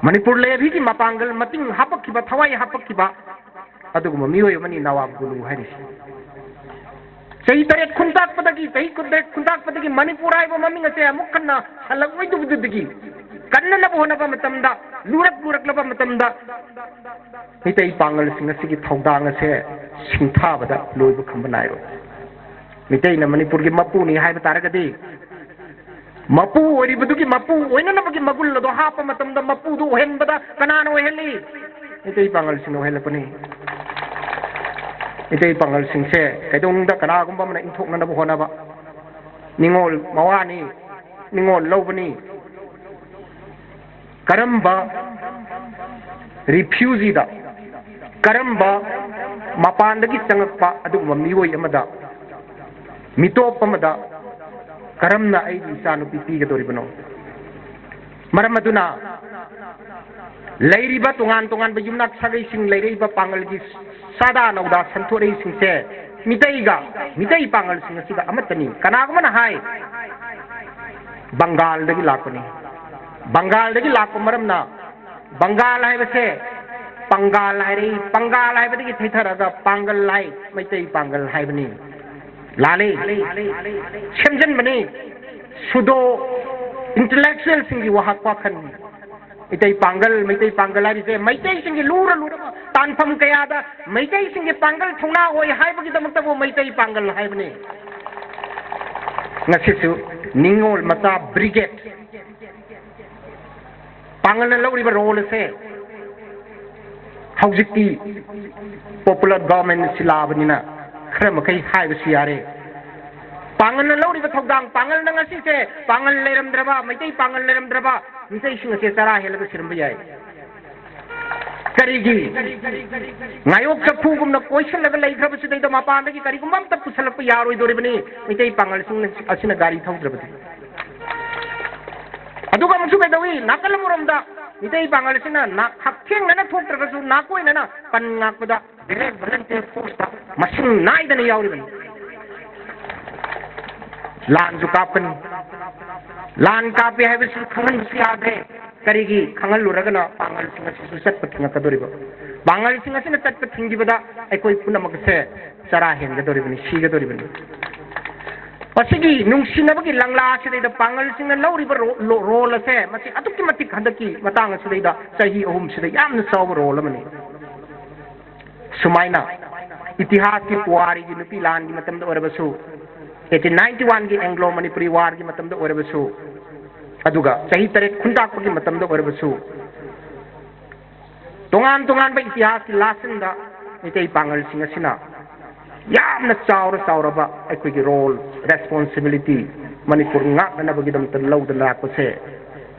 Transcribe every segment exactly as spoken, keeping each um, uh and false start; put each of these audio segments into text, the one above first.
ꯃꯅꯤꯄꯨꯔ ꯂꯩꯕꯤꯒꯤ ꯃꯄꯥꯡꯒꯜ, ꯃꯇꯤꯡ ꯍꯥꯄꯛꯈꯤꯕ, ꯊꯋꯥꯏ ꯍꯥꯄꯛꯈꯤꯕ ꯑꯗꯨꯒꯨꯝꯕ ꯃꯤꯑꯣꯏ ꯑꯃꯅꯤ ꯅꯋꯥꯕ ꯒꯨꯂꯨ ꯍꯥꯏꯔꯤꯁꯤ꯫ ꯆꯍꯤ ꯇꯔꯦꯠ ꯈꯨꯟꯇꯥꯛꯄꯗꯒꯤ, ꯆꯍꯤ ꯀꯨꯟꯇꯔꯦꯠ ꯈꯨꯟꯇꯥꯛꯄꯗꯒꯤ ꯃꯅꯤꯄꯨꯔ ꯍꯥꯏꯕ ꯃꯃꯤꯡ ꯑꯁꯦ ꯑꯃꯨꯛ ꯍꯟꯅ ꯍꯜꯂꯛꯂꯣꯏꯗꯕꯗꯨꯗꯒꯤ ꯀꯟꯅꯅꯕ ꯍꯣꯠꯅꯕ ꯃꯇꯝꯗ, ꯂꯨꯔꯛ ꯂꯨꯔꯛꯂꯕ ꯃꯇꯝꯗ, ꯃꯤꯇꯩ ꯄꯥꯡꯒꯜꯁꯤꯡ ꯑꯁꯤꯒꯤ ꯊꯧꯗꯥꯡ ꯑꯁꯦ ꯁꯤꯡꯊꯥꯕꯗ ꯂꯣꯏꯕ ꯈꯝꯕ ꯅꯥꯏꯔꯣꯏ꯫ ꯃꯤꯇꯩꯅ ꯃꯅꯤꯄꯨꯔꯒꯤ ꯃꯄꯨꯅꯤ ꯍꯥꯏꯕ ꯇꯥꯔꯒꯗꯤ, ꯃꯄꯨ ꯑꯣꯏꯔꯤꯕꯗꯨꯒꯤ ꯃꯄꯨ ꯑꯣꯏꯅꯅꯕꯒꯤ ꯃꯒꯨꯟ ꯑꯗꯣ ꯍꯥꯞꯄ ꯃꯇꯝꯗ ꯃꯄꯨꯗꯨ ꯑꯣꯏꯍꯟꯕꯗ ꯀꯅꯥꯅ ꯑꯣꯏꯍꯜꯂꯤ? ꯃꯤꯇꯩ ꯄꯥꯡꯒꯜꯁꯤꯡꯅ ꯑꯣꯏꯍꯜꯂꯛꯄꯅꯤ꯫ ꯃꯤꯇꯩ ꯄꯥꯡꯒꯜꯁꯤꯡꯁꯦ ꯀꯩꯗꯧꯅꯨꯡꯗ ꯀꯅꯥꯒꯨꯝꯕ ꯑꯃꯅ ꯏꯟꯊꯣꯛꯅꯅꯕ ꯍꯣꯠꯅꯕ, ꯅꯤꯡꯉꯣꯜ ꯃꯋꯥꯅꯤ, ꯅꯤꯡꯉꯣꯜ ꯂꯧꯕꯅꯤ, ꯀꯔꯝꯕ ꯔꯤꯐ꯭ꯌꯨꯖꯤꯗ, ꯀꯔꯝꯕ ꯃꯄꯥꯟꯗꯒꯤ ꯆꯪꯉꯛꯄ ꯑꯗꯨꯒꯨꯝꯕ ꯃꯤꯑꯣꯏ ꯑꯃꯗ, ꯃꯤꯇꯣꯞ ꯑꯃꯗ ꯀꯔꯝꯅ ꯑꯩꯒꯤ ꯏꯆꯥꯅꯨꯄꯤ ꯄꯤꯒꯗꯧꯔꯤꯕꯅꯣ? ꯃꯔꯝ ꯑꯗꯨꯅ ꯂꯩꯔꯤꯕ ꯇꯣꯉꯥꯟ ꯇꯣꯉꯥꯟꯕ ꯌꯨꯝꯅꯥꯛ ꯁꯥꯒꯩꯁꯤꯡ, ꯂꯩꯔꯛꯏꯕ ꯄꯥꯡꯒꯜꯒꯤ ꯁꯥꯗꯥ ꯅꯧꯗꯥ ꯁꯟꯊꯣꯔꯛꯏꯁꯤꯡꯁꯦ ꯃꯤꯇꯩꯒ, ꯃꯤꯇꯩ ꯄꯥꯡꯒꯜꯁꯤꯡ ꯑꯁꯤꯒ ꯑꯃꯠꯇꯅꯤ꯫ ꯀꯅꯥꯒꯨꯝꯕꯅ ꯍꯥꯏ, ꯕꯪꯒꯥꯜꯗꯒꯤ ꯂꯥꯛꯄꯅꯤ꯫ ꯕꯪꯒꯥꯜꯗꯒꯤ ꯂꯥꯛꯄ ꯃꯔꯝꯅ ꯕꯪꯒꯥꯜ ꯍꯥꯏꯕꯁꯦ ꯄꯪꯒꯥꯜ ꯍꯥꯏꯔꯛꯏ, ꯄꯪꯒꯥꯜ ꯍꯥꯏꯕꯗꯒꯤ ꯊꯩꯊꯔꯒ ꯄꯥꯡꯒꯜ ꯍꯥꯏ, ꯃꯩꯇꯩ ꯄꯥꯡꯒꯜ ꯍꯥꯏꯕꯅꯤ꯫ ꯂꯥꯜꯂꯤ, ꯁꯦꯝꯖꯤꯟꯕꯅꯤ, ꯁꯨꯗꯣ ꯏꯟꯇꯂꯦꯛꯆꯨꯋꯦꯜꯁꯤꯡꯒꯤ ꯋꯥꯍꯛ ꯋꯥꯈꯜꯅꯤ꯫ ꯃꯩꯇꯩ ꯄꯥꯡꯒꯜ, ꯃꯩꯇꯩ ꯄꯥꯡꯒꯜ ꯍꯥꯏꯔꯤꯁꯦ ꯃꯩꯇꯩꯁꯤꯡꯒꯤ ꯂꯨꯔ ꯂꯨꯔꯕ ꯇꯥꯟꯐꯝ ꯀꯌꯥꯗ ꯃꯩꯇꯩꯁꯤꯡꯒꯤ ꯄꯥꯡꯒꯜ ꯊꯧꯅꯥ ꯑꯣꯏ ꯍꯥꯏꯕꯒꯤꯗꯃꯛꯇꯕꯨ ꯃꯩꯇꯩ ꯄꯥꯡꯒꯜ ꯍꯥꯏꯕꯅꯤ꯫ ꯉꯁꯤꯁꯨ ꯅꯤꯡꯉꯣꯜ ꯃꯆꯥ ꯕ꯭ꯔꯤꯒꯦꯗ ꯄꯥꯡꯒꯜꯅ ꯂꯧꯔꯤꯕ ꯔꯣꯜ ꯑꯁꯦ ꯍꯧꯖꯤꯛꯇꯤ ꯄꯣꯄꯨꯂꯔ ꯒꯚꯔꯟꯃꯦꯟꯠ ꯑꯁꯤ ꯂꯥꯛꯑꯕꯅꯤꯅ ꯈꯔ ꯃꯈꯩ ꯍꯥꯏꯕꯁꯨ ꯌꯥꯔꯦ꯫ ꯄꯥꯡꯒꯜꯅ ꯂꯧꯔꯤꯕ ꯊꯧꯗꯥꯡ, ꯄꯥꯡꯒꯜꯅ ꯉꯁꯤꯁꯦ, ꯄꯥꯡꯒꯜ ꯂꯩꯔꯝꯗ꯭ꯔꯕ, ꯃꯩꯇꯩ ꯄꯥꯡꯒꯜ ꯂꯩꯔꯝꯗ꯭ꯔꯕ, ꯃꯤꯇꯩꯁꯤꯡ ꯑꯁꯦ ꯆꯔꯥ ꯍꯦꯜꯂꯒ ꯁꯤꯔꯝꯕ ꯌꯥꯏ꯫ ꯀꯔꯤꯒꯤ? ꯉꯥꯌꯣꯛ ꯆꯐꯨꯒꯨꯝꯅ ꯀꯣꯏꯁꯤꯜꯂꯒ ꯂꯩꯈ꯭ꯔꯕꯁꯤꯗꯩꯗ ꯃꯄꯥꯟꯗꯒꯤ ꯀꯔꯤꯒꯨꯝꯕ ꯑꯝꯇ ꯄꯨꯁꯜꯂꯛꯄ ꯌꯥꯔꯣꯏꯗꯧꯔꯤꯕꯅꯤ, ꯃꯩꯇꯩ ꯄꯥꯡꯒꯜꯁꯤꯡ ꯑꯁꯤꯅ ꯒꯥꯔꯤ ꯊꯧꯗ꯭ꯔꯕꯗꯤ꯫ ꯑꯗꯨꯒ ꯑꯃꯨꯛꯁꯨ ꯀꯩꯗꯧꯏ? ꯅꯥꯀꯜ ꯑꯃꯔꯣꯝꯗ ꯃꯤꯇꯩ ꯄꯥꯡꯒꯜꯁꯤꯅ ꯅꯥ-, ꯍꯛꯊꯦꯡꯅꯅ ꯊꯣꯛꯇ꯭ꯔꯒꯁꯨ ꯅꯥꯀꯣꯏꯅꯅ ꯄꯟ ꯉꯥꯛꯄꯗ ꯕ꯭ꯔꯤꯒꯦꯗ ꯚꯣꯂꯨꯟꯇꯤꯌꯔ ꯐꯣꯔꯁꯇ ꯃꯁꯤꯡ ꯅꯥꯏꯗꯅ ꯌꯥꯎꯔꯤꯕꯅꯤ꯫ ꯂꯥꯟꯁꯨ ꯀꯥꯞꯀꯅꯤ꯫ ꯂꯥꯟ ꯀꯥꯞꯄꯦ ꯍꯥꯏꯕꯁꯤ ꯈꯪꯍꯟꯕꯁꯨ ꯌꯥꯗ꯭ꯔꯦ꯫ ꯀꯔꯤꯒꯤ ꯈꯪꯍꯜꯂꯨꯔꯒꯅ ꯄꯥꯡꯒꯜꯁꯤꯡ ꯑꯁꯤꯁꯨ ꯆꯠꯄ ꯊꯤꯡꯉꯛꯀꯗꯧꯔꯤꯕ꯫ ꯄꯥꯡꯒꯜꯁꯤꯡ ꯑꯁꯤꯅ ꯆꯠꯄ ꯊꯤꯡꯈꯤꯕꯗ ꯑꯩꯈꯣꯏ ꯄꯨꯝꯅꯃꯛ ꯑꯁꯦ ꯆꯔꯥ ꯍꯦꯟꯒꯗꯧꯔꯤꯕꯅꯤ, ꯁꯤꯒꯗꯧꯔꯤꯕꯅꯤ꯫ ꯃꯁꯤꯒꯤ ꯅꯨꯡꯁꯤꯅꯕꯒꯤ ꯂꯪꯂꯥ ꯑꯁꯤꯗꯩꯗ ꯄꯥꯡꯒꯜꯁꯤꯡꯅ ꯂꯧꯔꯤꯕ ꯔꯣ-, ꯂꯣ-, ꯔꯣꯜ ꯑꯁꯦ ꯃꯁꯤ ꯑꯗꯨꯛꯀꯤ ꯃꯇꯤꯛ ꯍꯟꯗꯛꯀꯤ ꯃꯇꯥꯡ ꯑꯁꯤꯗꯩꯗ ꯆꯍꯤ ꯑꯍꯨꯝꯁꯤꯗ ꯌꯥꯝꯅ ꯆꯥꯎꯕ ꯔꯣꯜ ꯑꯃꯅꯤ꯫ ꯁꯨꯃꯥꯏꯅ ꯏꯇꯤꯍꯥꯁꯀꯤ ꯄꯨꯋꯥꯔꯤꯒꯤ ꯅꯨꯄꯤ ꯂꯥꯟꯒꯤ ꯃꯇꯝꯗ ꯑꯣꯏꯔꯕꯁꯨ, ꯑꯩꯠꯇꯤꯟ ꯅꯥꯏꯟꯇꯤ ꯋꯥꯟꯒꯤ ꯑꯦꯡꯒ꯭ꯂꯣ ꯃꯅꯤꯄꯨꯔꯤ ꯋꯥꯔꯒꯤ ꯃꯇꯝꯗ ꯑꯣꯏꯔꯕꯁꯨ, ꯑꯗꯨꯒ ꯆꯍꯤ ꯇꯔꯦꯠ ꯈꯨꯟꯇꯥꯛꯄꯒꯤ ꯃꯇꯝꯗ ꯑꯣꯏꯔꯕꯁꯨ, ꯇꯣꯉꯥꯟ ꯇꯣꯉꯥꯟꯕ ꯏꯇꯤꯍꯥꯁꯀꯤ ꯂꯥꯁꯤꯡꯗ ꯃꯩꯇꯩ ꯄꯥꯡꯒꯜꯁꯤꯡ ꯑꯁꯤꯅ ꯌꯥꯝꯅ ꯆꯥꯎꯔ ꯆꯥꯎꯔꯕ ꯑꯩꯈꯣꯏꯒꯤ ꯔꯣꯜ, ꯔꯦꯁꯄꯣꯟꯁꯤꯕꯤꯂꯤꯇꯤ ꯃꯅꯤꯄꯨꯔ ꯉꯥꯛꯅꯅꯕꯒꯤꯗꯃꯛꯇ ꯂꯧꯗꯨꯅ ꯂꯥꯛꯄꯁꯦ,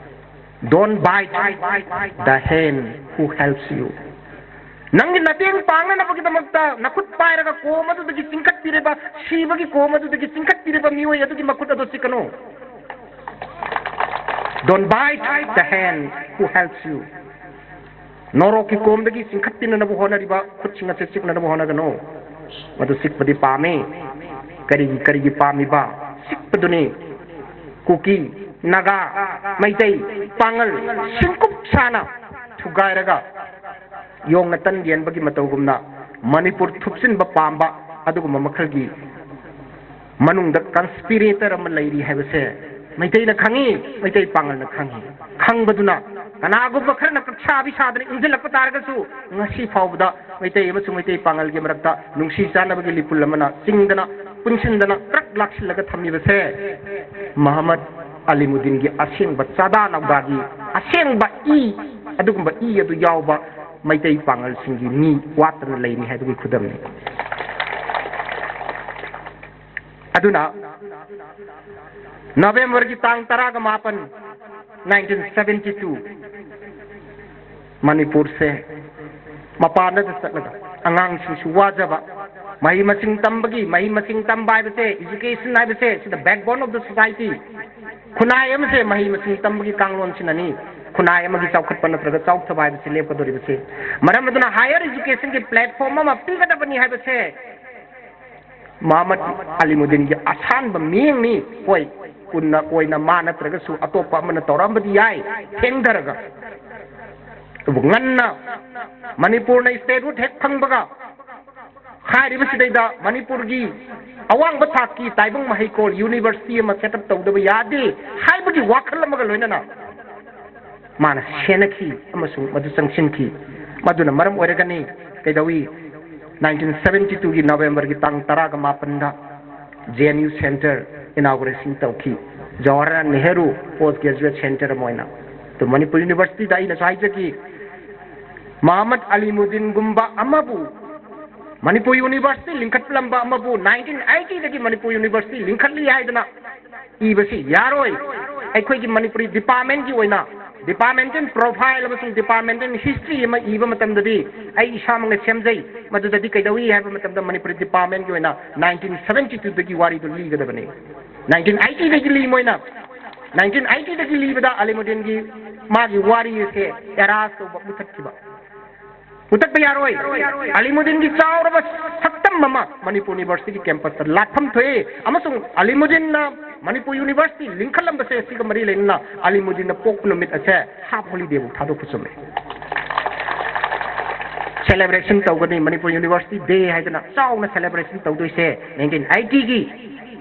"Don't bite the hand who helps you." ꯅꯪꯒꯤ ꯃꯇꯦꯡ ꯄꯥꯡꯅꯅꯕꯒꯤꯗꯃꯛꯇ ꯅꯈꯨꯠ ꯄꯥꯏꯔꯒ ꯀꯣꯝ ꯑꯗꯨꯗꯒꯤ ꯆꯤꯡꯈꯠꯄꯤꯔꯤꯕ, ꯁꯤꯕꯒꯤ ꯀꯣꯝ ꯑꯗꯨꯗꯒꯤ ꯆꯤꯡꯈꯠꯄꯤꯔꯤꯕ ꯃꯤꯑꯣꯏ ꯑꯗꯨꯒꯤ ꯃꯈꯨꯠ ꯑꯗꯨ ꯆꯤꯛꯀꯅꯨ꯫ "Don't bite the hand who helps you." ꯅꯣꯔꯣꯛꯀꯤ ꯀꯣꯝꯗꯒꯤ ꯆꯤꯡꯈꯠꯄꯤꯅꯅꯕ ꯍꯣꯠꯅꯔꯤꯕ ꯈꯨꯠꯁꯤꯡ ꯑꯁꯤ ꯆꯤꯛꯅꯅꯕ ꯍꯣꯠꯅꯒꯅꯨ꯫ ꯃꯗꯨ ꯆꯤꯛꯄꯗꯤ ꯄꯥꯝꯃꯤ꯫ ꯀꯔꯤꯒꯤ, ꯀꯔꯤꯒꯤ ꯄꯥꯝꯃꯤꯕ? ꯆꯤꯛꯄꯗꯨꯅꯤ꯫ ꯀꯨꯀꯤ, ꯅꯥꯒꯥ, ꯃꯩꯇꯩ, ꯄꯥꯉꯜ, ꯁꯤꯡꯀꯨꯞ ꯁꯥꯅ ꯊꯨꯒꯥꯏꯔꯒ ꯌꯣꯡꯅ ꯇꯟ ꯌꯦꯟꯕꯒꯤ ꯃꯇꯧꯒꯨꯝꯅ ꯃꯅꯤꯄꯨꯔ ꯊꯨꯞꯆꯤꯟꯕ ꯄꯥꯝꯕ ꯑꯗꯨꯒꯨꯝꯕ ꯃꯈꯜꯒꯤ ꯃꯅꯨꯡꯗ ꯀꯟꯁꯄꯤꯔꯦꯇꯔ ꯑꯃ ꯂꯩꯔꯤ ꯍꯥꯏꯕꯁꯦ ꯃꯩꯇꯩꯅ ꯈꯪꯉꯤ, ꯃꯩꯇꯩ ꯄꯥꯉꯜꯅ ꯈꯪꯉꯤ꯫ ꯈꯪꯕꯗꯨꯅ ꯀꯅꯥꯒꯨꯝꯕ ꯈꯔꯅ ꯀꯛꯁꯥꯕꯤ ꯁꯥꯗꯅ ꯏꯟꯁꯤꯜꯂꯛꯄ ꯇꯥꯔꯒꯁꯨ, ꯉꯁꯤ ꯐꯥꯎꯕꯗ ꯃꯩꯇꯩ ꯑꯃꯁꯨꯡ ꯃꯩꯇꯩ ꯄꯥꯉꯜꯒꯤ ꯃꯔꯛꯇ ꯅꯨꯡꯁꯤ ꯆꯥꯟꯅꯕꯒꯤ ꯂꯤꯄꯨꯜ ꯑꯃꯅ ꯆꯤꯡꯗꯅ, ꯄꯨꯟꯁꯤꯟꯗꯅ, ꯀ꯭ꯔꯛ ꯂꯥꯛꯁꯤꯜꯂꯒ ꯊꯝꯃꯤꯕꯁꯦ ꯃꯍꯃꯗ ꯑꯂꯤꯃꯨꯗꯤꯟꯒꯤ ꯑꯁꯦꯡꯕ ꯆꯥꯗꯥ ꯅꯧꯗꯥꯒꯤ ꯑꯁꯦꯡꯕ ꯏ, ꯑꯗꯨꯒꯨꯝꯕ ꯏ ꯑꯗꯨ ꯌꯥꯎꯕ ꯃꯩꯇꯩ ꯄꯥꯉꯜꯁꯤꯡꯒꯤ ꯃꯤ ꯋꯥꯠꯇꯅ ꯂꯩꯔꯤ ꯍꯥꯏꯕꯒꯤ ꯈꯨꯗꯝꯅꯤ꯫ ꯑꯗꯨꯅ ꯅꯕꯦꯝꯕꯔꯒꯤ ꯇꯥꯡ ꯇꯔꯥꯒ ꯃꯥꯄꯟ, nineteen seventy two, ꯃꯅꯤꯄꯨꯔꯁꯦ ꯃꯄꯥꯟꯗ ꯆꯠꯂꯒ ꯑꯉꯥꯡꯁꯤꯡꯁꯨ ꯋꯥꯖꯕ, ꯃꯍꯩ ꯃꯁꯤꯡ ꯇꯝꯕꯒꯤ, ꯃꯍꯩ ꯃꯁꯤꯡ ꯇꯝꯕ ꯍꯥꯏꯕꯁꯦ, education ꯍꯥꯏꯕꯁꯦ, ꯁꯤꯗ backbone of the society, ꯈꯨꯟꯅꯥꯏ ꯑꯃꯁꯦ ꯃꯍꯩ ꯃꯁꯤꯡ ꯇꯝꯕꯒꯤ ꯀꯥꯡꯂꯣꯟꯁꯤꯅꯅꯤ ꯈꯨꯟꯅꯥꯏ ꯑꯃꯒꯤ ꯆꯥꯎꯈꯠꯄ ꯅꯠꯇ꯭ꯔꯒ ꯆꯥꯎꯊꯕ ꯍꯥꯏꯕꯁꯤ ꯂꯦꯞꯀꯗꯧꯔꯤꯕꯁꯦ꯫ ꯃꯔꯝ ꯑꯗꯨꯅ higher education ꯒꯤ platform ꯑꯃ ꯄꯤꯒꯗꯕꯅꯤ ꯍꯥꯏꯕꯁꯦ ꯃꯍꯃꯗ ꯑꯂꯤꯃꯨꯗꯤꯟꯒꯤ ꯑꯁꯥꯟꯕ ꯃꯤꯠꯌꯦꯡꯅꯤ꯫ ꯍꯣꯏ, ꯀꯨꯟꯅ ꯀꯣꯏꯅ ꯃꯥ ꯅꯠꯇ꯭ꯔꯒꯁꯨ ꯑꯇꯣꯞꯄ ꯑꯃꯅ ꯇꯧꯔꯛꯑꯝꯕꯗꯤ ꯌꯥꯏ, ꯊꯦꯡꯊꯔꯒ꯫ ꯑꯗꯨꯕꯨ ꯉꯟꯅ ꯃꯅꯤꯄꯨꯔꯅ statehood ꯍꯦꯛ ꯐꯪꯕꯒ ꯍꯥꯏꯔꯤꯕꯁꯤꯗꯩꯗ ꯃꯅꯤꯄꯨꯔꯒꯤ ꯑꯋꯥꯡꯕ ꯊꯥꯛꯀꯤ ꯇꯥꯏꯕꯪ ꯃꯍꯩꯀꯣꯜ, university ꯑꯃ set up ꯇꯧꯗꯕ ꯌꯥꯗꯦ ꯍꯥꯏꯕꯒꯤ ꯋꯥꯈꯜ ꯑꯃꯒ ꯂꯣꯏꯅꯅ ꯃꯥꯅ ꯁꯦꯟꯅꯈꯤ ꯑꯃꯁꯨꯡ ꯃꯗꯨ ꯆꯪꯁꯤꯟꯈꯤ꯫ ꯃꯗꯨꯅ ꯃꯔꯝ ꯑꯣꯏꯔꯒꯅꯤ ꯀꯩꯗꯧꯏ nineteen seventy two ꯒꯤ November ꯒꯤ ꯇꯥꯡ ꯇꯔꯥꯒ ꯃꯥꯄꯟꯗ J N U Center inauguration ꯇꯧꯈꯤ, Jawaharlal Nehru Post Graduate Center ꯑꯃ ꯑꯣꯏꯅ꯫ ꯑꯗꯨ ꯃꯅꯤꯄꯨꯔ University ꯗ ꯑꯩꯅꯁꯨ ꯍꯥꯏꯖꯈꯤ, ꯃꯍꯃꯗ ꯑꯂꯤꯃꯨꯗꯤꯟꯒꯨꯝꯕ ꯑꯃꯕꯨ, ꯃꯅꯤꯄꯨꯔ University ꯂꯤꯡꯈꯠꯂꯝꯕ ꯑꯃꯕꯨ nineteen eighty ꯗꯒꯤ ꯃꯅꯤꯄꯨꯔ University ꯂꯤꯡꯈꯠꯂꯤ ꯍꯥꯏꯗꯅ ꯏꯕꯁꯤ ꯌꯥꯔꯣꯏ꯫ ꯑꯩꯈꯣꯏꯒꯤ ꯃꯅꯤꯄꯨꯔꯤ department ꯀꯤ ꯑꯣꯏꯅ departmental profile ꯑꯃꯁꯨꯡ departmental history ꯑꯃ ꯏꯕ ꯃꯇꯝꯗꯗꯤ ꯑꯩ ꯏꯁꯥꯃꯛꯅ ꯁꯦꯝꯖꯩ꯫ ꯃꯗꯨꯗꯗꯤ ꯀꯩꯗꯧꯏ ꯍꯥꯏꯕ ꯃꯇꯝꯗ ꯃꯅꯤꯄꯨꯔꯤ department ꯀꯤ ꯑꯣꯏꯅ nineteen seventy two ꯗꯒꯤ ꯋꯥꯔꯤꯗꯨ ꯂꯤꯒꯗꯕꯅꯤ꯫ Nineteen eighty ꯗꯒꯤ ꯂꯤ ꯃꯣꯏꯅ꯫ Nineteen eighty ꯗꯒꯤ ꯂꯤꯕꯗ ꯑꯂꯤꯃꯨꯗꯤꯟꯒꯤ ꯃꯥꯒꯤ ꯋꯥꯔꯤ ꯑꯁꯦ erase ꯇꯧꯕ, ꯃꯨꯊꯠꯈꯤꯕ꯫ ꯃꯨꯊꯠꯄ ꯌꯥꯔꯣꯏ꯫ ꯑꯂꯤꯃꯨꯗꯤꯟꯒꯤ ꯆꯥꯎꯔꯕ ꯁꯛꯇꯝ ꯑꯃ ꯃꯅꯤꯄꯨꯔ University ꯒꯤ campus ꯇ ꯂꯥꯠꯐꯝ ꯊꯣꯛꯏ, ꯑꯃꯁꯨꯡ ꯑꯂꯤꯃꯨꯗꯤꯟꯅ ꯃꯅꯤꯄꯨꯔ University ꯂꯤꯡꯈꯠꯂꯝꯕꯁꯦ ꯁꯤꯒ ꯃꯔꯤ ꯂꯩꯅꯅ ꯑꯂꯤꯃꯨꯗꯤꯟꯅ ꯄꯣꯛꯄ ꯅꯨꯃꯤꯠ ꯑꯁꯦ half holiday ꯐꯥꯎ ꯊꯥꯗꯣꯛꯄ ꯆꯨꯝꯃꯤ꯫ Celebration ꯇꯧꯒꯅꯤ, ꯃꯅꯤꯄꯨꯔ University Day ꯍꯥꯏꯗꯅ ꯆꯥꯎꯅ celebration ꯇꯧꯗꯣꯏꯁꯦ nineteen eighty ꯒꯤ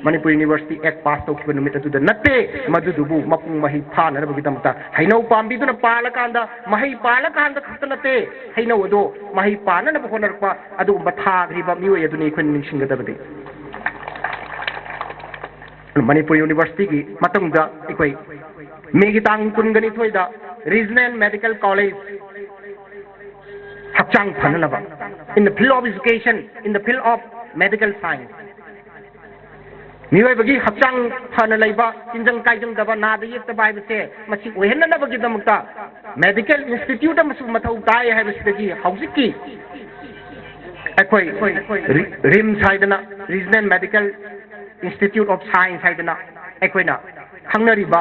ꯃꯅꯤꯄꯨꯔ University Act pass ꯇꯧꯈꯤꯕ ꯅꯨꯃꯤꯠ ꯑꯗꯨꯗ ꯅꯠꯇꯦ꯫ ꯃꯗꯨꯗꯨꯕꯨ ꯃꯄꯨꯡ ꯃꯍꯩ ꯐꯥꯅꯅꯕꯒꯤꯗꯃꯛꯇ ꯍꯩꯅꯧ ꯄꯥꯝꯕꯤꯗꯨꯅ ꯄꯥꯜꯂꯀꯥꯟꯗ, ꯃꯍꯩ ꯄꯥꯜꯂꯀꯥꯟꯗ ꯈꯛꯇ ꯅꯠꯇꯦ, ꯍꯩꯅꯧ ꯑꯗꯣ ꯃꯍꯩ ꯄꯥꯟꯅꯅꯕ ꯍꯣꯠꯅꯔꯛꯄ ꯑꯗꯨꯒꯨꯝꯕ ꯊꯥꯈ꯭ꯔꯤꯕ ꯃꯤꯑꯣꯏ ꯑꯗꯨꯅꯤ ꯑꯩꯈꯣꯏꯅ ꯅꯤꯡꯁꯤꯡꯒꯗꯕꯗꯤ꯫ ꯃꯅꯤꯄꯨꯔ University ꯒꯤ ꯃꯇꯨꯡꯗ ꯑꯩꯈꯣꯏ May ꯒꯤ ꯇꯥꯡ ꯀꯨꯟꯒ ꯅꯤꯊꯣꯏꯗ Regional Medical College, ꯍꯛꯆꯥꯡ ꯐꯅꯅꯕ, in the field of education, in the field of medical science, ꯃꯤꯑꯣꯏꯕꯒꯤ ꯍꯛꯆꯥꯡ ꯐꯅ ꯂꯩꯕ, ꯇꯤꯟꯖꯪ ꯀꯥꯏꯖꯪꯗꯕ, ꯅꯥꯗ ꯌꯦꯛꯇꯕ ꯍꯥꯏꯕꯁꯦ ꯃꯁꯤ ꯑꯣꯏꯍꯟꯅꯅꯕꯒꯤꯗꯃꯛꯇ medical institute ꯑꯃꯁꯨ ꯃꯊꯧ ꯇꯥꯏ ꯍꯥꯏꯕꯁꯤꯗꯒꯤ ꯍꯧꯖꯤꯛꯀꯤ ꯑꯩꯈꯣꯏ ꯔꯤ-, RIMS ꯍꯥꯏꯗꯅ, Regional Medical Institute of Science ꯍꯥꯏꯗꯅ ꯑꯩꯈꯣꯏꯅ ꯈꯪꯅꯔꯤꯕ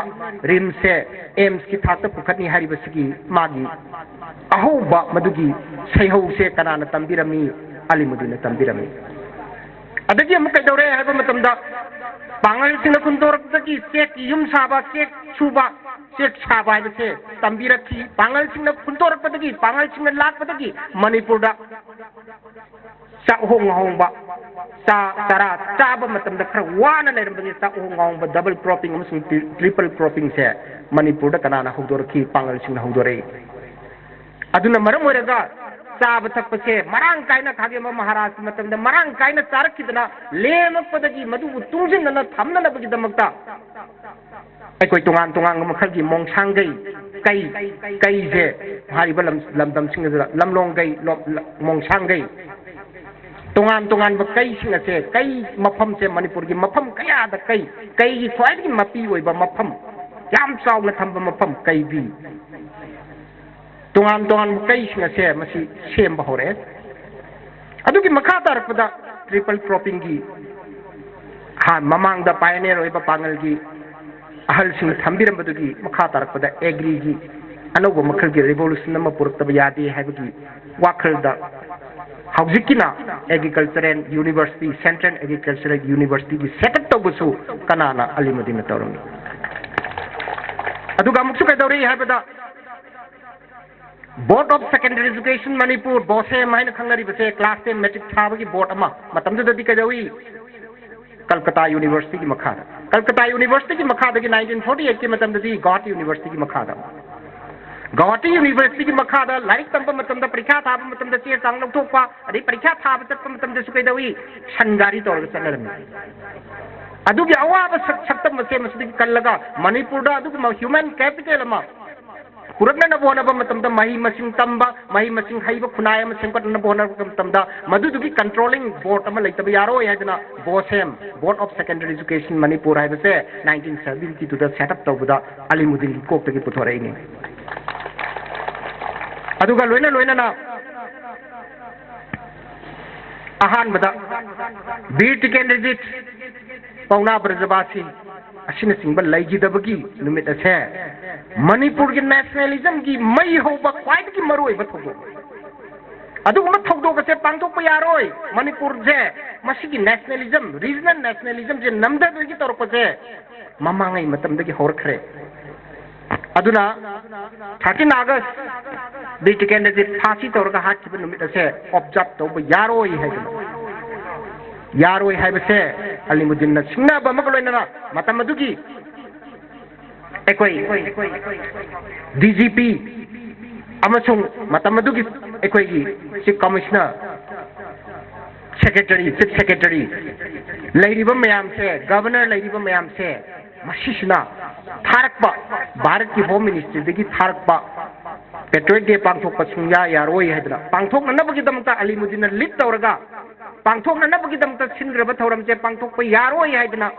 RIMS ꯁꯦ AIIMS ꯀꯤ ꯊꯥꯛꯇ ꯄꯨꯈꯠꯅꯤ ꯍꯥꯏꯔꯤꯕꯁꯤꯒꯤ ꯃꯥꯒꯤ ꯑꯍꯧꯕ ꯃꯗꯨꯒꯤ ꯁꯩꯍꯧꯁꯦ ꯀꯅꯥꯅ ꯇꯝꯕꯤꯔꯝꯃꯤ? ꯑꯂꯤꯃꯨꯗꯤꯟꯅ ꯇꯝꯕꯤꯔꯝꯃꯤ꯫ ꯑꯗꯒꯤ ꯑꯃꯨꯛ ꯀꯩꯗꯧꯔꯦ ꯍꯥꯏꯕ ꯃꯇꯝꯗ, ꯄꯥꯉꯜꯁꯤꯡꯅ ꯈꯨꯟꯗꯣꯔꯛꯄꯗꯒꯤ ꯆꯦꯛꯀꯤ ꯌꯨꯝ ꯁꯥꯕ, ꯆꯦꯛ ꯁꯨꯕ, ꯆꯦꯛ ꯁꯥꯕ ꯍꯥꯏꯕꯁꯦ ꯇꯝꯕꯤꯔꯛꯈꯤ꯫ ꯄꯥꯉꯜꯁꯤꯡꯅ ꯈꯨꯟꯗꯣꯔꯛꯄꯗꯒꯤ, ꯄꯥꯉꯜꯁꯤꯡꯅ ꯂꯥꯛꯄꯗꯒꯤ ꯃꯅꯤꯄꯨꯔꯗ ꯆꯥꯛꯍꯣꯡ ꯉꯥꯍꯣꯡꯕ, ꯆꯥ ꯆꯔꯥ ꯆꯥꯕ ꯃꯇꯝꯗ ꯈꯔ ꯋꯥꯅ ꯂꯩꯔꯝꯕꯁꯦ ꯆꯥꯛꯍꯣꯡ ꯉꯥꯍꯣꯡꯕ, double cropping ꯑꯃꯁꯨꯡ tri-, triple croppingꯁꯦ ꯃꯅꯤꯄꯨꯔꯗ ꯀꯅꯥꯅ ꯍꯧꯗꯣꯔꯛꯈꯤ? ꯄꯥꯉꯜꯁꯤꯡꯅ ꯍꯧꯗꯣꯔꯛꯏ꯫ ꯑꯗꯨꯅ ꯃꯔꯝ ꯑꯣꯏꯔꯒ ꯆꯥꯕ ꯊꯛꯄꯁꯦ ꯃꯔꯥꯡ ꯀꯥꯏꯅ, ꯈꯥꯒꯦꯝꯕ ꯃꯍꯥꯔꯥꯖꯀꯤ ꯃꯇꯝꯗ ꯃꯔꯥꯡ ꯀꯥꯏꯅ ꯆꯥꯔꯛꯈꯤꯗꯅ, ꯂꯦꯝꯃꯛꯄꯗꯒꯤ ꯃꯗꯨꯕꯨ ꯇꯨꯡꯁꯤꯟꯅꯅ ꯊꯝꯅꯅꯕꯒꯤꯗꯃꯛꯇ ꯑꯩꯈꯣꯏ ꯇꯣꯉꯥꯟ ꯇꯣꯉꯥꯟꯕ ꯃꯈꯜꯒꯤ ꯃꯣꯡꯁꯥꯡꯒꯩ, ꯀꯩ, ꯀꯩꯁꯦ ꯍꯥꯏꯔꯤꯕ ꯂꯝ-, ꯂꯝꯗꯝꯁꯤꯡ ꯑꯗꯨꯗ ꯂꯝꯂꯣꯡꯒꯩ, ꯂꯣ-, ꯂ-, ꯃꯣꯡꯁꯥꯡꯒꯩ, ꯇꯣꯉꯥꯟ ꯇꯣꯉꯥꯟꯕ ꯀꯩꯁꯤꯡ ꯑꯁꯦ, ꯀꯩ ꯃꯐꯝꯁꯦ ꯃꯅꯤꯄꯨꯔꯒꯤ ꯃꯐꯝ ꯀꯌꯥꯗ ꯀꯩ, ꯀꯩꯒꯤ ꯈ꯭ꯋꯥꯏꯗꯒꯤ ꯃꯄꯤ ꯑꯣꯏꯕ ꯃꯐꯝ, ꯌꯥꯝ ꯆꯥꯎꯅ ꯊꯝꯕ ꯃꯐꯝ ꯀꯩꯕꯤ꯫ ꯇꯣꯉꯥꯟ ꯇꯣꯉꯥꯟꯕ ꯀꯩꯁꯤꯡ ꯑꯁꯦ ꯃꯁꯤ ꯁꯦꯝꯕ ꯍꯧꯔꯛꯑꯦ꯫ ꯑꯗꯨꯒꯤ ꯃꯈꯥ ꯇꯥꯔꯛꯄꯗ triple croppingꯒꯤ ꯍꯥ-, ꯃꯃꯥꯡꯗ pioneer ꯑꯣꯏꯕ ꯄꯥꯡꯒꯜꯒꯤ ꯑꯍꯜꯁꯤꯡꯅ ꯊꯝꯕꯤꯔꯝꯕꯗꯨꯒꯤ ꯃꯈꯥ ꯇꯥꯔꯛꯄꯗ agriꯒꯤ ꯑꯅꯧꯕ ꯃꯈꯜꯒꯤ revolution ꯑꯃ ꯄꯨꯔꯛꯇꯕ ꯌꯥꯗꯦ ꯍꯥꯏꯕꯒꯤ ꯋꯥꯈꯜꯗ ꯍꯧꯖꯤꯛꯀꯤꯅ Agricultural University, Central Agricultural Universityꯒꯤ set up ꯇꯧꯕꯁꯨ ꯀꯅꯥꯅ? ꯑꯂꯤꯃꯨꯗꯤꯟꯅ ꯇꯧꯔꯝꯃꯤ꯫ ꯑꯗꯨꯒ ꯑꯃꯨꯛꯁꯨ ꯀꯩꯗꯧꯔꯤ ꯍꯥꯏꯕꯗ, Board of Secondary Education Manipur, BOSEM ꯍꯥꯏꯅ ꯈꯪꯅꯔꯤꯕꯁꯦ, class ten matric ꯊꯥꯕꯒꯤ board ꯑꯃ, ꯃꯇꯝꯗꯨꯗꯗꯤ ꯀꯩꯗꯧꯏ? ꯀꯜꯀꯇꯥ Universityꯒꯤ ꯃꯈꯥꯗ, ꯀꯜꯀꯇꯥ Universityꯒꯤ ꯃꯈꯥꯗꯒꯤ nineteen forty eightꯀꯤ ꯃꯇꯝꯗꯗꯤ ꯒꯧꯍꯥꯇꯤ Universityꯒꯤ ꯃꯈꯥꯗ, ꯒꯧꯍꯥꯇꯤ Universityꯒꯤ ꯃꯈꯥꯗ ꯂꯥꯏꯔꯤꯛ ꯇꯝꯕ ꯃꯇꯝꯗ, ꯄꯔꯤꯈ꯭ꯌꯥ ꯊꯥꯕ ꯃꯇꯝꯗ ꯆꯦ ꯆꯥꯡ ꯂꯧꯊꯣꯛꯄ, ꯑꯗꯩ ꯄꯔꯤꯈ꯭ꯌꯥ ꯊꯥꯕ ꯆꯠꯄ ꯃꯇꯝꯗꯁꯨ ꯀꯩꯗꯧꯏ? ꯁꯟ ꯒꯥꯔꯤ ꯇꯧꯔꯒ ꯆꯠꯅꯔꯝꯃꯤ꯫ ꯑꯗꯨꯒꯤ ꯑꯋꯥꯕ ꯁꯛ-, ꯁꯛꯇꯝ ꯑꯁꯦ ꯃꯁꯤꯗꯒꯤ ꯀꯜꯂꯒ ꯃꯅꯤꯄꯨꯔꯗ ꯑꯗꯨꯒꯨꯝꯕ human capital ꯑꯃ ꯄꯨꯔꯛꯅꯅꯕ ꯍꯣꯠꯅꯕ ꯃꯇꯝꯗ, ꯃꯍꯩ ꯃꯁꯤꯡ ꯇꯝꯕ, ꯃꯍꯩ ꯃꯁꯤꯡ ꯍꯩꯕ ꯈꯨꯟꯅꯥꯏ ꯑꯃ ꯁꯦꯝꯒꯠꯅꯅꯕ ꯍꯣꯠꯅꯔꯛꯄ ꯃꯇꯝꯗ, ꯃꯗꯨꯗꯨꯒꯤ controlling board ꯑꯃ ꯂꯩꯇꯕ ꯌꯥꯔꯣꯏ ꯍꯥꯏꯗꯅ BOSEM, Board of Secondary Education Manipur ꯍꯥꯏꯕꯁꯦ nineteen seventy twoꯗ set up ꯇꯧꯕꯗ ꯑꯂꯤꯃꯨꯗꯤꯟꯒꯤ ꯀꯣꯛꯇꯒꯤ ꯄꯨꯊꯣꯔꯛꯏꯅꯤ꯫ ꯑꯗꯨꯒ ꯂꯣꯏꯅ ꯂꯣꯏꯅꯅ ꯑꯍꯥꯟꯕꯗ ꯕꯤꯔ ꯇꯤꯀꯦꯟꯗ꯭ꯔꯖꯤꯠ, ꯄꯥꯎꯅꯥ ꯕ꯭ꯔꯖꯕꯥꯁꯤ ꯑꯁꯤꯅꯆꯤꯡꯕ ꯂꯩꯈꯤꯗꯕꯒꯤ ꯅꯨꯃꯤꯠ ꯑꯁꯦ ꯃꯅꯤꯄꯨꯔꯒꯤ nationalismꯒꯤ ꯃꯩ ꯍꯧꯕ ꯈ꯭ꯋꯥꯏꯗꯒꯤ ꯃꯔꯨꯑꯣꯏꯕ ꯊꯧꯗꯣꯛ꯫ ꯑꯗꯨꯒꯨꯝꯕ ꯊꯧꯗꯣꯛ ꯑꯁꯦ ꯄꯥꯡꯊꯣꯛꯄ ꯌꯥꯔꯣꯏ꯫ ꯃꯅꯤꯄꯨꯔꯁꯦ, ꯃꯁꯤꯒꯤ nationalism, regional nationalismꯁꯦ ꯅꯝꯊꯗꯣꯏꯒꯤ ꯇꯧꯔꯛꯄꯁꯦ ꯃꯃꯥꯡꯉꯩ ꯃꯇꯝꯗꯒꯤ ꯍꯧꯔꯛꯈ꯭ꯔꯦ꯫ ꯑꯗꯨꯅ thirteen August ꯕꯤꯔ ꯇꯤꯀꯦꯟꯗ꯭ꯔꯖꯤꯠ ꯐꯥꯁꯤ ꯇꯧꯔꯒ ꯍꯥꯠꯈꯤꯕ ꯅꯨꯃꯤꯠ ꯑꯁꯦ observe ꯇꯧꯕ ꯌꯥꯔꯣꯏ ꯍꯥꯏꯗꯅ, ꯌꯥꯔꯣꯏ ꯍꯥꯏꯕꯁꯦ ꯑꯂꯤꯃꯨꯗꯤꯟꯅ ꯁꯤꯡꯅꯕ ꯑꯃꯒ ꯂꯣꯏꯅꯅ ꯃꯇꯝ ꯑꯗꯨꯒꯤ ꯑꯩꯈꯣꯏ ꯗꯤ ꯖꯤ ꯄꯤ ꯑꯃꯁꯨꯡ ꯃꯇꯝ ꯑꯗꯨꯒꯤ ꯑꯩꯈꯣꯏꯒꯤ chief commissioner, secretary, chief secretary ꯂꯩꯔꯤꯕ ꯃꯌꯥꯝꯁꯦ, governor ꯂꯩꯔꯤꯕ ꯃꯌꯥꯝꯁꯦ, ꯃꯁꯤꯁꯤꯅ ꯊꯥꯔꯛꯄ, ꯚꯥꯔꯠꯀꯤ home ministryꯗꯒꯤ ꯊꯥꯔꯛꯄ patriot day ꯄꯥꯡꯊꯣꯛꯄ ꯁꯨꯡꯌꯥ ꯌꯥꯔꯣꯏ ꯍꯥꯏꯗꯅ, ꯄꯥꯡꯊꯣꯛꯅꯅꯕꯒꯤꯗꯃꯛꯇ ꯑꯂꯤꯃꯨꯗꯤꯟꯅ lead ꯇꯧꯔꯒ ꯄꯥꯡꯊꯣꯛꯅꯅꯕꯒꯤꯗꯃꯛꯇ ꯁꯤꯟꯈ꯭ꯔꯕ ꯊꯧꯔꯝꯁꯦ ꯄꯥꯡꯊꯣꯛꯄ ꯌꯥꯔꯣꯏ ꯍꯥꯏꯗꯅ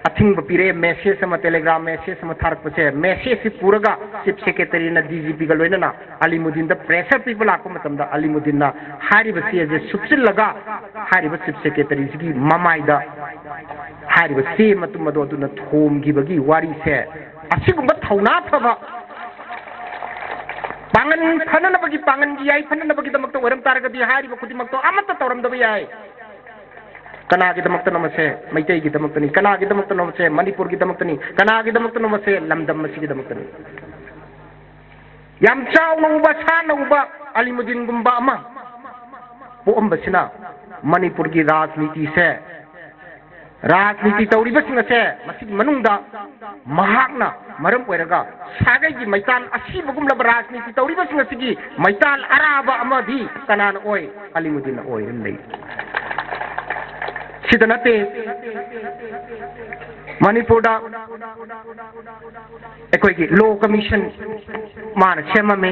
ꯑꯊꯤꯡꯕ ꯄꯤꯔꯛꯑꯦ꯫ Message ꯑꯃ, telegram message ꯑꯃ ꯊꯥꯔꯛꯄꯁꯦ, messageꯁꯤ ꯄꯨꯔꯒ chief secretaryꯅ ꯗꯤ ꯖꯤ ꯄꯤꯒ ꯂꯣꯏꯅꯅ ꯑꯂꯤꯃꯨꯗꯤꯟꯗ pressure ꯄꯤꯕ ꯂꯥꯛꯄ ꯃꯇꯝꯗ ꯑꯂꯤꯃꯨꯗꯤꯟꯅ ꯍꯥꯏꯔꯤꯕ ꯆꯦꯁꯦ ꯁꯨꯞꯆꯤꯜꯂꯒ ꯍꯥꯏꯔꯤꯕ chief secretaryꯁꯤꯒꯤ ꯃꯃꯥꯏꯗ ꯍꯥꯏꯔꯤꯕ ꯆꯦ ꯃꯇꯨꯝ ꯑꯗꯣ ꯑꯗꯨꯅ ꯊꯣꯝꯈꯤꯕꯒꯤ ꯋꯥꯔꯤꯁꯦ, ꯑꯁꯤꯒꯨꯝꯕ ꯊꯧꯅꯥ ꯐꯕ, ꯄꯥꯡꯒꯟ ꯐꯅꯅꯕꯒꯤ, ꯄꯥꯡꯒꯟꯒꯤ ꯌꯥꯏꯐꯅꯅꯕꯒꯤꯗꯃꯛꯇ ꯑꯣꯏꯔꯝ ꯇꯥꯔꯒꯗꯤ ꯍꯥꯏꯔꯤꯕ ꯈꯨꯗꯤꯡꯃꯛꯇꯣ ꯑꯃꯠꯇ ꯇꯧꯔꯝꯗꯕ ꯌꯥꯏ꯫ ꯀꯅꯥꯒꯤꯗꯃꯛꯇꯅꯣ ꯃꯁꯦ? ꯃꯩꯇꯩꯒꯤꯗꯃꯛꯇꯅꯤ꯫ ꯀꯅꯥꯒꯤꯗꯃꯛꯇꯅꯣ ꯃꯁꯦ? ꯃꯅꯤꯄꯨꯔꯒꯤꯗꯃꯛꯇꯅꯤ꯫ ꯀꯅꯥꯒꯤꯗꯃꯛꯇꯅꯣ ꯃꯁꯦ? ꯂꯝꯗꯝ ꯑꯁꯤꯒꯤꯗꯃꯛꯇꯅꯤ꯫ ꯌꯥꯝ ꯆꯥꯎꯅ ꯎꯕ, ꯁꯥꯟꯅ ꯎꯕ ꯑꯂꯤꯃꯨꯗꯤꯟꯒꯨꯝꯕ ꯑꯃ ꯄꯣꯛꯑꯝꯕꯁꯤꯅ ꯃꯅꯤꯄꯨꯔꯒꯤ ꯔꯥꯖꯅꯤꯇꯤꯁꯦ, ꯔꯥꯖꯅꯤꯇꯤ ꯇꯧꯔꯤꯕꯁꯤꯡ ꯑꯁꯦ, ꯃꯁꯤꯒꯤ ꯃꯅꯨꯡꯗ ꯃꯍꯥꯛꯅ ꯃꯔꯝ ꯑꯣꯏꯔꯒ ꯁꯥꯒꯩꯒꯤ ꯃꯩꯇꯥꯟ ꯑꯁꯤꯕꯒꯨꯝꯂꯕ ꯔꯥꯖꯅꯤꯇꯤ ꯇꯧꯔꯤꯕꯁꯤꯡ ꯑꯁꯤꯒꯤ ꯃꯩꯇꯥꯟ ꯑꯔꯥꯕ ꯑꯃꯗꯤ ꯀꯅꯥꯅ ꯑꯣꯏ? ꯑꯂꯤꯃꯨꯗꯤꯟꯅ ꯑꯣꯏꯔ ꯂꯩ꯫ ꯁꯤꯗ ꯅꯠꯇꯦ, ꯃꯅꯤꯄꯨꯔꯗ ꯑꯩꯈꯣꯏꯒꯤ law commission ꯃꯥꯅ ꯁꯦꯝꯃꯝꯃꯤ꯫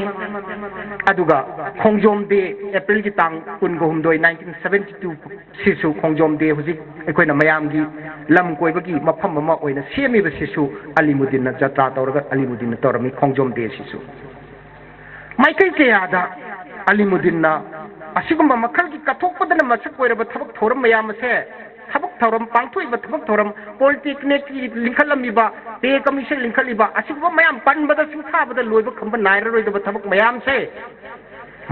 ꯑꯗꯨꯒ ꯈꯣꯡꯖꯣꯝ day, Aprilꯒꯤ ꯇꯥꯡ ꯀꯨꯟꯒ ꯍꯨꯝꯗꯣꯏ, nineteen seventy two, ꯁꯤꯁꯨ ꯈꯣꯡꯖꯣꯝ day, ꯍꯧꯖꯤꯛ ꯑꯩꯈꯣꯏꯅ ꯃꯌꯥꯝꯒꯤ ꯂꯝ ꯀꯣꯏꯕꯒꯤ ꯃꯐꯝ ꯑꯃ ꯑꯣꯏꯅ ꯁꯦꯝꯃꯤꯕꯁꯤꯁꯨ ꯑꯂꯤꯃꯨꯗꯤꯟꯅ ꯖꯇ꯭ꯔꯥ ꯇꯧꯔꯒ ꯑꯂꯤꯃꯨꯗꯤꯟꯅ ꯇꯧꯔꯝꯃꯤ ꯈꯣꯡꯖꯣꯝ dayꯁꯤꯁꯨ꯫ ꯃꯥꯏꯀꯩ ꯀꯌꯥꯗ ꯑꯂꯤꯃꯨꯗꯤꯟꯅ ꯑꯁꯤꯒꯨꯝꯕ ꯃꯈꯜꯒꯤ ꯀꯠꯊꯣꯛꯄꯗꯅ ꯃꯁꯛ ꯑꯣꯏꯔꯕ ꯊꯕꯛ ꯊꯧꯔꯝ ꯃꯌꯥꯝ ꯑꯁꯦ, ꯊꯕꯛ ꯊꯧꯔꯝ ꯄꯥꯡꯊꯣꯛꯏꯕ ꯊꯕꯛ ꯊꯧꯔꯝ, polytechnicꯀꯤ ꯂꯤꯡꯈꯠꯂꯝꯃꯤꯕ, pay commission ꯂꯤꯡꯈꯠꯂꯤꯕ, ꯑꯁꯤꯒꯨꯝꯕ ꯃꯌꯥꯝ ꯄꯟꯕꯗ ꯆꯤꯡꯊꯥꯕꯗ ꯂꯣꯏꯕ ꯈꯝꯕ ꯅꯥꯏꯔꯔꯣꯏꯗꯕ ꯊꯕꯛ ꯃꯌꯥꯝꯁꯦ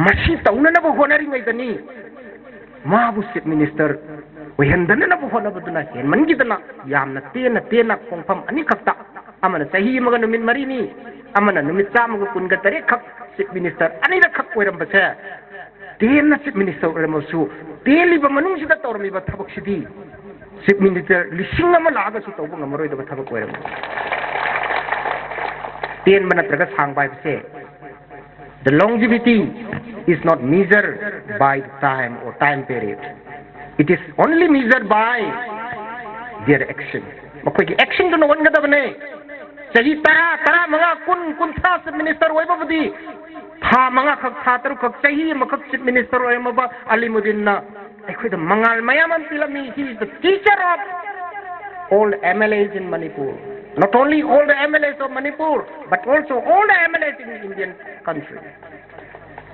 ꯃꯁꯤ ꯇꯧꯅꯅꯕ ꯍꯣꯠꯅꯔꯤꯉꯩꯗꯅꯤ ꯃꯥꯕꯨ Chief Minister ꯑꯣꯏꯍꯟꯗꯅꯅꯕ ꯍꯣꯠꯅꯕꯗꯨꯅ ꯍꯦꯟꯃꯟꯈꯤꯗꯅ ꯌꯥꯝꯅ ꯇꯦꯟꯅ ꯇꯦꯟꯅ ꯈꯣꯡꯐꯝ ꯑꯅꯤꯈꯛꯇ, ꯑꯃꯅ ꯆꯍꯤ ꯑꯃꯒ ꯅꯨꯃꯤꯠ ꯃꯔꯤꯅꯤ, ꯑꯃꯅ ꯅꯨꯃꯤꯠ ꯆꯥꯝꯃꯒ ꯀꯨꯟꯒ ꯇꯔꯦꯠ ꯈꯛ Chief Minister ꯑꯅꯤꯔꯛ ꯈꯛ ꯑꯣꯏꯔꯝꯕꯁꯦ, ꯇꯦꯟꯅ Chief Minister ꯑꯣꯏꯔꯝꯃꯁꯨ, ꯇꯦꯜꯂꯤꯕ ꯃꯅꯨꯡꯁꯤꯗ ꯇꯧꯔꯝꯃꯤꯕ ꯊꯕꯛꯁꯤꯗꯤ Chief Minister ꯂꯤꯁꯤꯡ ꯑꯃ ꯂꯥꯛꯑꯒꯁꯨ ꯇꯧꯕ ꯉꯝꯃꯔꯣꯏꯗꯕ ꯊꯕꯛ ꯑꯣꯏꯔꯝꯃꯤ꯫ ꯇꯦꯟꯕ ꯅꯠꯇ꯭ꯔꯒ ꯁꯥꯡꯕ ꯍꯥꯏꯕꯁꯦ, the longevity is not measured by the time or time period. It is only measured by their action. ꯃꯈꯣꯏꯒꯤ actionꯗꯨꯅ ꯑꯣꯟꯒꯗꯕꯅꯦ꯫ ꯆꯍꯤ ꯇꯔꯥ, ꯇꯔꯥꯃꯉꯥ, ꯀꯨꯟ, ꯀꯨꯟꯊ꯭ꯔꯥ Chief Minister ꯑꯣꯏꯕꯕꯨꯗꯤ, ꯊꯥ ꯃꯉꯥꯈꯛ, ꯊꯥ ꯇꯔꯨꯛꯈꯛ, ꯆꯍꯤ ꯑꯃꯈꯛ Chief Minister ꯑꯣꯏꯔꯝꯃꯕ ꯑꯂꯤꯃꯨꯗꯤꯟꯅ ꯑꯩꯈꯣꯏꯗ ꯃꯉꯥꯜ ꯃꯌꯥꯝ ꯑꯃ ꯄꯤꯔꯝꯃꯤ꯫ He is the teacher of all M L As in Manipur. Not only all the M L As of Manipur, but also all the M L As in Indian country.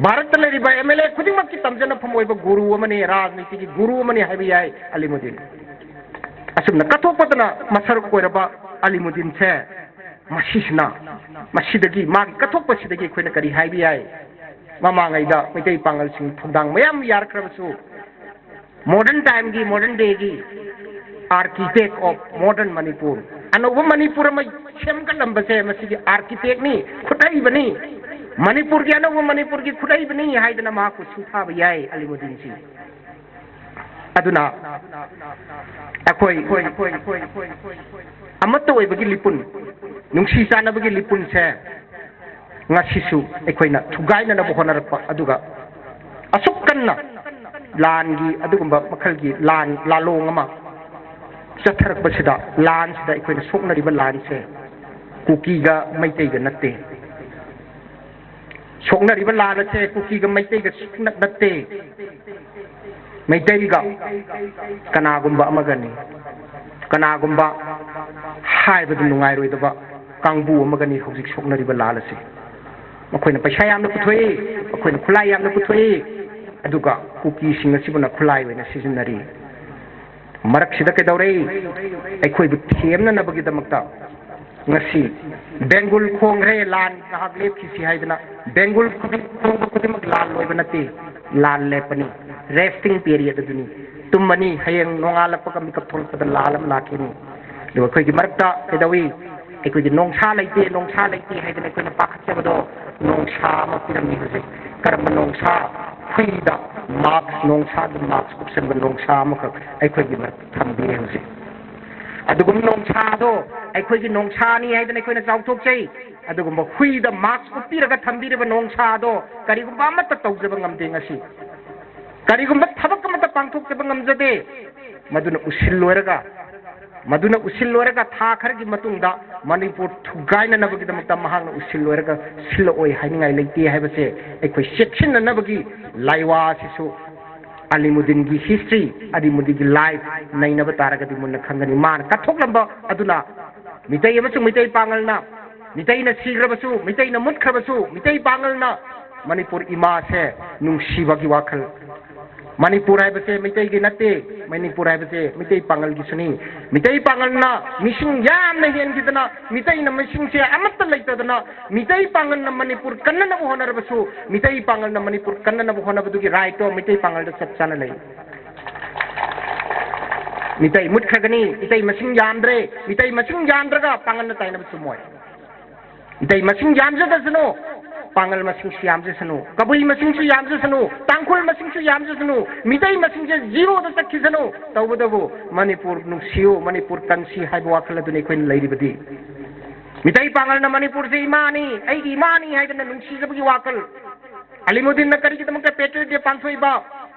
ꯚꯥꯔꯠꯇ ꯂꯩꯔꯤꯕ M L A ꯈꯨꯗꯤꯡꯃꯛꯀꯤ ꯇꯝꯖꯅꯐꯝ ꯑꯣꯏꯕ ꯒꯨꯔꯨ ꯑꯃꯅꯤ, ꯔꯥꯖꯅꯤꯇꯤꯒꯤ ꯒꯨꯔꯨ ꯑꯃꯅꯤ ꯍꯥꯏꯕ ꯌꯥꯏ ꯑꯂꯤꯃꯨꯗꯤꯟ꯫ ꯑꯁꯨꯝꯅ ꯀꯠꯊꯣꯛꯄꯗꯅ ꯃꯁꯔꯨꯛ ꯑꯣꯏꯔꯕ ꯑꯂꯤꯃꯨꯗꯤꯟꯁꯦ ꯃꯁꯤꯁꯤꯅ, ꯃꯁꯤꯗꯒꯤ, ꯃꯥꯒꯤ ꯀꯠꯊꯣꯛꯄꯁꯤꯗꯒꯤ ꯑꯩꯈꯣꯏꯅ ꯀꯔꯤ ꯍꯥꯏꯕ ꯌꯥꯏ? ꯃꯃꯥꯡꯉꯩꯗ ꯃꯩꯇꯩ ꯄꯥꯉꯜꯁꯤꯡ ꯊꯧꯗꯥꯡ ꯃꯌꯥꯝ ꯌꯥꯔꯛꯈ꯭ꯔꯕꯁꯨ, modern timeꯒꯤ, modern dayꯒꯤ architect of modern Manipur, ꯑꯅꯧꯕ ꯃꯅꯤꯄꯨꯔ ꯑꯃ ꯁꯦꯝꯒꯠꯂꯝꯕꯁꯦ ꯃꯁꯤꯒꯤ architectꯅꯤ, ꯈꯨꯠꯍꯩꯕꯅꯤ꯫ ꯃꯅꯤꯄꯨꯔꯒꯤ, ꯑꯅꯧꯕ ꯃꯅꯤꯄꯨꯔꯒꯤ ꯈꯨꯠꯍꯩꯕꯅꯤ ꯍꯥꯏꯗꯅ ꯃꯍꯥꯛꯄꯨ ꯁꯤꯡꯊꯥꯕ ꯌꯥꯏ ꯑꯂꯤꯃꯨꯗꯤꯟꯁꯤ꯫ ꯑꯗꯨꯅ ꯑꯩꯈꯣꯏ ꯑꯃꯠꯇ ꯑꯣꯏꯕꯒꯤ ꯂꯤꯄꯨꯟ, ꯅꯨꯡꯁꯤ ꯆꯥꯟꯅꯕꯒꯤ ꯂꯤꯄꯨꯟꯁꯦ ꯉꯁꯤꯁꯨ ꯑꯩꯈꯣꯏꯅ ꯊꯨꯒꯥꯏꯅꯅꯕ ꯍꯣꯠꯅꯔꯛꯄ, ꯑꯗꯨꯒ ꯑꯁꯨꯛ ꯀꯟꯅ ꯂꯥꯟꯒꯤ, ꯑꯗꯨꯒꯨꯝꯕ ꯃꯈꯜꯒꯤ ꯂꯥꯟ, ꯂꯥꯂꯣꯡ ꯑꯃ ꯆꯠꯊꯔꯛꯄꯁꯤꯗ, ꯂꯥꯟꯁꯤꯗ ꯑꯩꯈꯣꯏꯅ ꯁꯣꯛꯅꯔꯤꯕ ꯂꯥꯟꯁꯦ ꯀꯨꯀꯤꯒ ꯃꯩꯇꯩꯒ ꯅꯠꯇꯦ꯫ ꯁꯣꯛꯅꯔꯤꯕ ꯂꯥꯟ ꯑꯁꯦ ꯀꯨꯀꯤꯒ ꯃꯩꯇꯩꯒ ꯁꯨꯡꯅꯠ ꯅꯠꯇꯦ꯫ ꯃꯩꯇꯩꯒ ꯀꯅꯥꯒꯨꯝꯕ ꯑꯃꯒꯅꯤ꯫ ꯀꯅꯥꯒꯨꯝꯕ ꯍꯥꯏꯕꯗ ꯅꯨꯡꯉꯥꯏꯔꯣꯏꯗꯕ ꯀꯥꯡꯕꯨ ꯑꯃꯒꯅꯤ ꯍꯧꯖꯤꯛ ꯁꯣꯛꯅꯔꯤꯕ ꯂꯥꯟ ꯑꯁꯤ꯫ ꯃꯈꯣꯏꯅ ꯄꯩꯁꯥ ꯌꯥꯝꯅ ꯄꯨꯊꯣꯛꯏ, ꯃꯈꯣꯏꯅ ꯈꯨꯠꯂꯥꯏ ꯌꯥꯝꯅ ꯄꯨꯊꯣꯛꯏ, ꯑꯗꯨꯒ ꯀꯨꯀꯤꯁꯤꯡ ꯑꯁꯤꯕꯨꯅ ꯈꯨꯠꯂꯥꯏ ꯑꯣꯏꯅ ꯁꯤꯖꯤꯟꯅꯔꯤ꯫ ꯃꯔꯛꯁꯤꯗ ꯀꯩꯗꯧꯔꯦ? ꯑꯩꯈꯣꯏꯕꯨ ꯊꯦꯝꯅꯅꯕꯒꯤꯗꯃꯛꯇ ꯉꯁꯤ ꯕꯦꯡꯒꯨꯜ ꯈꯣꯡꯈ꯭ꯔꯦ, ꯂꯥꯟ ꯉꯥꯏꯍꯥꯛ ꯂꯦꯞꯈꯤꯁꯤ ꯍꯥꯏꯗꯅ꯫ ꯕꯦꯡꯒꯨꯜ ꯈꯨꯗꯤꯡ ꯈꯣꯡꯕ ꯈꯨꯗꯤꯡꯃꯛ ꯂꯥꯟ ꯂꯣꯏꯕ ꯅꯠꯇꯦ, ꯂꯥꯟ ꯂꯦꯞꯄꯅꯤ, resting period ꯑꯗꯨꯅꯤ꯫ ꯇꯨꯝꯃꯅꯤ, ꯍꯌꯦꯡ ꯅꯣꯡꯉꯥꯜꯂꯛꯄꯒ ꯃꯤꯀꯞ ꯊꯣꯛꯂꯛꯄꯗ ꯂꯥꯟ ꯑꯃ ꯂꯥꯛꯈꯤꯅꯤ꯫ ꯑꯗꯨꯒ ꯑꯩꯈꯣꯏꯒꯤ ꯃꯔꯛꯇ ꯀꯩꯗꯧꯏ? ꯑꯩꯈꯣꯏꯒꯤ ꯅꯣꯡꯁꯥ ꯂꯩꯇꯦ, ꯅꯣꯡꯁꯥ ꯂꯩꯇꯦ ꯍꯥꯏꯗꯅ ꯑꯩꯈꯣꯏꯅ ꯄꯥꯈꯠꯆꯕꯗꯣ, ꯅꯣꯡꯁꯥ ꯑꯃ ꯄꯤꯔꯝꯃꯤ ꯍꯧꯖꯤꯛ꯫ ꯀꯔꯝꯕ ꯅꯣꯡꯁꯥ? ꯍꯨꯏꯗ mask, ꯅꯣꯡꯁꯥꯒꯤ mask ꯀꯨꯞꯁꯟꯕ ꯅꯣꯡꯁꯥ ꯑꯃꯈꯛ ꯑꯩꯈꯣꯏꯒꯤ ꯃꯔꯛꯇ ꯊꯝꯕꯤꯔꯦ ꯍꯧꯖꯤꯛ꯫ ꯑꯗꯨꯒꯨꯝꯕ ꯅꯣꯡꯁꯥꯗꯣ ꯑꯩꯈꯣꯏꯒꯤ ꯅꯣꯡꯁꯥꯅꯤ ꯍꯥꯏꯗꯅ ꯑꯩꯈꯣꯏꯅ ꯆꯥꯎꯊꯣꯛꯆꯩ꯫ ꯑꯗꯨꯒꯨꯝꯕ ꯍꯨꯏꯗ mask ꯎꯞꯄꯤꯔꯒ ꯊꯝꯕꯤꯔꯤꯕ ꯅꯣꯡꯁꯥꯗꯣ ꯀꯔꯤꯒꯨꯝꯕ ꯑꯃꯠꯇ ꯇꯧꯖꯕ ꯉꯝꯗꯦ ꯉꯁꯤ꯫ ꯀꯔꯤꯒꯨꯝꯕ ꯊꯕꯛ ꯑꯃꯠꯇ ꯄꯥꯡꯊꯣꯛꯆꯕ ꯉꯝꯖꯗꯦ꯫ ꯃꯗꯨꯅ ꯎꯁꯤꯜꯂꯣꯏꯔꯒ, ꯃꯗꯨꯅ ꯎꯁꯤꯜꯂꯣꯏꯔꯒ ꯊꯥ ꯈꯔꯒꯤ ꯃꯇꯨꯡꯗ ꯃꯅꯤꯄꯨꯔ ꯊꯨꯒꯥꯏꯅꯅꯕꯒꯤꯗꯃꯛꯇ ꯃꯍꯥꯛꯅ ꯎꯁꯤꯜꯂꯣꯏꯔꯒ ꯁꯤꯜꯂꯛꯑꯣꯏ ꯍꯥꯏꯅꯤꯡꯉꯥꯏ ꯂꯩꯇꯦ ꯍꯥꯏꯕꯁꯦ ꯑꯩꯈꯣꯏ ꯆꯦꯛꯁꯤꯟꯅꯅꯕꯒꯤ ꯂꯥꯏꯋꯥ ꯑꯁꯤꯁꯨ ꯑꯂꯤꯃꯨꯗꯤꯟꯒꯤ history, ꯑꯂꯤꯃꯨꯗꯤꯟꯒꯤ life ꯅꯩꯅꯕ ꯇꯥꯔꯒꯗꯤ ꯃꯨꯟꯅ ꯈꯪꯒꯅꯤ꯫ ꯃꯥꯅ ꯀꯠꯊꯣꯛꯂꯝꯕ ꯑꯗꯨꯅ ꯃꯤꯇꯩ ꯑꯃꯁꯨꯡ ꯃꯤꯇꯩ ꯄꯥꯉꯜꯅ, ꯃꯤꯇꯩꯅ ꯁꯤꯈ꯭ꯔꯕꯁꯨ, ꯃꯤꯇꯩꯅ ꯃꯨꯠꯈ꯭ꯔꯕꯁꯨ, ꯃꯤꯇꯩ ꯄꯥꯉꯜꯅ ꯃꯅꯤꯄꯨꯔ ꯏꯃꯥꯁꯦ ꯅꯨꯡꯁꯤꯕꯒꯤ ꯋꯥꯈꯜ, ꯃꯅꯤꯄꯨꯔ ꯍꯥꯏꯕꯁꯦ ꯃꯩꯇꯩꯒꯤ ꯅꯠꯇꯦ, ꯃꯅꯤꯄꯨꯔ ꯍꯥꯏꯕꯁꯦ ꯃꯩꯇꯩ ꯄꯥꯉꯜꯒꯤꯁꯨꯅꯤ꯫ ꯃꯤꯇꯩ ꯄꯥꯉꯜꯅ ꯃꯤꯁꯤꯡ ꯌꯥꯝꯅ ꯍꯦꯟꯈꯤꯗꯅ, ꯃꯤꯇꯩꯅ ꯃꯤꯁꯤꯡꯁꯦ ꯑꯃꯠꯇ ꯂꯩꯇꯗꯅ, ꯃꯤꯇꯩ ꯄꯥꯉꯜꯅ ꯃꯅꯤꯄꯨꯔ ꯀꯟꯅꯅꯕ ꯍꯣꯠꯅꯔꯕꯁꯨ, ꯃꯤꯇꯩ ꯄꯥꯉꯜꯅ ꯃꯅꯤꯄꯨꯔ ꯀꯟꯅꯅꯕ ꯍꯣꯠꯅꯕꯗꯨꯒꯤ right ꯇꯣ ꯃꯤꯇꯩ ꯄꯥꯉꯜꯗ ꯆꯞ ꯆꯥꯅ ꯂꯩ꯫ ꯃꯤꯇꯩ ꯃꯨꯠꯈ꯭ꯔꯒꯅꯤ, ꯃꯤꯇꯩ ꯃꯁꯤꯡ ꯌꯥꯝꯗ꯭ꯔꯦ, ꯃꯤꯇꯩ ꯃꯁꯤꯡ ꯌꯥꯝꯗ꯭ꯔꯒ ꯄꯥꯉꯜꯅ ꯇꯥꯏꯅꯕ ꯆꯨꯝꯃꯣꯏ꯫ ꯃꯤꯇꯩ ꯃꯁꯤꯡ ꯌꯥꯝꯖꯗꯁꯅꯨ, ꯄꯥꯉꯜ ꯃꯁꯤꯡꯁꯨ ꯌꯥꯝꯖꯁꯅꯨ, ꯀꯕꯨꯏ ꯃꯁꯤꯡꯁꯨ ꯌꯥꯝꯖꯁꯅꯨ, ꯇꯥꯡꯈꯨꯜ ꯃꯁꯤꯡꯁꯨ ꯌꯥꯝꯖꯁꯅꯨ, ꯃꯤꯇꯩ ꯃꯁꯤꯡꯁꯦ zero ꯗ ꯆꯠꯈꯤꯁꯅꯨ꯫ ꯇꯧꯕꯇꯕꯨ ꯃꯅꯤꯄꯨꯔ ꯅꯨꯡꯁꯤꯌꯨ, ꯃꯅꯤꯄꯨꯔ ꯀꯟꯁꯤ ꯍꯥꯏꯕ ꯋꯥꯈꯜ ꯑꯗꯨꯅꯤ ꯑꯩꯈꯣꯏꯅ ꯂꯩꯔꯤꯕꯗꯤ꯫ ꯃꯤꯇꯩ ꯄꯥꯉꯜꯅ ꯃꯅꯤꯄꯨꯔꯁꯦ ꯏꯃꯥꯅꯤ, ꯑꯩꯒꯤ ꯏꯃꯥꯅꯤ ꯍꯥꯏꯗꯅ ꯅꯨꯡꯁꯤꯖꯕꯒꯤ ꯋꯥꯈꯜ, ꯑꯂꯤꯃꯨꯗꯤꯟꯅ ꯀꯔꯤꯒꯤꯗꯃꯛꯇ Patriot Day ꯄꯥꯡꯊꯣꯛꯏꯕ?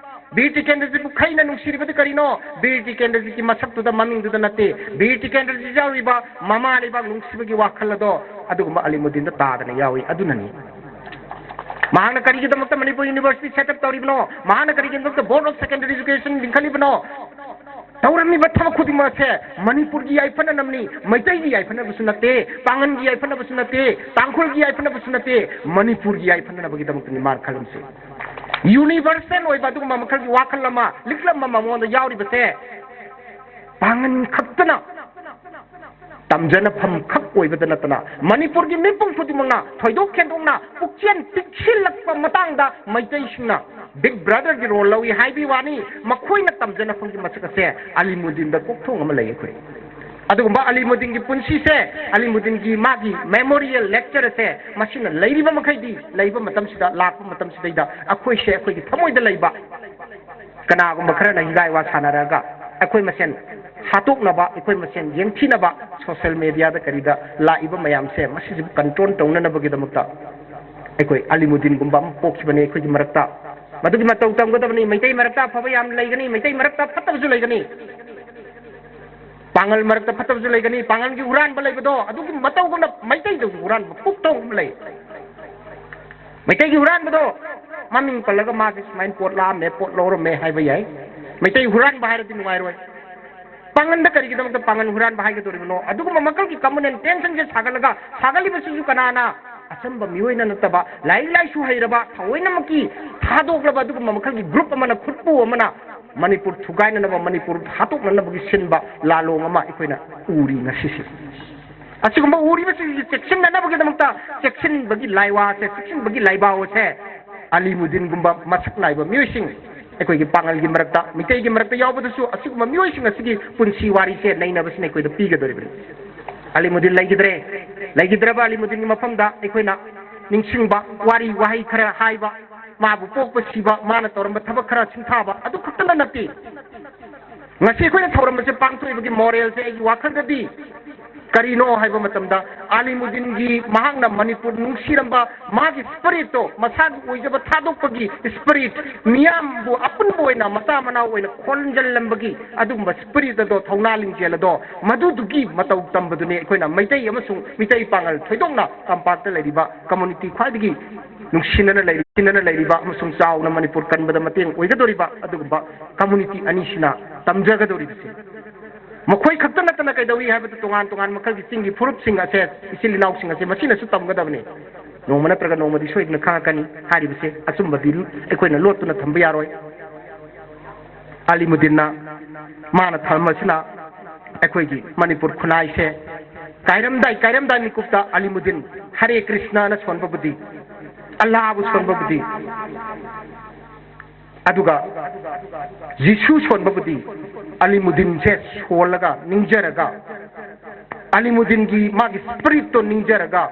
ꯕꯤꯔ ꯇꯤꯀꯦꯟꯗ꯭ꯔꯖꯤꯠꯄꯨ ꯈꯩꯅ ꯅꯨꯡꯁꯤꯔꯤꯕꯗꯤ ꯀꯔꯤꯅꯣ? ꯕꯤꯔ ꯇꯤꯀꯦꯟꯗ꯭ꯔꯖꯤꯠꯀꯤ ꯃꯁꯛꯇꯨꯗ, ꯃꯃꯤꯡꯗꯨꯗ ꯅꯠꯇꯦ꯫ ꯕꯤꯔ ꯇꯤꯀꯦꯟꯗ꯭ꯔꯖꯤꯠ ꯌꯥꯎꯔꯤꯕ ꯃꯃꯥ ꯂꯩꯕꯥꯛ ꯅꯨꯡꯁꯤꯕꯒꯤ ꯋꯥꯈꯜ ꯑꯗꯣ ꯑꯗꯨꯒꯨꯝꯕ ꯑꯂꯤꯃꯨꯗꯤꯟꯗ ꯇꯥꯗꯅ ꯌꯥꯎꯏ꯫ ꯑꯗꯨꯅꯅꯤ ꯃꯍꯥꯛꯅ ꯀꯔꯤꯒꯤꯗꯃꯛꯇ ꯃꯅꯤꯄꯨꯔ university set up ꯇꯧꯔꯤꯕꯅꯣ? ꯃꯍꯥꯛꯅ ꯀꯔꯤꯒꯤꯗꯃꯛꯇ Board of Secondary Education ꯂꯤꯡꯈꯠꯂꯤꯕꯅꯣ? ꯇꯧꯔꯝꯃꯤꯕ ꯊꯕꯛ ꯈꯨꯗꯤꯡꯃꯛꯁꯦ ꯃꯅꯤꯄꯨꯔꯒꯤ ꯌꯥꯏꯐꯅꯅꯕꯅꯤ, ꯃꯩꯇꯩꯒꯤ ꯌꯥꯏꯐꯅꯕꯁꯨ ꯅꯠꯇꯦ, ꯄꯥꯉꯟꯒꯤ ꯌꯥꯏꯐꯅꯕꯁꯨ ꯅꯠꯇꯦ, ꯇꯥꯡꯈꯨꯜꯒꯤ ꯌꯥꯏꯐꯅꯕꯁꯨ ꯅꯠꯇꯦ, ꯃꯅꯤꯄꯨꯔꯒꯤ ꯌꯥꯏꯐꯅꯅꯕꯒꯤꯗꯃꯛꯇꯅꯤ ꯃꯥꯅ ꯈꯜꯂꯝꯁꯦ꯫ Universal ꯑꯣꯏꯕ ꯑꯗꯨꯒꯨꯝꯕ ꯃꯈꯜꯒꯤ ꯋꯥꯈꯜ ꯑꯃ, ꯂꯤꯛꯂꯝ ꯑꯃ ꯃꯉꯣꯟꯗ ꯌꯥꯎꯔꯤꯕꯁꯦ ꯄꯥꯉꯟ ꯈꯛꯇꯅ ꯇꯝꯖꯅꯐꯝ ꯈꯛ ꯑꯣꯏꯕꯗ ꯅꯠꯇꯅ, ꯃꯅꯤꯄꯨꯔꯒꯤ ꯃꯤꯄꯨꯝ ꯈꯨꯗꯤꯡꯃꯛꯅ ꯊꯣꯏꯗꯣꯛ ꯍꯦꯟꯗꯣꯛꯅ ꯄꯨꯛꯆꯦꯜ ꯄꯤꯛꯁꯤꯜꯂꯛꯄ ꯃꯇꯥꯡꯗ ꯃꯩꯇꯩꯁꯤꯡꯅ Big Brotherꯒꯤ role ꯂꯧꯏ ꯍꯥꯏꯕꯒꯤ ꯋꯥꯅꯤ꯫ ꯃꯈꯣꯏꯅ ꯇꯝꯖꯅꯐꯝꯒꯤ ꯃꯁꯛ ꯑꯁꯦ ꯑꯂꯤꯃꯨꯗꯤꯟꯗ ꯀꯣꯛꯊꯣꯡ ꯑꯃ ꯂꯩ ꯑꯩꯈꯣꯏ꯫ ꯑꯗꯨꯒꯨꯝꯕ ꯑꯂꯤꯃꯨꯗꯤꯟꯒꯤ ꯄꯨꯟꯁꯤꯁꯦ, ꯑꯂꯤꯃꯨꯗꯤꯟꯒꯤ ꯃꯥꯒꯤ memorial lecture ꯑꯁꯦ, ꯃꯁꯤꯅ ꯂꯩꯔꯤꯕ ꯃꯈꯩꯗꯤ, ꯂꯩꯕ ꯃꯇꯝꯁꯤꯗ, ꯂꯥꯛꯄ ꯃꯇꯝꯁꯤꯗꯩꯗ ꯑꯩꯈꯣꯏꯁꯦ, ꯑꯩꯈꯣꯏꯒꯤ ꯊꯃꯣꯏꯗ ꯂꯩꯕ ꯀꯅꯥꯒꯨꯝꯕ ꯈꯔꯅ ꯍꯤꯒꯥꯏ ꯋꯥ ꯁꯥꯟꯅꯔꯒ ꯑꯩꯈꯣꯏ ꯃꯁꯦꯟ ꯍꯥꯠꯇꯣꯛꯅꯕ, ꯑꯩꯈꯣꯏ ꯃꯁꯦꯟ ꯌꯦꯡꯊꯤꯅꯕ social mediaꯗ ꯀꯔꯤꯗ ꯂꯥꯛꯏꯕ ꯃꯌꯥꯝꯁꯦ, ꯃꯁꯤꯁꯤꯕꯨ control ꯇꯧꯅꯅꯕꯒꯤꯗꯃꯛꯇ ꯑꯩꯈꯣꯏ ꯑꯂꯤꯃꯨꯗꯤꯟꯒꯨꯝꯕ ꯑꯃ ꯄꯣꯛꯈꯤꯕꯅꯤ ꯑꯩꯈꯣꯏꯒꯤ ꯃꯔꯛꯇ꯫ ꯃꯗꯨꯒꯤ ꯃꯇꯧ ꯇꯝꯒꯗꯕꯅꯤ꯫ ꯃꯩꯇꯩ ꯃꯔꯛꯇ ꯑꯐꯕ ꯌꯥꯝ ꯂꯩꯒꯅꯤ, ꯃꯩꯇꯩ ꯃꯔꯛꯇ ꯐꯠꯇꯕꯁꯨ ꯂꯩꯒꯅꯤ꯫ ꯄꯥꯉꯜ ꯃꯔꯛꯇ ꯐꯠꯇꯕꯁꯨ ꯂꯩꯒꯅꯤ꯫ ꯄꯥꯉꯜꯒꯤ ꯍꯨꯔꯥꯟꯕ ꯂꯩꯕꯗꯣ, ꯑꯗꯨꯒꯤ ꯃꯇꯧꯒꯨꯝꯅ ꯃꯩꯇꯩꯗꯁꯨ ꯍꯨꯔꯥꯟꯕ ꯄꯨꯛꯊꯣꯡ ꯑꯃ ꯂꯩ꯫ ꯃꯩꯇꯩꯒꯤ ꯍꯨꯔꯥꯟꯕꯗꯣ ꯃꯃꯤꯡ ꯄꯜꯂꯒ ꯃꯥꯁꯦ ꯁꯨꯃꯥꯏꯅ ꯄꯣꯠ ꯂꯥꯛꯑꯝꯃꯦ, ꯄꯣꯠ ꯂꯧꯔꯝꯃꯦ ꯍꯥꯏꯕ ꯌꯥꯏ꯫ ꯃꯩꯇꯩ ꯍꯨꯔꯥꯟꯕ ꯍꯥꯏꯔꯗꯤ ꯅꯨꯡꯉꯥꯏꯔꯣꯏ꯫ ꯄꯥꯉꯟꯗ ꯀꯔꯤꯒꯤꯗꯃꯛꯇ ꯄꯥꯉꯟ ꯍꯨꯔꯥꯟꯕ ꯍꯥꯏꯒꯗꯧꯔꯤꯕꯅꯣ? ꯑꯗꯨꯒꯨꯝꯕ ꯃꯈꯜꯒꯤ common intentionꯁꯦ ꯁꯥꯒꯠꯂꯒ, ꯁꯥꯒꯠꯂꯤꯕꯁꯤꯁꯨ ꯀꯅꯥꯅ? ꯑꯆꯝꯕ ꯃꯤꯑꯣꯏꯅ ꯅꯠꯇꯕ, ꯂꯥꯏꯔꯤꯛ ꯂꯥꯏꯁꯨ ꯍꯩꯔꯕ, ꯊꯑꯣꯏꯅꯃꯛꯀꯤ ꯊꯥꯗꯣꯛꯂꯕ ꯑꯗꯨꯒꯨꯝꯕ ꯃꯈꯜꯒꯤ group ꯑꯃꯅ, ꯈꯨꯠꯄꯨ ꯑꯃꯅ ꯃꯅꯤꯄꯨꯔ ꯊꯨꯒꯥꯏꯅꯅꯕ, ꯃꯅꯤꯄꯨꯔ ꯍꯥꯠꯇꯣꯛꯅꯅꯕꯒꯤ ꯁꯤꯟꯕ ꯂꯥꯂꯣꯡ ꯑꯃ ꯑꯩꯈꯣꯏꯅ ꯎꯔꯤ ꯉꯁꯤꯁꯦ꯫ ꯑꯁꯤꯒꯨꯝꯕ ꯎꯔꯤꯕꯁꯤꯡꯁꯤ ꯆꯦꯛꯁꯤꯟꯅꯅꯕꯒꯤꯗꯃꯛꯇ ꯆꯦꯛꯁꯤꯟꯕꯒꯤ ꯂꯥꯏꯋꯥꯁꯦ, ꯆꯦꯛꯁꯤꯟꯕꯒꯤ ꯂꯥꯏꯕꯥꯎ ꯑꯁꯦ ꯑꯂꯤꯃꯨꯗꯤꯟꯒꯨꯝꯕ ꯃꯁꯛ ꯅꯥꯏꯕ ꯃꯤꯑꯣꯏꯁꯤꯡ, ꯑꯩꯈꯣꯏꯒꯤ ꯄꯥꯉꯜꯒꯤ ꯃꯔꯛꯇ, ꯃꯤꯇꯩꯒꯤ ꯃꯔꯛꯇ ꯌꯥꯎꯕꯗꯁꯨ ꯑꯁꯤꯒꯨꯝꯕ ꯃꯤꯑꯣꯏꯁꯤꯡ ꯑꯁꯤꯒꯤ ꯄꯨꯟꯁꯤ ꯋꯥꯔꯤꯁꯦ ꯅꯩꯅꯕꯁꯤꯅ ꯑꯩꯈꯣꯏꯗ ꯄꯤꯒꯗꯧꯔꯤꯕꯅꯤ꯫ ꯑꯂꯤꯃꯨꯗꯤꯟ ꯂꯩꯈꯤꯗ꯭ꯔꯦ꯫ ꯂꯩꯈꯤꯗ꯭ꯔꯕ ꯑꯂꯤꯃꯨꯗꯤꯟꯒꯤ ꯃꯐꯝꯗ ꯑꯩꯈꯣꯏꯅ ꯅꯤꯡꯁꯤꯡꯕ, ꯋꯥꯔꯤ ꯋꯥꯍꯩ ꯈꯔ ꯍꯥꯏꯕ, ꯃꯥꯕꯨ ꯄꯣꯛꯄ ꯁꯤꯕ, ꯃꯥꯅ ꯇꯧꯔꯝꯕ ꯊꯕꯛ ꯈꯔ ꯁꯤꯡꯊꯥꯕ, ꯑꯗꯨ ꯈꯛꯇꯅ ꯅꯠꯇꯦ꯫ ꯉꯁꯤ ꯑꯩꯈꯣꯏꯅ ꯊꯧꯔꯝ ꯑꯁꯦ ꯄꯥꯡꯊꯣꯛꯏꯕꯒꯤ moralꯁꯦ ꯑꯩꯒꯤ ꯋꯥꯈꯜꯗꯗꯤ ꯀꯔꯤꯅꯣ ꯍꯥꯏꯕ ꯃꯇꯝꯗ, ꯑꯂꯤꯃꯨꯗꯤꯟꯒꯤ, ꯃꯍꯥꯛꯅ ꯃꯅꯤꯄꯨꯔ ꯅꯨꯡꯁꯤꯔꯝꯕ ꯃꯥꯒꯤ spiritꯇꯣ, ꯃꯁꯥꯒꯤ ꯑꯣꯏꯖꯕ ꯊꯥꯗꯣꯛꯄꯒꯤ spirit, ꯃꯤꯌꯥꯝꯕꯨ ꯑꯄꯨꯟꯕ ꯑꯣꯏꯅ ꯃꯆꯥ ꯃꯅꯥꯎ ꯑꯣꯏꯅ ꯈꯣꯟꯖꯜꯂꯝꯕꯒꯤ ꯑꯗꯨꯒꯨꯝꯕ spirit ꯑꯗꯣ, ꯊꯧꯅꯥ ꯂꯤꯡꯖꯦꯜ ꯑꯗꯣ, ꯃꯗꯨꯗꯨꯒꯤ ꯃꯇꯧ ꯇꯝꯕꯗꯨꯅꯤ ꯑꯩꯈꯣꯏꯅ ꯃꯩꯇꯩ ꯑꯃꯁꯨꯡ ꯃꯤꯇꯩ ꯄꯥꯉꯜ, ꯊꯣꯏꯗꯣꯛꯅ ꯇꯝꯄꯥꯛꯇ ꯂꯩꯔꯤꯕ community ꯈ꯭ꯋꯥꯏꯗꯒꯤ ꯅꯨꯡꯁꯤꯅꯅ ꯂꯩꯔꯤ-, ꯅꯨꯡꯁꯤꯅꯅ ꯂꯩꯔꯤꯕ ꯑꯃꯁꯨꯡ ꯆꯥꯎꯅ ꯃꯅꯤꯄꯨꯔ ꯀꯟꯕꯗ ꯃꯇꯦꯡ ꯑꯣꯏꯒꯗꯧꯔꯤꯕ ꯑꯗꯨꯒꯨꯝꯕ community ꯑꯅꯤꯁꯤꯅ ꯇꯝꯖꯒꯗꯧꯔꯤꯕꯁꯦ꯫ ꯃꯈꯣꯏ ꯈꯛꯇ ꯅꯠꯇꯅ ꯀꯩꯗꯧꯏ ꯍꯥꯏꯕꯗ, ꯇꯣꯉꯥꯟ ꯇꯣꯉꯥꯟ ꯃꯈꯜꯒꯤ ꯆꯤꯡꯒꯤ ꯐꯨꯔꯨꯞꯁꯤꯡ ꯑꯁꯦ, ꯏꯆꯤꯜ ꯏꯅꯥꯎꯁꯤꯡ ꯑꯁꯦ ꯃꯁꯤꯅꯁꯨ ꯇꯝꯒꯗꯕꯅꯤ꯫ ꯅꯣꯡꯃ ꯅꯠꯇ꯭ꯔꯒ ꯅꯣꯡꯃꯗꯤ ꯁꯣꯏꯗꯅ ꯈꯪꯉꯛꯀꯅꯤ ꯍꯥꯏꯔꯤꯕꯁꯦ꯫ ꯑꯆꯨꯝꯕꯗꯤ ꯑꯩꯈꯣꯏꯅ ꯂꯣꯠꯇꯨꯅ ꯊꯝꯕ ꯌꯥꯔꯣꯏ꯫ ꯑꯂꯤꯃꯨꯗꯤꯟꯅ ꯃꯥꯅ ꯊꯝꯕꯁꯤꯅ ꯑꯩꯈꯣꯏꯒꯤ ꯃꯅꯤꯄꯨꯔ ꯈꯨꯟꯅꯥꯏꯁꯦ ꯀꯥꯏꯔꯝꯗꯥꯏ, ꯀꯥꯏꯔꯝꯗꯥꯏ ꯃꯤꯀꯨꯞꯇ ꯑꯂꯤꯃꯨꯗꯤꯟ ꯍꯔꯦ ꯀ꯭ꯔꯤꯁꯅꯅ ꯁꯣꯟꯕꯕꯨꯗꯤ, ꯑꯜꯂꯥꯕꯨ ꯁꯣꯟꯕꯕꯨꯗꯤ, ꯑꯗꯨꯒ ꯖꯤꯁꯨ ꯁꯣꯟꯕꯕꯨꯗꯤ, ꯑꯂꯤꯃꯨꯗꯤꯟꯁꯦ ꯁꯣꯜꯂꯒ, ꯅꯤꯡꯖꯔꯒ, ꯑꯂꯤꯃꯨꯗꯤꯟꯒꯤ ꯃꯥꯒꯤ spirit ꯇꯣ ꯅꯤꯡꯖꯔꯒ,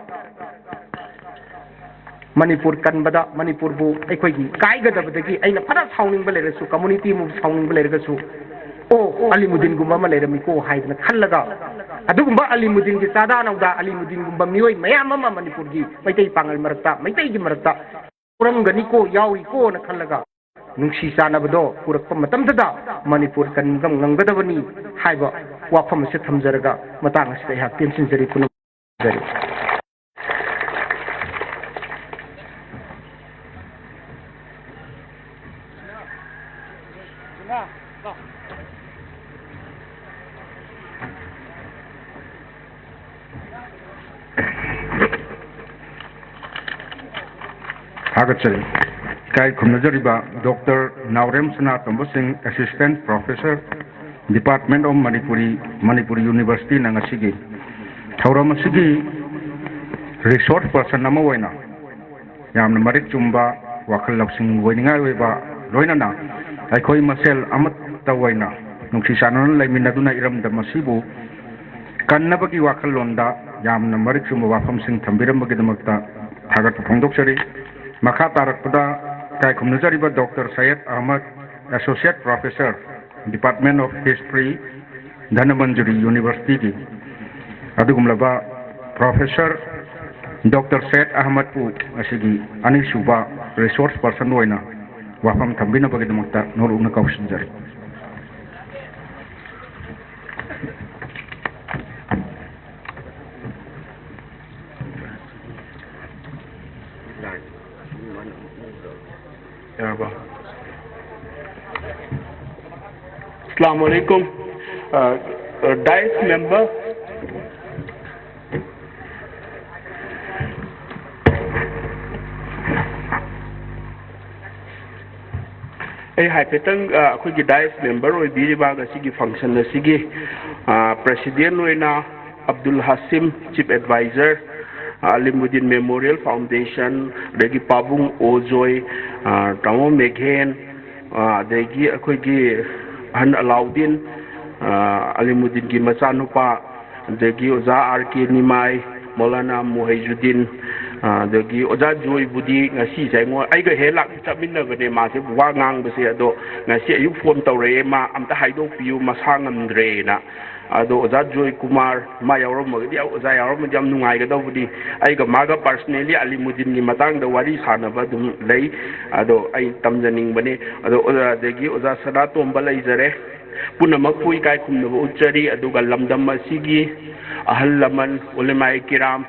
ꯃꯅꯤꯄꯨꯔ ꯀꯟꯕꯗ, ꯃꯅꯤꯄꯨꯔꯕꯨ ꯑꯩꯈꯣꯏꯒꯤ ꯀꯥꯏꯒꯗꯕꯗꯒꯤ ꯑꯩꯅ ꯐꯅ ꯁꯥꯎꯅꯤꯡꯕ ꯂꯩꯔꯁꯨ, community ꯑꯃꯕꯨ ꯁꯥꯎꯅꯤꯡꯕ ꯂꯩꯔꯒꯁꯨ, "ꯑꯣ, ꯑꯂꯤꯃꯨꯗꯤꯟꯒꯨꯝꯕ ꯑꯃ ꯂꯩꯔꯝꯃꯤꯀꯣ" ꯍꯥꯏꯗꯅ ꯈꯜꯂꯒ, ꯑꯗꯨꯒꯨꯝꯕ ꯑꯂꯤꯃꯨꯗꯤꯟꯒꯤ ꯆꯥꯗꯥ ꯅꯧꯗꯥ, ꯑꯂꯤꯃꯨꯗꯤꯟꯒꯨꯝꯕ ꯃꯤꯑꯣꯏ ꯃꯌꯥꯝ ꯑꯃ ꯃꯅꯤꯄꯨꯔꯒꯤ ꯃꯩꯇꯩ ꯄꯥꯉꯜ ꯃꯔꯛꯇ, ꯃꯩꯇꯩꯒꯤ ꯃꯔꯛꯇ ꯄꯨꯔꯝꯒꯅꯤꯀꯣ, ꯌꯥꯎꯔꯤꯀꯣꯅ ꯈꯜꯂꯒ, ꯅꯨꯡꯁꯤ ꯆꯥꯟꯅꯕꯗꯣ ꯄꯨꯔꯛꯄ ꯃꯇꯝꯗꯨꯗ ꯃꯅꯤꯄꯨꯔ ꯀꯟꯕ ꯉꯝꯒꯗꯕꯅꯤ ꯍꯥꯏꯕ ꯋꯥꯐꯝ ꯑꯁꯤ ꯊꯝꯖꯔꯒ, ꯃꯇꯥꯡ ꯑꯁꯤꯗ ꯑꯩꯍꯥꯛ ꯇꯦꯟꯁꯤꯟꯖꯔꯤ꯫ ꯄꯨꯅꯃꯛ ꯖꯔꯤ꯫ ꯊꯥꯒꯠꯆꯔꯤ꯫ ꯏꯀꯥꯏ ꯈꯨꯝꯅꯖꯔꯤꯕ ꯗꯣꯛꯇꯔ ꯅꯥꯎꯔꯦꯝ ꯁꯅꯥꯇꯣꯝꯕ ꯁꯤꯡ, Assistant Professor, Department of Manipuri, Manipur University ꯅ ꯉꯁꯤꯒꯤ ꯊꯧꯔꯝ ꯑꯁꯤꯒꯤ resource person ꯑꯃ ꯑꯣꯏꯅ ꯌꯥꯝꯅ ꯃꯔꯤꯛ ꯆꯨꯝꯕ, ꯋꯥꯈꯜ ꯂꯧꯁꯤꯡ ꯑꯣꯏꯅꯤꯡꯉꯥꯏ ꯑꯣꯏꯕ, ꯂꯣꯏꯅꯅ ꯑꯩꯈꯣꯏ ꯃꯁꯦꯜ ꯑꯃꯠꯇ ꯑꯣꯏꯅ ꯅꯨꯡꯁꯤ ꯆꯥꯟꯅꯅ ꯂꯩꯃꯤꯟꯅꯗꯨꯅ ꯏꯔꯝꯗꯝ ꯑꯁꯤꯕꯨ ꯀꯟꯅꯕꯒꯤ ꯋꯥꯈꯜꯂꯣꯟꯗ ꯌꯥꯝꯅ ꯃꯔꯤꯛ ꯆꯨꯝꯕ ꯋꯥꯐꯝꯁꯤꯡ ꯊꯝꯕꯤꯔꯝꯕꯒꯤꯗꯃꯛꯇ ꯊꯥꯒꯠꯄ ꯐꯣꯡꯗꯣꯛꯆꯔꯤ꯫ ꯃꯈꯥ ꯇꯥꯔꯛꯄꯗ ꯏꯀꯥꯏ ꯈꯨꯝꯅꯖꯔꯤꯕ doctor Syed Ahmad, Associate Professor, Department of History, Dhanamanjuri University ꯒꯤ ꯑꯗꯨꯒꯨꯝꯂꯕ Professor ꯗꯣꯛꯇꯔ ꯁꯌꯦꯗ ꯑꯍꯃꯗꯄꯨ ꯉꯁꯤꯒꯤ ꯑꯅꯤꯁꯨꯕ resource person ꯑꯣꯏꯅ ꯋꯥꯐꯝ ꯊꯝꯕꯤꯅꯕꯒꯤꯗꯃꯛꯇ ꯅꯣꯂꯨꯛꯅ ꯀꯧꯁꯤꯟꯖꯔꯤ꯫ ꯌꯥꯔꯕꯣ? ꯑꯁꯂꯥꯃꯨ ꯑꯂꯩꯀꯨꯝ꯫ ꯑ, ꯑ, dais member꯫ ꯑꯩ ꯍꯥꯏꯐꯦꯠꯇꯪ, ꯑ, ꯑꯩꯈꯣꯏꯒꯤ dais member ꯑꯣꯏꯕꯤꯔꯤꯕ ꯉꯁꯤꯒꯤ function ꯑꯁꯤꯒꯤ, ꯑ, president ꯑꯣꯏꯅ Abdul ꯍꯥꯁꯤꯝ, Chief Advisor, Alimuddin Memorial Foundation, ꯑꯗꯒꯤ ꯄꯥꯕꯨꯡ ꯑꯣꯖꯣꯏ, ꯑ, ꯇꯥꯃꯣ ꯃꯦꯘꯦꯟ, ꯑ, ꯑꯗꯒꯤ ꯑꯩꯈꯣꯏꯒꯤ ꯑꯍꯟ ꯑꯂꯥꯎꯗꯤꯟ, ꯑ, ꯑꯂꯤꯃꯨꯗꯤꯟꯒꯤ ꯃꯆꯥꯅꯨꯄꯥ, ꯑꯗꯒꯤ ꯑꯣꯖꯥ ꯑꯥꯔ ꯀꯦ ꯅꯤꯃꯥꯏ, ꯃꯧꯂꯥꯅꯥ ꯃꯨꯍꯩꯖꯨꯗꯤꯟ, ꯑ, ꯑꯗꯒꯤ ꯑꯣꯖꯥ ꯖꯣꯏꯕꯨꯗꯤ ꯉꯁꯤꯁꯦ ꯑꯩꯉꯣꯟ-, ꯑꯩꯒ ꯍꯦꯛ ꯂꯥꯛ-, ꯆꯠꯃꯤꯟꯅꯕꯅꯦ ꯃꯥꯁꯦ ꯋꯥ ꯉꯥꯡꯕꯁꯦ, ꯑꯗꯣ ꯉꯁꯤ ꯑꯌꯨꯛ ꯐꯣꯟ ꯇꯧꯔꯛꯑꯦ, ꯃꯥ ꯑꯝꯇ ꯍꯥꯏꯗꯣꯛꯄꯤꯌꯨ, ꯃꯁꯥ ꯉꯝꯗ꯭ꯔꯦꯅ꯫ ꯑꯗꯣ ꯑꯣꯖꯥ ꯖꯣꯏ ꯀꯨꯃꯥꯔ, ꯃꯥ ꯌꯥꯎꯔꯝꯃꯒꯗꯤ, ꯑꯣꯖꯥ ꯌꯥꯎꯔꯝꯃꯗꯤ ꯌꯥꯝ ꯅꯨꯡꯉꯥꯏꯒꯗꯧꯕꯅꯤ꯫ ꯑꯩꯒ ꯃꯥꯒ personally ꯑꯂꯤꯃꯨꯗꯤꯟꯒꯤ ꯃꯇꯥꯡꯗ ꯋꯥꯔꯤ ꯁꯥꯟꯅꯕ ꯑꯗꯨꯝ ꯂꯩ, ꯑꯗꯣ ꯑꯩ ꯇꯝꯖꯅꯤꯡꯕꯅꯤ꯫ ꯑꯗꯣ ꯑꯣꯖꯥ, ꯑꯗꯒꯤ ꯑꯣꯖꯥ ꯁꯅꯥꯇꯣꯝꯕ ꯂꯩꯖꯔꯦ, ꯄꯨꯝꯅꯃꯛꯄꯨ ꯏꯀꯥꯏ ꯈꯨꯝꯅꯕ ꯎꯠꯆꯔꯤ꯫ ꯑꯗꯨꯒ ꯂꯝꯗꯝ ꯑꯁꯤꯒꯤ ꯑꯍꯜ ꯂꯃꯟ, ꯎꯂꯦꯃꯥꯏ ꯀꯤꯔꯥꯝ,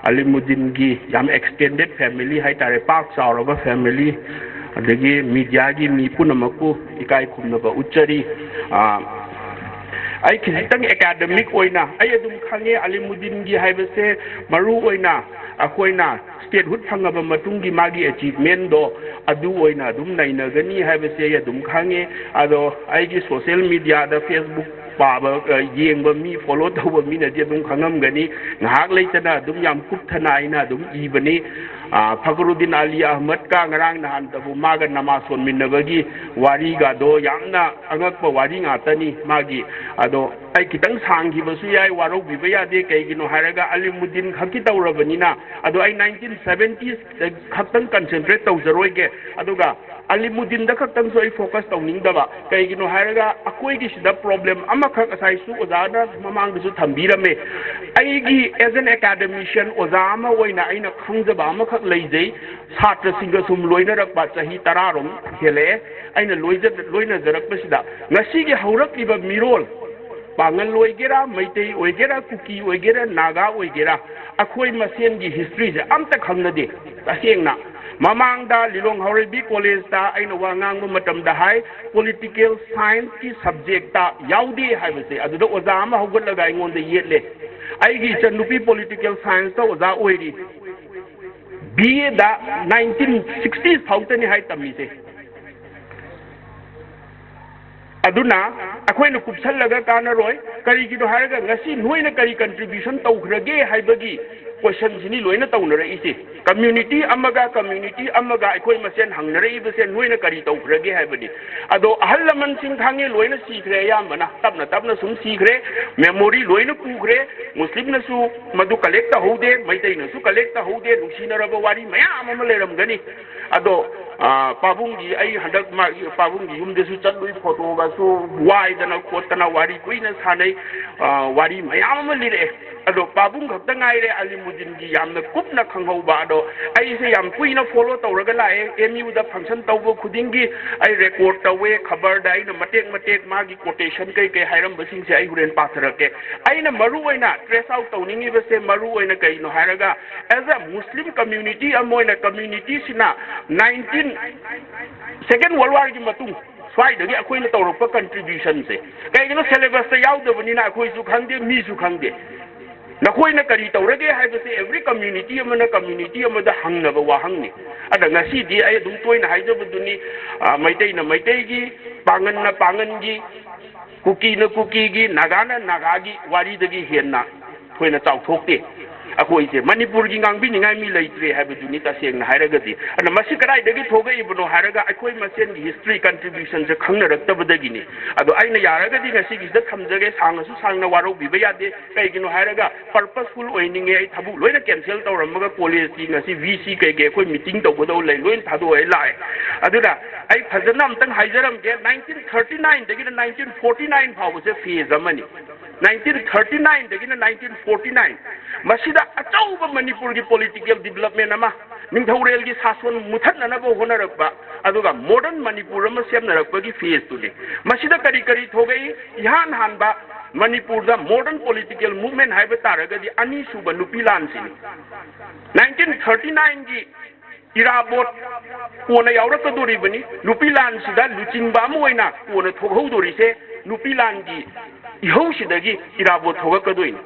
ꯑꯂꯤꯃꯨꯗꯤꯟꯒꯤ ꯌꯥꯝ extended family ꯍꯥꯏꯇꯥꯔꯦ, ꯄꯥꯛ ꯆꯥꯎꯔꯕ family, ꯑꯗꯒꯤ mediaꯒꯤ ꯃꯤ ꯄꯨꯝꯅꯃꯛꯄꯨ ꯏꯀꯥꯏ ꯈꯨꯝꯅꯕ ꯎꯠꯆꯔꯤ꯫ ꯑ, ꯑꯩ ꯈꯤꯖꯤꯛꯇꯪ academic ꯑꯣꯏꯅ ꯑꯩ ꯑꯗꯨꯝ ꯈꯪꯉꯦ, ꯑꯂꯤꯃꯨꯗꯤꯟꯒꯤ ꯍꯥꯏꯕꯁꯦ ꯃꯔꯨ ꯑꯣꯏꯅ ꯑꯩꯈꯣꯏꯅ statehood ꯐꯪꯉꯕ ꯃꯇꯨꯡꯒꯤ ꯃꯥꯒꯤ achievementꯗꯣ ꯑꯗꯨ ꯑꯣꯏꯅ ꯑꯗꯨꯝ ꯅꯩꯅꯒꯅꯤ ꯍꯥꯏꯕꯁꯦ ꯑꯩ ꯑꯗꯨꯝ ꯈꯪꯉꯦ꯫ ꯑꯗꯣ ꯑꯩꯒꯤ social mediaꯗ Facebook ꯄꯥꯕ, ꯑ, ꯌꯦꯡꯕ ꯃꯤ, follow ꯇꯧꯕ ꯃꯤꯅꯗꯤ ꯑꯗꯨꯝ ꯈꯪꯉꯝꯒꯅꯤ꯫ ꯉꯥꯏꯍꯥꯛ ꯂꯩꯇꯅ ꯑꯗꯨꯝ ꯌꯥꯝ ꯀꯨꯞꯊꯅ ꯑꯩꯅ ꯑꯗꯨꯝ ꯏꯕꯅꯤ꯫ ꯑ, ꯐꯈꯔꯨꯗꯤꯟ ꯑꯂꯤ ꯑꯍꯃꯗꯀ ꯉꯔꯥꯡ ꯅꯍꯥꯟꯇꯕꯨ ꯃꯥꯒ ꯅꯃꯥꯖ ꯁꯣꯟꯃꯤꯟꯅꯕꯒꯤ ꯋꯥꯔꯤꯒꯗꯣ ꯌꯥꯝꯅ ꯑꯉꯛꯄ ꯋꯥꯔꯤ ꯉꯥꯛꯇꯅꯤ ꯃꯥꯒꯤ꯫ ꯑꯗꯣ ꯑꯩ ꯈꯤꯇꯪ ꯁꯥꯡꯈꯤꯕꯁꯨ ꯌꯥꯏ, ꯋꯥꯔꯧꯕꯤꯕ ꯌꯥꯗꯦ꯫ ꯀꯩꯒꯤꯅꯣ ꯍꯥꯏꯔꯒ ꯑꯂꯤꯃꯨꯗꯤꯟ ꯈꯛꯀꯤ ꯇꯧꯔꯕꯅꯤꯅ꯫ ꯑꯗꯣ ꯑꯩ nineteen seventies ꯈꯛꯇꯪ concentrate ꯇꯧꯖꯔꯣꯏꯒꯦ꯫ ꯑꯗꯨꯒ ꯑꯂꯤꯃꯨꯗꯤꯟꯗ ꯈꯛꯇꯪꯁꯨ ꯑꯩ focus ꯇꯧꯅꯤꯡꯗꯕ꯫ ꯀꯩꯒꯤꯅꯣ ꯍꯥꯏꯔꯒ ꯑꯩꯈꯣꯏꯒꯤꯁꯤꯗ problem ꯑꯃꯈꯛ ꯉꯁꯥꯏꯁꯨ ꯑꯣꯖꯥꯅ ꯃꯃꯥꯡꯗꯁꯨ ꯊꯝꯕꯤꯔꯝꯃꯦ꯫ ꯑꯩꯒꯤ as an academician, ꯑꯣꯖꯥ ꯑꯃ ꯑꯣꯏꯅ ꯑꯩꯅ ꯈꯪꯖꯕ ꯑꯃꯈꯛ ꯂꯩꯖꯩ꯫ ꯁꯥꯇ꯭ꯔꯁꯤꯡꯒ ꯁꯨꯝ ꯂꯣꯏꯅꯔꯛꯄ ꯆꯍꯤ ꯇꯔꯥꯔꯣꯝ ꯍꯦꯜꯂꯛꯑꯦ ꯑꯩꯅ ꯂꯣꯏꯖ-, ꯂꯣꯏꯅꯖꯔꯛꯄꯁꯤꯗ꯫ ꯉꯁꯤꯒꯤ ꯍꯧꯔꯛꯂꯤꯕ ꯃꯤꯔꯣꯜ, ꯄꯥꯉꯜ ꯑꯣꯏꯒꯦꯔꯥ, ꯃꯩꯇꯩ ꯑꯣꯏꯒꯦꯔꯥ, ꯀꯨꯀꯤ ꯑꯣꯏꯒꯦꯔꯥ, ꯅꯥꯒꯥ ꯑꯣꯏꯒꯦꯔꯥ, ꯑꯩꯈꯣꯏ ꯃꯁꯦꯟꯒꯤ historyꯁꯦ ꯑꯝꯇ ꯈꯪꯅꯗꯦ꯫ ꯇꯁꯦꯡꯅ ꯃꯃꯥꯡꯗ ꯂꯤꯂꯣꯡ ꯍꯥꯎꯔꯩꯕꯤ collegeꯇ ꯑꯩꯅ ꯋꯥ ꯉꯥꯡꯕ ꯃꯇꯝꯗ ꯍꯥꯏ, political scienceꯀꯤ subjectꯇ ꯌꯥꯎꯗꯦ ꯍꯥꯏꯕꯁꯦ꯫ ꯑꯗꯨꯗ ꯑꯣꯖꯥ ꯑꯃ ꯍꯧꯒꯠꯂꯒ ꯑꯩꯉꯣꯟꯗ ꯌꯦꯠꯂꯦ꯫ ꯑꯩꯒꯤ ꯏꯆꯟꯅꯨꯄꯤ political scienceꯇ ꯑꯣꯖꯥ ꯑꯣꯏꯔꯤ꯫ BAꯗ nineteen sixties ꯐꯥꯎꯇꯅꯤ ꯍꯥꯏ ꯇꯝꯃꯤꯁꯦ꯫ ꯑꯗꯨꯅ ꯑꯩꯈꯣꯏꯅ ꯀꯨꯞꯁꯜꯂꯒ ꯀꯥꯟꯅꯔꯣꯏ꯫ ꯀꯔꯤꯒꯤꯅꯣ ꯍꯥꯏꯔꯒ ꯉꯁꯤ ꯅꯣꯏꯅ ꯀꯔꯤ contribution ꯇꯧꯈ꯭ꯔꯒꯦ ꯍꯥꯏꯕꯒꯤ question ꯁꯤꯅꯤ ꯂꯣꯏꯅ ꯇꯧꯅꯔꯛꯏꯁꯦ꯫ Community ꯑꯃꯒ community ꯑꯃꯒ ꯑꯩꯈꯣꯏ ꯃꯁꯦꯟ ꯍꯪꯅꯔꯛꯏꯕꯁꯦ ꯅꯣꯏꯅ ꯀꯔꯤ ꯇꯧꯈ꯭ꯔꯒꯦ ꯍꯥꯏꯕꯅꯤ꯫ ꯑꯗꯣ ꯑꯍꯜ ꯂꯃꯟꯁꯤꯡ ꯈꯥꯡꯉꯦ ꯂꯣꯏꯅ ꯁꯤꯈ꯭ꯔꯦ, ꯑꯌꯥꯝꯕꯅ ꯇꯞꯅ ꯇꯞꯅ ꯁꯨꯝ ꯁꯤꯈ꯭ꯔꯦ, memory ꯂꯣꯏꯅ ꯄꯨꯈ꯭ꯔꯦ꯫ ꯃꯨꯁꯂꯤꯝꯅꯁꯨ ꯃꯗꯨ collect ꯇꯧꯍꯧꯗꯦ, ꯃꯩꯇꯩꯅꯁꯨ collect ꯇꯧꯍꯧꯗꯦ꯫ ꯅꯨꯡꯁꯤꯅꯔꯕ ꯋꯥꯔꯤ ꯃꯌꯥꯝ ꯑꯃ ꯂꯩꯔꯝꯒꯅꯤ꯫ ꯑꯗꯣ ꯑ, ꯄꯥꯕꯨꯡꯒꯤ, ꯑꯩ ꯍꯟꯗꯛ ꯃꯥꯒꯤ ꯄꯥꯕꯨꯡꯒꯤ ꯌꯨꯝꯗꯁꯨ ꯆꯠꯂꯨꯏ, ꯐꯣꯇꯣꯒꯁꯨ ꯋꯥꯏꯗꯅ ꯈꯣꯠꯇꯅ ꯋꯥꯔꯤ ꯀꯨꯏꯅ ꯁꯥꯟꯅꯩ꯫ ꯑ, ꯋꯥꯔꯤ ꯃꯌꯥꯝ ꯑꯃ ꯂꯤꯔꯛꯑꯦ꯫ ꯑꯗꯣ ꯄꯥꯕꯨꯡ ꯈꯛꯇ ꯉꯥꯏꯔꯦ ꯑꯂꯤꯃꯨꯗꯤꯟꯒꯤ ꯌꯥꯝꯅ ꯀꯨꯞꯅ ꯈꯪꯍꯧꯕ꯫ ꯑꯗꯣ ꯑꯩꯁꯦ ꯌꯥꯝ ꯀꯨꯏꯅ follow ꯇꯧꯔꯒ ꯂꯥꯛꯑꯦ꯫ M U ꯗ function ꯇꯧꯕ ꯈꯨꯗꯤꯡꯒꯤ ꯑꯩ record ꯇꯧꯋꯦ, ꯈꯕꯔꯗ ꯑꯩꯅ ꯃꯇꯦꯛ ꯃꯇꯦꯛ ꯃꯥꯒꯤ quotation ꯀꯩ ꯀꯩ ꯍꯥꯏꯔꯝꯕꯁꯤꯡꯁꯦ ꯑꯩ ꯍꯣꯔꯦꯟ ꯄꯥꯊꯔꯛꯀꯦ꯫ ꯑꯩꯅ ꯃꯔꯨ ꯑꯣꯏꯅ trace out ꯇꯧꯅꯤꯡꯉꯤꯕꯁꯦ ꯃꯔꯨ ꯑꯣꯏꯅ ꯀꯩꯅꯣ ꯍꯥꯏꯔꯒ, as a Muslim community ꯑꯃ ꯑꯣꯏꯅ community ꯁꯤꯅ nineteen, Second World War ꯒꯤ ꯃꯇꯨꯡ ꯁ꯭ꯋꯥꯏꯗꯒꯤ ꯑꯩꯈꯣꯏꯅ ꯇꯧꯔꯛꯄ contribution ꯁꯦ꯫ ꯀꯩꯒꯤꯅꯣ syllabus ꯇ ꯌꯥꯎꯗꯕꯅꯤꯅ ꯑꯩꯈꯣꯏꯁꯨ ꯈꯪꯗꯦ, ꯃꯤꯁꯨ ꯈꯪꯗꯦ꯫ ꯅꯈꯣꯏꯅ ꯀꯔꯤ ꯇꯧꯔꯒꯦ ꯍꯥꯏꯕꯁꯦ every community ꯑꯃꯅ community ꯑꯃꯗ ꯍꯪꯅꯕ ꯋꯥꯍꯪꯅꯤ꯫ ꯑꯗ ꯉꯁꯤꯗꯤ ꯑꯩ ꯑꯗꯨꯝ ꯇꯣꯏꯅ ꯍꯥꯏꯖꯕꯗꯨꯅꯤ, ꯑ, ꯃꯩꯇꯩꯅ ꯃꯩꯇꯩꯒꯤ, ꯄꯥꯉꯟꯅ ꯄꯥꯉꯟꯒꯤ, ꯀꯨꯀꯤꯅ ꯀꯨꯀꯤꯒꯤ, ꯅꯥꯒꯥꯅ ꯅꯥꯒꯥꯒꯤ ꯋꯥꯔꯤꯗꯒꯤ ꯍꯦꯟꯅ ꯊꯣꯏꯅ ꯆꯥꯎꯊꯣꯛꯇꯦ꯫ ꯑꯩꯈꯣꯏꯁꯦ ꯃꯅꯤꯄꯨꯔꯒꯤ ꯉꯥꯡꯕꯤꯅꯤꯡꯉꯥꯏ ꯃꯤ ꯂꯩꯇ꯭ꯔꯦ ꯍꯥꯏꯕꯗꯨꯅꯤ ꯇꯁꯦꯡꯅ ꯍꯥꯏꯔꯒꯗꯤ꯫ ꯑꯗꯨꯅ ꯃꯁꯤ ꯀꯗꯥꯏꯗꯒꯤ ꯊꯣꯛꯂꯛꯏꯕꯅꯣ ꯍꯥꯏꯔꯒ ꯑꯩꯈꯣꯏ ꯃꯁꯦꯟꯒꯤ history contribution ꯁꯦ ꯈꯪꯅꯔꯛꯇꯕꯗꯒꯤꯅꯤ꯫ ꯑꯗꯣ ꯑꯩꯅ ꯌꯥꯔꯒꯗꯤ ꯉꯁꯤꯒꯤꯁꯤꯗ ꯊꯝꯖꯒꯦ, ꯁꯥꯡꯅꯁꯨ ꯁꯥꯡꯅ ꯋꯥꯔꯧꯕꯤꯕ ꯌꯥꯗꯦ꯫ ꯀꯩꯒꯤꯅꯣ ꯍꯥꯏꯔꯒ purposeful ꯑꯣꯏꯅꯤꯡꯉꯦ꯫ ꯑꯩ ꯊꯕꯛ ꯂꯣꯏꯅ cancel ꯇꯧꯔꯝꯃꯒ college ꯀꯤ ꯉꯁꯤ V C ꯀꯩꯀꯩ ꯑꯩꯈꯣꯏ meeting ꯇꯧꯒꯗꯧ ꯂꯩ, ꯂꯣꯏꯅ ꯊꯥꯗꯣꯛꯑ ꯑꯩ ꯂꯥꯛꯑꯦ꯫ ꯑꯗꯨꯅ ꯑꯩ ꯐꯖꯅ ꯑꯝꯇꯪ ꯍꯥꯏꯖꯔꯝꯒꯦ, nineteen thirty nine ꯗꯒꯤꯅ nineteen forty nine ꯐꯥꯎꯕꯁꯦ phase ꯑꯃꯅꯤ꯫ Nineteen thirty nine ꯗꯒꯤꯅ nineteen forty nine, ꯃꯁꯤꯗ ꯑꯆꯧꯕ ꯃꯅꯤꯄꯨꯔꯒꯤ political development ꯑꯃ, ꯅꯤꯡꯊꯧꯔꯦꯜꯒꯤ ꯁꯥꯁꯣꯟ ꯃꯨꯊꯠꯅꯅꯕ ꯍꯣꯠꯅꯔꯛꯄ, ꯑꯗꯨꯒ modern ꯃꯅꯤꯄꯨꯔ ꯑꯃ ꯁꯦꯝꯅꯔꯛꯄꯒꯤ phase ꯇꯨꯅꯤ꯫ ꯃꯁꯤꯗ ꯀꯔꯤ ꯀꯔꯤ ꯊꯣꯛꯂꯛꯏ? ꯏꯍꯥꯟ ꯍꯥꯟꯕ ꯃꯅꯤꯄꯨꯔꯗ modern political movement ꯍꯥꯏꯕ ꯇꯥꯔꯒꯗꯤ ꯑꯅꯤꯁꯨꯕ ꯅꯨꯄꯤ ꯂꯥꯟꯁꯤꯅꯤ꯫ Nineteen thirty nine ꯒꯤ ꯏꯔꯥꯕꯣꯠ ꯀꯣꯟꯅ ꯌꯥꯎꯔꯛꯀꯗꯣꯔꯤꯕꯅꯤ꯫ ꯅꯨꯄꯤ ꯂꯥꯟꯁꯤꯗ ꯂꯨꯆꯤꯡꯕ ꯑꯃ ꯑꯣꯏꯅ ꯀꯣꯟꯅ ꯊꯣꯛꯍꯧꯗꯣꯔꯤꯁꯦ ꯅꯨꯄꯤ ꯂꯥꯟꯒꯤ ꯏꯍꯧꯁꯤꯗꯒꯤ ꯏꯔꯥꯕꯣꯠ ꯊꯣꯛꯂꯛꯀꯗꯣꯏꯅꯤ꯫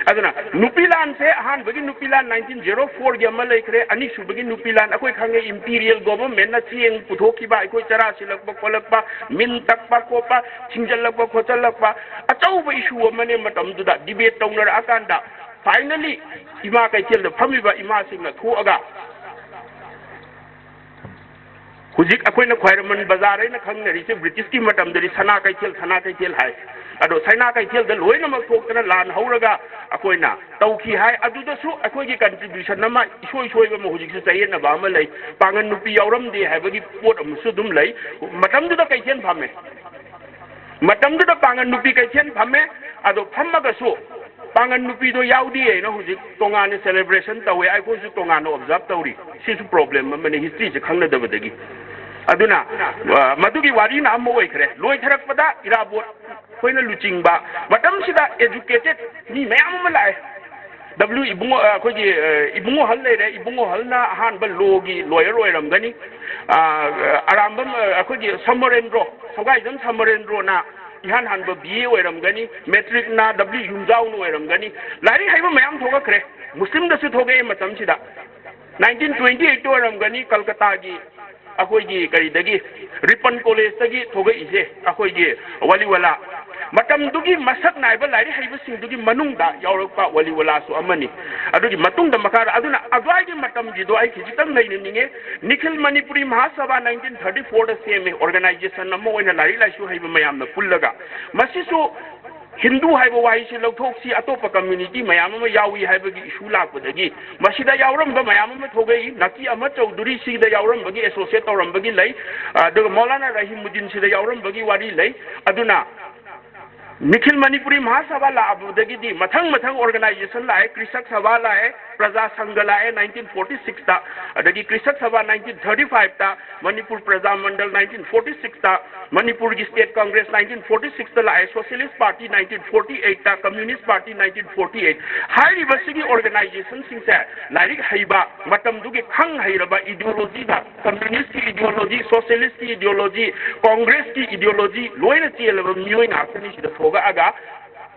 ꯑꯗꯨꯅ ꯅꯨꯄꯤ ꯂꯥꯟꯁꯦ, ꯑꯍꯥꯟꯕꯒꯤ ꯅꯨꯄꯤ ꯂꯥꯟ nineteen zero four ꯒꯤ ꯑꯃ ꯂꯩꯈ꯭ꯔꯦ, ꯑꯅꯤꯁꯨꯕꯒꯤ ꯅꯨꯄꯤ ꯂꯥꯟ ꯑꯩꯈꯣꯏ ꯈꯪꯉꯦ, imperial government ꯅ ꯆꯦꯡ ꯄꯨꯊꯣꯛꯈꯤꯕ, ꯑꯩꯈꯣꯏ ꯆꯔꯥ ꯁꯤꯜꯂꯛꯄ ꯈꯣꯠꯂꯛꯄ, ꯃꯤꯟ ꯇꯛꯄ ꯈꯣꯠꯄ, ꯊꯤꯡꯖꯤꯜꯂꯛꯄ ꯈꯣꯠꯆꯜꯂꯛꯄ, ꯑꯆꯧꯕ issue ꯑꯃꯅꯦ꯫ ꯃꯇꯝꯗꯨꯗ debate ꯇꯧꯅꯔꯛꯑꯀꯥꯟꯗ finally ꯏꯃꯥ ꯀꯩꯊꯦꯜꯗ ꯐꯝꯃꯤꯕ ꯏꯃꯥꯁꯤꯡꯅ ꯊꯣꯛꯑꯒ ꯍꯧꯖꯤꯛ ꯑꯩꯈꯣꯏꯅ ꯈ꯭ꯋꯥꯏꯔꯝꯕꯟ ꯕꯖꯥꯔ ꯍꯥꯏꯅ ꯈꯪꯅꯔꯤꯁꯦ, ꯕ꯭ꯔꯤꯇꯤꯁꯀꯤ ꯃꯇꯝꯗꯗꯤ ꯁꯅꯥ ꯀꯩꯊꯦꯜ, ꯁꯅꯥ ꯀꯩꯊꯦꯜ ꯍꯥꯏ꯫ ꯑꯗꯣ ꯁꯅꯥ ꯀꯩꯊꯦꯜꯗ ꯂꯣꯏꯅꯃꯛ ꯊꯣꯛꯇꯅ ꯂꯥꯟ ꯍꯧꯔꯒ ꯑꯩꯈꯣꯏꯅ ꯇꯧꯈꯤ ꯍꯥꯏ꯫ ꯑꯗꯨꯗꯁꯨ ꯑꯩꯈꯣꯏꯒꯤ contribution ꯑꯃ ꯏꯁꯣꯏ ꯁꯣꯏꯕ ꯑꯃ ꯍꯧꯖꯤꯛꯁꯨ ꯆꯌꯦꯠꯅꯕ ꯑꯃ ꯂꯩ꯫ ꯄꯥꯡꯒꯜ ꯅꯨꯄꯤ ꯌꯥꯎꯔꯝꯗꯦ ꯍꯥꯏꯕꯒꯤ ꯄꯣꯠ ꯑꯃꯁꯨ ꯑꯗꯨꯝ ꯂꯩ꯫ ꯃꯇꯝꯗꯨꯗ ꯀꯩꯊꯦꯜ ꯐꯝꯃꯦ꯫ ꯃꯇꯝꯗꯨꯗ ꯄꯥꯡꯒꯜ ꯅꯨꯄꯤ ꯀꯩꯊꯦꯜ ꯐꯝꯃꯦ꯫ ꯑꯗꯣ ꯐꯝꯃꯒꯁꯨ ꯄꯥꯡꯒꯜ ꯅꯨꯄꯤꯗꯣ ꯌꯥꯎꯗꯦ ꯍꯥꯏꯅ ꯍꯧꯖꯤꯛ ꯇꯣꯉꯥꯟꯅ celebration ꯇꯧꯋꯦ, ꯑꯩꯈꯣꯏꯁꯨ ꯇꯣꯉꯥꯟꯅ observe ꯇꯧꯔꯤ꯫ ꯁꯤꯁꯨ problem ꯑꯃꯅꯤ history ꯁꯦ ꯈꯪꯅꯗꯕꯗꯒꯤ꯫ ꯑꯗꯨꯅ, ꯑ, ꯃꯗꯨꯒꯤ ꯋꯥꯔꯤꯅ ꯑꯃ ꯑꯣꯏꯈ꯭ꯔꯦ꯫ ꯂꯣꯏꯊꯔꯛꯄꯗ ꯏꯔꯥꯕꯣꯠ ꯑꯩꯈꯣꯏꯅ ꯂꯨꯆꯤꯡꯕ ꯃꯇꯝꯁꯤꯗ educated ꯃꯤ ꯃꯌꯥꯝ ꯑꯃ ꯂꯥꯛꯑꯦ꯫ W ꯏꯕꯨꯡꯉꯣ, ꯑ, ꯑꯩꯈꯣꯏꯒꯤ, ꯑ, ꯏꯕꯨꯡꯉꯣ ꯍꯜ ꯂꯩꯔꯦ꯫ ꯏꯕꯨꯡꯉꯣ ꯍꯜꯅ ꯑꯍꯥꯟꯕ law ꯒꯤ lawyer ꯑꯣꯏꯔꯝꯒꯅꯤ꯫ ꯑ, ꯑꯔꯥꯝꯕꯝ, ꯑ, ꯑꯩꯈꯣꯏꯒꯤ ꯁꯃꯔꯦꯟꯗ꯭ꯔꯣ, ꯁꯧꯒꯥꯏꯖꯝ ꯁꯃꯔꯦꯟꯗ꯭ꯔꯣꯅ ꯏꯍꯥꯟ ꯍꯥꯟꯕ B A ꯑꯣꯏꯔꯝꯒꯅꯤ꯫ Matric ꯅ W ꯌꯨꯝꯖꯥꯎꯅ ꯑꯣꯏꯔꯝꯒꯅꯤ꯫ ꯂꯥꯏꯔꯤꯛ ꯍꯩꯕ ꯃꯌꯥꯝ ꯊꯣꯛꯂꯛꯈ꯭ꯔꯦ꯫ ꯃꯨꯁꯂꯤꯝꯗꯁꯨ ꯊꯣꯛꯂꯛꯑꯦ ꯃꯇꯝꯁꯤꯗ꯫ Nineteen twenty eight ꯇ ꯑꯣꯏꯔꯝꯒꯅꯤ, ꯀꯜꯀꯇꯥꯒꯤ ꯑꯩꯈꯣꯏꯒꯤ ꯀꯔꯤꯗꯒꯤ, ꯔꯤꯄꯟ ꯀꯣꯂꯦꯖꯇꯒꯤ ꯊꯣꯛꯂꯛꯏꯁꯦ ꯑꯩꯈꯣꯏꯒꯤ ꯋꯥꯂꯤꯋꯥꯂꯥ꯫ ꯃꯇꯝꯗꯨꯒꯤ ꯃꯁꯛ ꯅꯥꯏꯕ ꯂꯥꯏꯔꯤꯛ ꯍꯩꯕꯁꯤꯡꯗꯨꯒꯤ ꯃꯅꯨꯡꯗ ꯌꯥꯎꯔꯛꯄ ꯋꯥꯂꯤꯋꯥꯂꯥꯁꯨ ꯑꯃꯅꯤ꯫ ꯑꯗꯨꯒꯤ ꯃꯇꯨꯡꯗ ꯃꯈꯥꯗ, ꯑꯗꯨꯅ ꯑꯗꯨꯋꯥꯏꯒꯤ ꯃꯇꯝꯒꯤꯗꯣ ꯑꯩ ꯈꯤꯖꯤꯛꯇꯪ ꯅꯩꯅꯅꯤꯡꯉꯦ꯫ Nikhil Manipuri ꯃꯍꯥꯁꯚꯥ nineteen thirty four ꯗ ꯁꯦꯝꯃꯦ, organization ꯑꯃ ꯑꯣꯏꯅ ꯂꯥꯏꯔꯤꯛ ꯂꯥꯏꯁꯨ ꯍꯩꯕ ꯃꯌꯥꯝꯅ ꯄꯨꯜꯂꯒ꯫ ꯃꯁꯤꯁꯨ ꯍꯤꯟꯗꯨ ꯍꯥꯏꯕ ꯋꯥꯍꯩꯁꯤ ꯂꯧꯊꯣꯛꯁꯤ, ꯑꯇꯣꯞꯄ community ꯃꯌꯥꯝ ꯑꯃ ꯌꯥꯎꯏ ꯍꯥꯏꯕꯒꯤ issue ꯂꯥꯛꯄꯗꯒꯤ ꯃꯁꯤꯗ ꯌꯥꯎꯔꯝꯕ ꯃꯌꯥꯝ ꯑꯃ ꯊꯣꯛꯂꯛꯏ꯫ ꯅꯀꯤ ꯑꯍꯃꯗ ꯆꯧꯙꯨꯔꯤ ꯁꯤꯗ ꯌꯥꯎꯔꯝꯕꯒꯤ, associate ꯇꯧꯔꯝꯕꯒꯤ ꯂꯩ, ꯑꯗꯨꯒ ꯃꯧꯂꯥꯅꯥ ꯔꯍꯤꯃꯨꯗꯤꯟ ꯁꯤꯗ ꯌꯥꯎꯔꯝꯕꯒꯤ ꯋꯥꯔꯤ ꯂꯩ꯫ ꯑꯗꯨꯅ ꯅꯤꯈꯤꯜ ꯃꯅꯤꯄꯨꯔꯤ ꯃꯍꯥꯁꯚꯥ ꯂꯥꯛꯑꯕꯗꯒꯤꯗꯤ ꯃꯊꯪ ꯃꯊꯪ organization ꯂꯥꯛꯑꯦ, ꯀ꯭ꯔꯤꯁꯛ ꯁꯚꯥ ꯂꯥꯛꯑꯦ, ꯄ꯭ꯔꯖꯥ ꯁꯪꯘ ꯂꯥꯛꯑꯦ nineteen forty six ꯇ, ꯑꯗꯒꯤ ꯀ꯭ꯔꯤꯁꯛ ꯁꯚꯥ nineteen thirty five ꯇ, ꯃꯅꯤꯄꯨꯔ ꯄ꯭ꯔꯖꯥ ꯃꯟꯗꯜ nineteen forty six ꯇ, ꯃꯅꯤꯄꯨꯔꯒꯤ state congress nineteen forty six ꯇ ꯂꯥꯛꯑꯦ, socialist party nineteen forty eight ꯇ, communist party nineteen forty eight꯫ ꯍꯥꯏꯔꯤꯕꯁꯤꯒꯤ organization ꯁꯤꯡꯁꯦ ꯂꯥꯏꯔꯤꯛ ꯍꯩꯕ, ꯃꯇꯝꯗꯨꯒꯤ ꯈꯪ ꯍꯩꯔꯕ, ideology ꯗ communist ꯀꯤ ideology, socialist ꯀꯤ ideology, congress ꯀꯤ ideology ꯂꯣꯏꯅ ꯆꯦꯜꯂꯕ ꯃꯤꯑꯣꯏ ꯉꯥꯛꯇꯅꯤ ꯁꯤꯗ ꯊꯣꯛꯂꯛꯑꯒ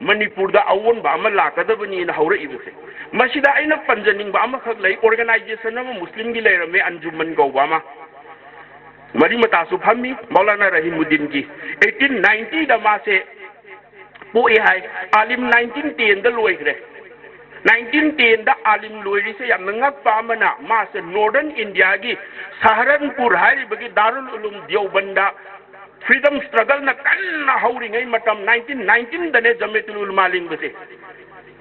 ꯃꯅꯤꯄꯨꯔꯗ ꯑꯑꯣꯟꯕ ꯑꯃ ꯂꯥꯛꯀꯗꯕꯅꯤꯅ ꯍꯧꯔꯛꯏꯕꯁꯦ꯫ ꯃꯁꯤꯗ ꯑꯩꯅ ꯄꯟꯖꯅꯤꯡꯕ ꯑꯃꯈꯛ ꯂꯩ, organization ꯑꯃ ꯃꯨꯁꯂꯤꯝꯒꯤ ꯂꯩꯔꯝꯃꯦ, ꯑꯟꯖꯨꯃꯟ ꯀꯧꯕ ꯑꯃ, ꯃꯔꯤ ꯃꯇꯥꯁꯨ ꯐꯝꯃꯤ ꯃꯧꯂꯥꯅꯥ ꯔꯍꯤꯃꯨꯗꯤꯟꯒꯤ꯫ Eighteen ninetyꯗ ꯃꯥꯁꯦ ꯄꯣꯛꯑꯦ ꯍꯥꯏ, ꯑꯥꯂꯤꯝ nineteen tenꯗ ꯂꯣꯏꯈ꯭ꯔꯦ꯫ Nineteen tenꯗ ꯑꯥꯂꯤꯝ ꯂꯣꯏꯔꯤꯁꯦ ꯌꯥꯝꯅ ꯉꯛꯄ ꯑꯃꯅ, ꯃꯥꯁꯦ Northern Indiaꯒꯤ ꯁꯍꯥꯔꯟꯄꯨꯔ ꯍꯥꯏꯔꯤꯕꯒꯤ ꯗꯥꯔꯨꯜ ꯎꯂꯨꯝ ꯗꯤꯑꯣꯕꯟꯗ freedom struggleꯅ ꯀꯟꯅ ꯍꯧꯔꯤꯉꯩ ꯃꯇꯝ, nineteen nineteenꯗꯅꯦ ꯖꯃꯤꯌꯠ ꯎꯂꯃꯥ ꯂꯤꯡꯕꯁꯦ꯫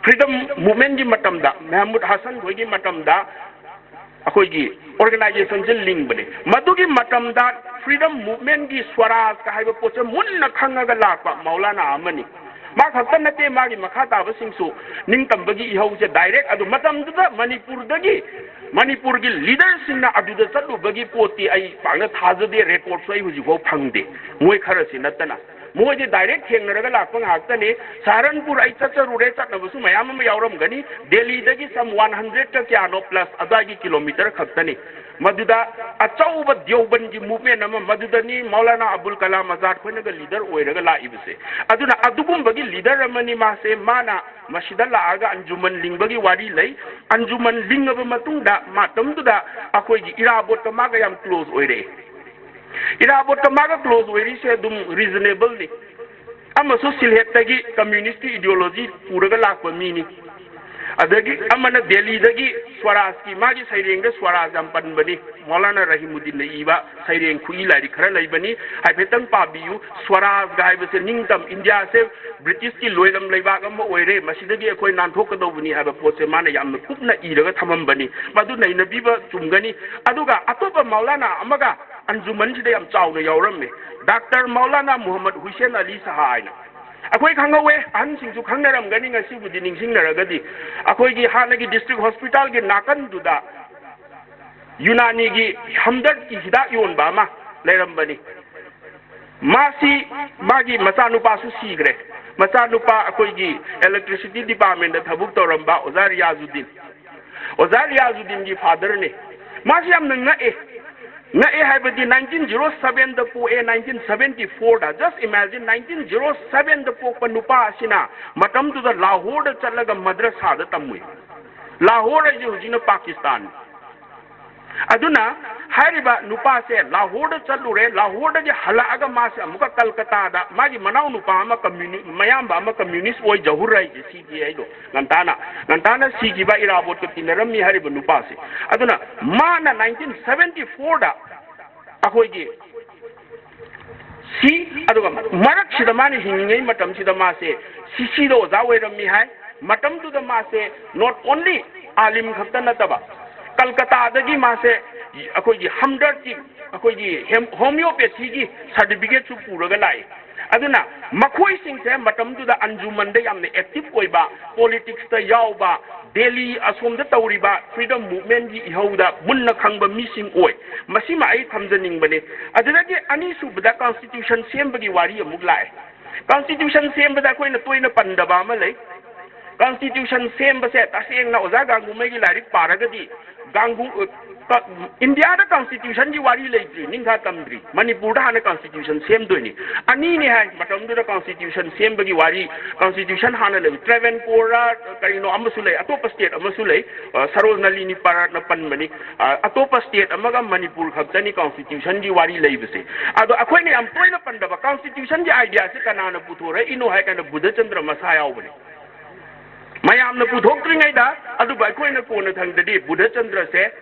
Freedom movementꯀꯤ ꯃꯇꯝꯗ, ꯃꯦꯍꯃꯨꯗ ꯍꯁꯟ ꯈꯣꯏꯒꯤ ꯃꯇꯝꯗ ꯑꯩꯈꯣꯏꯒꯤ organizationꯁꯦ ꯂꯤꯡꯕꯅꯦ꯫ ꯃꯗꯨꯒꯤ ꯃꯇꯝꯗ freedom movementꯀꯤ ꯁ꯭ꯋꯔꯥꯖꯀ ꯍꯥꯏꯕ ꯄꯣꯠꯁꯦ ꯃꯨꯟꯅ ꯈꯪꯉꯒ ꯂꯥꯛꯄ ꯃꯧꯂꯥꯅꯥ ꯑꯃꯅꯤ꯫ ꯃꯥ ꯈꯛꯇ ꯅꯠꯇꯦ, ꯃꯥꯒꯤ ꯃꯈꯥ ꯇꯥꯕꯁꯤꯡꯁꯨ ꯅꯤꯡꯇꯝꯕꯒꯤ ꯏꯍꯧꯁꯦ direct ꯑꯗꯨ ꯃꯇꯝꯗꯨꯗ ꯃꯅꯤꯄꯨꯔꯗꯒꯤ, ꯃꯅꯤꯄꯨꯔꯒꯤ leaderꯁꯤꯡꯅ ꯑꯗꯨꯗ ꯆꯠꯂꯨꯕꯒꯤ ꯄꯣꯠꯇꯤ ꯑꯩ ꯄꯥꯛꯅ ꯊꯥꯖꯗꯦ, recordꯁꯨ ꯑꯩ ꯍꯧꯖꯤꯛꯐꯥꯎ ꯐꯪꯗꯦ, ꯃꯣꯏ ꯈꯔꯁꯤ ꯅꯠꯇꯅ꯫ ꯃꯣꯏꯗꯤ direct ꯊꯦꯡꯅꯔꯒ ꯂꯥꯛꯄ ꯉꯥꯛꯇꯅꯤ꯫ ꯁꯍꯥꯔꯟꯄꯨꯔ ꯑꯩ ꯆꯠꯆꯔꯨꯔꯦ, ꯆꯠꯅꯕꯁꯨ ꯃꯌꯥꯝ ꯑꯃ ꯌꯥꯎꯔꯝꯒꯅꯤ꯫ ꯗꯦꯜꯂꯤꯗꯒꯤ some one hundredꯀ ꯀꯌꯥꯅꯣ plus ꯑꯗꯨꯋꯥꯏꯒꯤ kilometre ꯈꯛꯇꯅꯤ꯫ ꯃꯗꯨꯗ ꯑꯆꯧꯕ ꯗꯤꯑꯣꯕꯟꯒꯤ movement ꯑꯃ, ꯃꯗꯨꯗꯅꯤ ꯃꯧꯂꯥꯅꯥ ꯑꯕꯨꯜ ꯀꯂꯥꯝ ꯑꯖꯥꯗ ꯈꯣꯏꯅꯒ leader ꯑꯣꯏꯔꯒ ꯂꯥꯛꯏꯕꯁꯦ꯫ ꯑꯗꯨꯅ ꯑꯗꯨꯒꯨꯝꯕꯒꯤ leader ꯑꯃꯅꯤ ꯃꯥꯁꯦ꯫ ꯃꯥꯅ ꯃꯁꯤꯗ ꯂꯥꯛꯑꯒ ꯑꯟꯖꯨꯃꯟ ꯂꯤꯡꯕꯒꯤ ꯋꯥꯔꯤ ꯂꯩ꯫ ꯑꯟꯖꯨꯃꯟ ꯂꯤꯡꯉꯕ ꯃꯇꯨꯡꯗ ꯃꯇꯝꯗꯨꯗ ꯑꯩꯈꯣꯏꯒꯤ ꯏꯔꯥꯕꯣꯠꯀ ꯃꯥꯒ ꯌꯥꯝ close ꯑꯣꯏꯔꯛꯑꯦ꯫ ꯏꯔꯥꯕꯣꯠꯀ ꯃꯥꯒ close ꯑꯣꯏꯔꯤꯁꯦ ꯑꯗꯨꯝ reasonableꯅꯤ꯫ ꯑꯃꯁꯨ ꯁꯤꯜꯍꯦꯠꯇꯒꯤ communistꯀꯤ ideology ꯄꯨꯔꯒ ꯂꯥꯛꯄ ꯃꯤꯅꯤ꯫ ꯑꯗꯒꯤ ꯑꯃꯅ ꯗꯦꯜꯂꯤꯗꯒꯤ ꯁ꯭ꯋꯔꯥꯖꯀꯤ, ꯃꯥꯒꯤ ꯁꯩꯔꯦꯡꯗ ꯁ꯭ꯋꯔꯥꯖ ꯌꯥꯝ ꯄꯟꯕꯅꯤ, ꯃꯧꯂꯥꯅꯥ ꯔꯍꯤꯃꯨꯗꯤꯟꯅ ꯏꯕ ꯁꯩꯔꯦꯡ ꯈꯨꯏ ꯂꯥꯏꯔꯤꯛ ꯈꯔ ꯂꯩꯕꯅꯤ, ꯍꯥꯏꯐꯦꯠꯇꯪ ꯄꯥꯕꯤꯌꯨ꯫ ꯁ꯭ꯋꯔꯥꯖꯒ ꯍꯥꯏꯕꯁꯦ ꯅꯤꯡꯇꯝ ꯏꯟꯗꯤꯌꯥꯁꯦ ꯕ꯭ꯔꯤꯇꯤꯁꯀꯤ ꯂꯣꯏꯔꯝ ꯂꯩꯕꯥꯛ ꯑꯃ ꯑꯣꯏꯔꯦ, ꯃꯁꯤꯗꯒꯤ ꯑꯩꯈꯣꯏ ꯅꯥꯟꯊꯣꯛꯀꯗꯧꯕꯅꯤ ꯍꯥꯏꯕ ꯄꯣꯠꯁꯦ ꯃꯥꯅ ꯌꯥꯝꯅ ꯀꯨꯞꯅ ꯏꯔꯒ ꯊꯝꯃꯝꯕꯅꯤ꯫ ꯃꯗꯨ ꯅꯩꯅꯕꯤꯕ ꯆꯨꯝꯒꯅꯤ꯫ ꯑꯗꯨꯒ ꯑꯇꯣꯞꯄ ꯃꯧꯂꯥꯅꯥ ꯑꯃꯒ ꯑꯟꯖꯨꯃꯟꯁꯤꯗ ꯌꯥꯝ ꯆꯥꯎꯅ ꯌꯥꯎꯔꯝꯃꯦ, ꯗꯥꯛꯇꯔ ꯃꯧꯂꯥꯅꯥ ꯃꯨꯍꯝꯃꯗ ꯍꯨꯏꯁꯦꯟ ꯑꯂꯤ ꯁꯍꯥ ꯍꯥꯏꯅ꯫ ꯑꯩꯈꯣꯏ ꯈꯪꯍꯧꯋꯦ, ꯑꯍꯟꯁꯤꯡꯁꯨ ꯈꯪꯅꯔꯝꯒꯅꯤ, ꯉꯁꯤꯕꯨꯗꯤ ꯅꯤꯡꯁꯤꯡꯅꯔꯒꯗꯤ꯫ ꯑꯩꯈꯣꯏꯒꯤ ꯍꯥꯟꯅꯒꯤ district hospitalꯒꯤ ꯅꯥꯀꯟꯗꯨꯗ ꯌꯨꯅꯥꯅꯤꯒꯤ ꯍꯝꯗꯔꯗꯀꯤ ꯍꯤꯗꯥꯛ ꯌꯣꯟꯕ ꯑꯃ ꯂꯩꯔꯝꯕꯅꯤ꯫ ꯃꯥꯁꯤ, ꯃꯥꯒꯤ ꯃꯆꯥꯅꯨꯄꯥꯁꯨ ꯁꯤꯈ꯭ꯔꯦ꯫ ꯃꯆꯥꯅꯨꯄꯥ ꯑꯩꯈꯣꯏꯒꯤ electricity departmentꯇ ꯊꯕꯛ ꯇꯧꯔꯝꯕ ꯑꯣꯖꯥ ꯔꯤꯌꯥꯖꯨꯗꯤꯟ꯫ ꯑꯣꯖꯥ ꯔꯤꯌꯥꯖꯨꯗꯤꯟꯒꯤ fatherꯅꯤ꯫ ꯃꯥꯁꯤ ꯌꯥꯝꯅ ꯉꯛꯑꯦ꯫ ꯉꯛꯑꯦ ꯍꯥꯏꯕꯗꯤ nineteen zero seven ꯗ ꯄꯣꯛꯑꯦ, nineteen seventy four ꯗ꯫ Just imagine, nineteen zero seven ꯗ ꯄꯣꯛꯄ ꯅꯨꯄꯥ ꯑꯁꯤꯅ ꯃꯇꯝꯗꯨꯗ ꯂꯥꯍꯣꯔꯗ ꯆꯠꯂꯒ ꯃꯗ꯭ꯔꯁꯥꯗ ꯇꯝꯃꯨꯏ꯫ ꯂꯥꯍꯣꯔ ꯍꯥꯏꯁꯦ ꯍꯧꯖꯤꯛꯅ ꯄꯥꯀꯤꯁꯇꯥꯟ꯫ ꯑꯗꯨꯅ ꯍꯥꯏꯔꯤꯕ ꯅꯨꯄꯥꯁꯦ ꯂꯥꯍꯣꯔꯗ ꯆꯠꯂꯨꯔꯦ, ꯂꯥꯍꯣꯔꯗꯒꯤ ꯍꯜꯂꯛꯑꯒ ꯃꯥꯁꯦ ꯑꯃꯨꯛꯀ ꯀꯜꯀꯇꯥꯗ ꯃꯥꯒꯤ ꯃꯅꯥꯎ ꯅꯨꯄꯥ ꯑꯃ ꯀꯝꯃ꯭ꯌꯨꯅꯤ-, ꯃꯌꯥꯝꯕ ꯑꯃ ꯀꯝꯃ꯭ꯌꯨꯅꯤꯁ ꯑꯣꯏ, ꯖꯍꯨꯔ ꯍꯥꯏꯁꯦ, ꯁꯤꯒꯤ ꯍꯥꯏꯗꯣ, ꯉꯟꯇꯥꯅ, ꯉꯟꯇꯥꯅ ꯁꯤꯈꯤꯕ, ꯏꯔꯥꯕꯣꯠꯀ ꯇꯤꯟꯅꯔꯝꯃꯤ ꯍꯥꯏꯔꯤꯕ ꯅꯨꯄꯥꯁꯦ꯫ ꯑꯗꯨꯅ ꯃꯥꯅ nineteen seventy four ꯗ ꯑꯩꯈꯣꯏꯒꯤ ꯁꯤ, ꯑꯗꯨꯒ ꯃꯔꯛꯁꯤꯗ ꯃꯥꯅ ꯍꯤꯡꯉꯤꯉꯩ ꯃꯇꯝꯁꯤꯗ ꯃꯥꯁꯦ ꯁꯤꯁꯤꯗ ꯑꯣꯖꯥ ꯑꯣꯏꯔꯝꯃꯤ ꯍꯥꯏ꯫ ꯃꯇꯝꯗꯨꯗ ꯃꯥꯁꯦ not only ꯑꯥꯂꯤꯝ ꯈꯛꯇ ꯅꯠꯇꯕ, ꯀꯜꯀꯇꯥꯗꯒꯤ ꯃꯥꯁꯦ ꯑꯩꯈꯣꯏꯒꯤ ꯍꯝꯗꯔꯗꯀꯤ, ꯑꯩꯈꯣꯏꯒꯤ ꯍꯦꯝ-, ꯍꯣꯃꯤꯌꯣꯄꯦꯊꯤꯒꯤ ꯁꯥꯔꯇꯤꯐꯤꯀꯦꯠꯁꯨ ꯄꯨꯔꯒ ꯂꯥꯛꯏ꯫ ꯑꯗꯨꯅ ꯃꯈꯣꯏꯁꯤꯡꯁꯦ ꯃꯇꯝꯗꯨꯗ ꯑꯟꯖꯨꯃꯟꯗ ꯌꯥꯝꯅ ꯑꯦꯛꯇꯤꯚ ꯑꯣꯏꯕ, ꯄꯣꯂꯤꯇꯤꯛꯁꯇ ꯌꯥꯎꯕ, ꯗꯦꯜꯂꯤ ꯑꯁꯣꯝꯗ ꯇꯧꯔꯤꯕ ꯐ꯭ꯔꯤꯗꯝ ꯃꯨꯚꯃꯦꯟꯒꯤ ꯏꯍꯧꯗ ꯃꯨꯟꯅ ꯈꯪꯕ ꯃꯤꯁꯤꯡ ꯑꯣꯏ꯫ ꯃꯁꯤꯃ ꯑꯩ ꯊꯝꯖꯅꯤꯡꯕꯅꯤ꯫ ꯑꯗꯨꯗꯒꯤ ꯑꯅꯤꯁꯨꯕꯗ ꯀꯟꯁꯇꯤꯇ꯭ꯌꯨꯁꯟ ꯁꯦꯝꯕꯒꯤ ꯋꯥꯔꯤ ꯑꯃꯨꯛ ꯂꯥꯛꯑꯦ꯫ ꯀꯟꯁꯇꯤꯇ꯭ꯌꯨꯁꯟ ꯁꯦꯝꯕꯗ ꯑꯩꯈꯣꯏꯅ ꯇꯣꯏꯅ ꯄꯟꯗꯕ ꯑꯃ ꯂꯩ꯫ ꯀꯟꯁꯇꯤꯇ꯭ꯌꯨꯁꯟ ꯁꯦꯝꯕꯁꯦ ꯇꯁꯦꯡꯅ ꯑꯣꯖꯥ ꯒꯥꯡꯒꯨꯃꯩꯒꯤ ꯂꯥꯏꯔꯤꯛ ꯄꯥꯔꯒꯗꯤ ꯒꯥꯡꯒꯨ-, ꯀ-, ꯏꯟꯗꯤꯌꯥꯗ ꯀꯟꯁꯇꯤꯇ꯭ꯌꯨꯁꯟꯒꯤ ꯋꯥꯔꯤ ꯂꯩꯇ꯭ꯔꯤ, ꯅꯤꯡꯊꯥ ꯇꯝꯗ꯭ꯔꯤ꯫ ꯃꯅꯤꯄꯨꯔꯗ ꯍꯥꯟꯅ ꯀꯟꯁꯇꯤꯇ꯭ꯌꯨꯁꯟ ꯁꯦꯝꯗꯣꯏꯅꯤ꯫ ꯑꯅꯤꯅꯤ ꯍꯥꯏ ꯃꯇꯝꯗꯨꯗ ꯀꯟꯁꯇꯤꯇ꯭ꯌꯨꯁꯟ ꯁꯦꯝꯕꯒꯤ ꯋꯥꯔꯤ꯫ ꯀꯟꯁꯇꯤꯇ꯭ꯌꯨꯁꯟ ꯍꯥꯟꯅ ꯂꯩ, ꯇ꯭ꯔꯦꯚꯦꯟꯀꯣꯔꯔ ꯀꯔꯤꯅꯣ ꯑꯃꯁꯨ ꯂꯩ, ꯑꯇꯣꯞꯄ ꯁ꯭ꯇꯦꯠ ꯑꯃꯁꯨ ꯂꯩ, ꯑ, ꯁꯔꯣꯖ ꯅꯂꯤꯅꯤ ꯄꯥꯔꯠꯅ ꯄꯟꯕꯅꯤ꯫ ꯑ, ꯑꯇꯣꯞꯄ ꯁ꯭ꯇꯦꯠ ꯑꯃꯒ ꯃꯅꯤꯄꯨꯔ ꯈꯛꯇꯅꯤ ꯀꯟꯁꯇꯤꯇ꯭ꯌꯨꯁꯟꯒꯤ ꯋꯥꯔꯤ ꯂꯩꯕꯁꯦ꯫ ꯑꯗꯣ ꯑꯩꯈꯣꯏꯅ ꯌꯥꯝ ꯇꯣꯏꯅ ꯄꯟꯗꯕ, ꯀꯟꯁꯇꯤꯇ꯭ꯌꯨꯁꯟꯒꯤ ꯑꯥꯏꯗꯤꯌꯥꯁꯦ ꯀꯅꯥꯅ ꯄꯨꯊꯣꯔꯛꯏꯅꯣ ꯍꯥꯏ ꯀꯥꯟꯗ ꯕꯨꯙꯆꯟꯗ꯭ꯔ ꯃꯁꯥ ꯌꯥꯎꯕꯅꯤ꯫ ꯃꯌꯥꯝꯅ ꯄꯨꯊꯣꯛꯇ꯭ꯔꯤꯉꯩꯗ, ꯑꯗꯨꯕꯨ ꯑꯩꯈꯣꯏꯅ ꯀꯣꯟꯅ ꯊꯪꯗꯗꯤ ꯕꯨꯙꯆꯟꯗ꯭ꯔꯁꯦ,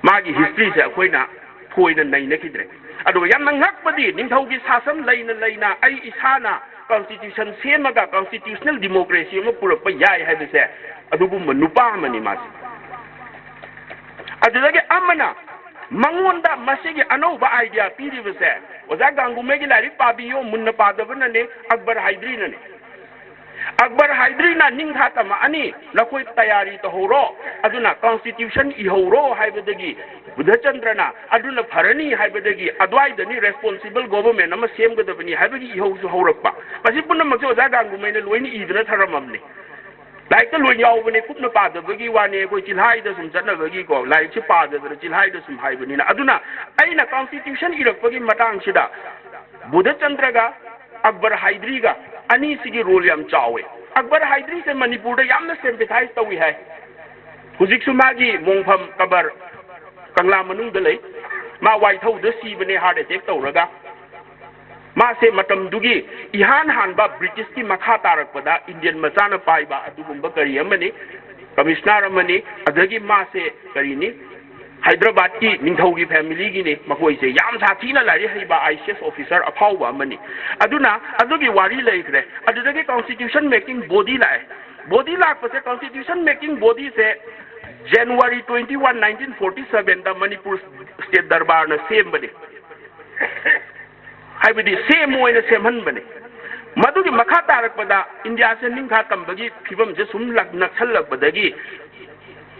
ꯃꯥꯒꯤ ꯍꯤꯁꯇ꯭ꯔꯤꯁꯦ ꯑꯩꯈꯣꯏꯅ ꯊꯣꯏꯅ ꯅꯩꯅꯈꯤꯗ꯭ꯔꯦ꯫ ꯑꯗꯨꯒ ꯌꯥꯝꯅ ꯉꯛꯄꯗꯤ, ꯅꯤꯡꯊꯧꯒꯤ ꯁꯥꯁꯟ ꯂꯩꯅ ꯂꯩꯅ ꯑꯩ ꯏꯁꯥꯅ ꯀꯟꯁꯇꯤꯇ꯭ꯌꯨꯁꯟ ꯁꯦꯝꯃꯒ ꯀꯟꯁꯇꯤꯇ꯭ꯌꯨꯁꯅꯦꯜ ꯗꯤꯃꯣꯀ꯭ꯔꯦꯁꯤ ꯑꯃ ꯄꯨꯔꯛꯄ ꯌꯥꯏ ꯍꯥꯏꯕꯁꯦ, ꯑꯗꯨꯒꯨꯝꯕ ꯅꯨꯄꯥ ꯑꯃꯅꯤ ꯃꯥꯁꯦ꯫ ꯑꯗꯨꯗꯒꯤ ꯑꯃꯅ ꯃꯉꯣꯟꯗ ꯃꯁꯤꯒꯤ ꯑꯅꯧꯕ ꯑꯥꯏꯗꯤꯌꯥ ꯄꯤꯔꯤꯕꯁꯦ, ꯑꯣꯖꯥ ꯒꯥꯡꯒꯨꯃꯩꯒꯤ ꯂꯥꯏꯔꯤꯛ ꯄꯥꯕꯤꯌꯣ, ꯃꯨꯟꯅ ꯄꯥꯗꯕꯅꯅꯦ, ꯑꯛꯕꯔ ꯍꯥꯏꯗ꯭ꯔꯤꯅꯅꯦ꯫ ꯑꯛꯕꯔ ꯍꯥꯏꯗ꯭ꯔꯤꯅ ꯅꯤꯡꯊꯥ ꯇꯝꯃꯛꯑꯅꯤ, ꯅꯈꯣꯏ ꯇꯌꯥꯔꯤ ꯇꯧꯍꯧꯔꯣ, ꯑꯗꯨꯅ ꯀꯟꯁꯇꯤꯇ꯭ꯌꯨꯁꯟ ꯏꯍꯧꯔꯣ ꯍꯥꯏꯕꯗꯒꯤ, ꯕꯨꯙꯆꯟꯗ꯭ꯔꯅ ꯑꯗꯨꯅ ꯐꯔꯅꯤ ꯍꯥꯏꯕꯗꯒꯤ, ꯑꯗꯨꯋꯥꯏꯗꯅꯤ ꯔꯦꯁꯄꯣꯟꯁꯤꯕꯜ ꯒꯣꯚꯔꯟꯃꯦꯟ ꯑꯃ ꯁꯦꯝꯒꯗꯕꯅꯤ ꯍꯥꯏꯕꯒꯤ ꯏꯍꯧꯁꯨ ꯍꯧꯔꯛꯄ꯫ ꯃꯁꯤ ꯄꯨꯝꯅꯃꯛꯁꯦ ꯑꯣꯖꯥ ꯒꯥꯡꯒꯨꯃꯩꯅ ꯂꯣꯏꯅ ꯏꯗꯨꯅ ꯊꯔꯝꯃꯕꯅꯤ꯫ ꯂꯥꯏꯔꯤꯛꯇ ꯂꯣꯏ ꯌꯥꯎꯕꯅꯦ, ꯀꯨꯞꯅ ꯄꯥꯗꯕꯒꯤ ꯋꯥꯅꯦ, ꯑꯩꯈꯣꯏ ꯆꯤꯜꯍꯥꯏꯗ ꯁꯨꯝ ꯆꯠꯅꯕꯒꯤꯀꯣ, ꯂꯥꯏꯔꯤꯛꯁꯦ ꯄꯥꯗꯗꯅ ꯆꯤꯜꯍꯥꯏꯗ ꯁꯨꯝ ꯍꯥꯏꯕꯅꯤꯅ꯫ ꯑꯗꯨꯅ ꯑꯩꯅ ꯀꯟꯁꯇꯤꯇ꯭ꯌꯨꯁꯟ ꯏꯔꯛꯄꯒꯤ ꯃꯇꯥꯡꯁꯤꯗ ꯕꯨꯙꯆꯟꯗ꯭ꯔꯒ ꯑꯛꯕꯔ ꯍꯥꯏꯗ꯭ꯔꯤꯒ ꯑꯅꯤꯁꯤꯒꯤ ꯔꯣꯜ ꯌꯥꯝ ꯆꯥꯎꯋꯦ꯫ ꯑꯛꯕꯔ ꯍꯥꯏꯗ꯭ꯔꯤꯁꯦ ꯃꯅꯤꯄꯨꯔꯗ ꯌꯥꯝꯅ ꯁꯦꯝꯄꯦꯊꯥꯏꯁ ꯇꯧꯏ ꯍꯥꯏ꯫ ꯍꯧꯖꯤꯛꯁꯨ ꯃꯥꯒꯤ ꯃꯣꯡꯐꯝ ꯀꯕꯔ ꯀꯪꯂꯥ ꯃꯅꯨꯡꯗ ꯂꯩ꯫ ꯃꯥ ꯋꯥꯏꯊꯧꯗ ꯁꯤꯕꯅꯦ, ꯍꯥꯔꯠ ꯑꯦꯇꯦꯛ ꯇꯧꯔꯒ꯫ ꯃꯥꯁꯦ ꯃꯇꯝꯗꯨꯒꯤ ꯏꯍꯥꯟ ꯍꯥꯟꯕ ꯕ꯭ꯔꯤꯇꯤꯁꯀꯤ ꯃꯈꯥ ꯇꯥꯔꯛꯄꯗ ꯏꯟꯗꯤꯌꯟ ꯃꯆꯥꯅ ꯄꯥꯏꯕ ꯑꯗꯨꯒꯨꯝꯕ ꯀꯔꯤ ꯑꯃꯅꯤ, ꯀꯃꯤꯁꯅꯔ ꯑꯃꯅꯤ꯫ ꯑꯗꯒꯤ ꯃꯥꯁꯦ ꯀꯔꯤꯅꯤ, ꯍꯥꯏꯗ꯭ꯔꯕꯥꯗꯀꯤ ꯅꯤꯡꯊꯧꯒꯤ ꯐꯦꯃꯤꯂꯤꯒꯤꯅꯤ꯫ ꯃꯈꯣꯏꯁꯦ ꯌꯥꯝ ꯁꯥꯊꯤꯅ ꯂꯥꯏꯔꯤꯛ ꯍꯩꯕ ꯑꯥꯏ ꯁꯤ ꯑꯦꯁ ꯑꯣꯐꯤꯁꯔ ꯑꯐꯥꯎꯕ ꯑꯃꯅꯤ꯫ ꯑꯗꯨꯅ ꯑꯗꯨꯒꯤ ꯋꯥꯔꯤ ꯂꯩꯈ꯭ꯔꯦ꯫ ꯑꯗꯨꯗꯒꯤ ꯀꯟꯁꯇꯤꯇ꯭ꯌꯨꯁꯟ ꯃꯦꯀꯤꯡ ꯕꯣꯗꯤ ꯂꯥꯛꯑꯦ꯫ ꯕꯣꯗꯤ ꯂꯥꯛꯄꯁꯦ, ꯀꯟꯁꯇꯤꯇ꯭ꯌꯨꯁꯟ ꯃꯦꯀꯤꯡ ꯕꯣꯗꯤꯁꯦ January twenty one, nineteen forty ꯁꯚꯦꯟꯗ ꯃꯅꯤꯄꯨꯔ ꯁ꯭ꯇꯦꯠ ꯗꯔꯕꯥꯔꯅ ꯁꯦꯝꯕꯅꯤ꯫ ꯍꯥꯏꯕꯗꯤ ꯁꯦꯝ ꯑꯣꯏꯅ ꯁꯦꯝꯍꯟꯕꯅꯤ꯫ ꯃꯗꯨꯒꯤ ꯃꯈꯥ ꯇꯥꯔꯛꯄꯗ ꯏꯟꯗꯤꯌꯥꯁꯦ ꯅꯤꯡꯈꯥ ꯇꯝꯕꯒꯤ ꯐꯤꯕꯝꯁꯦ ꯁꯨꯝ ꯂꯛ-, ꯅꯛꯁꯜꯂꯛꯄꯗꯒꯤ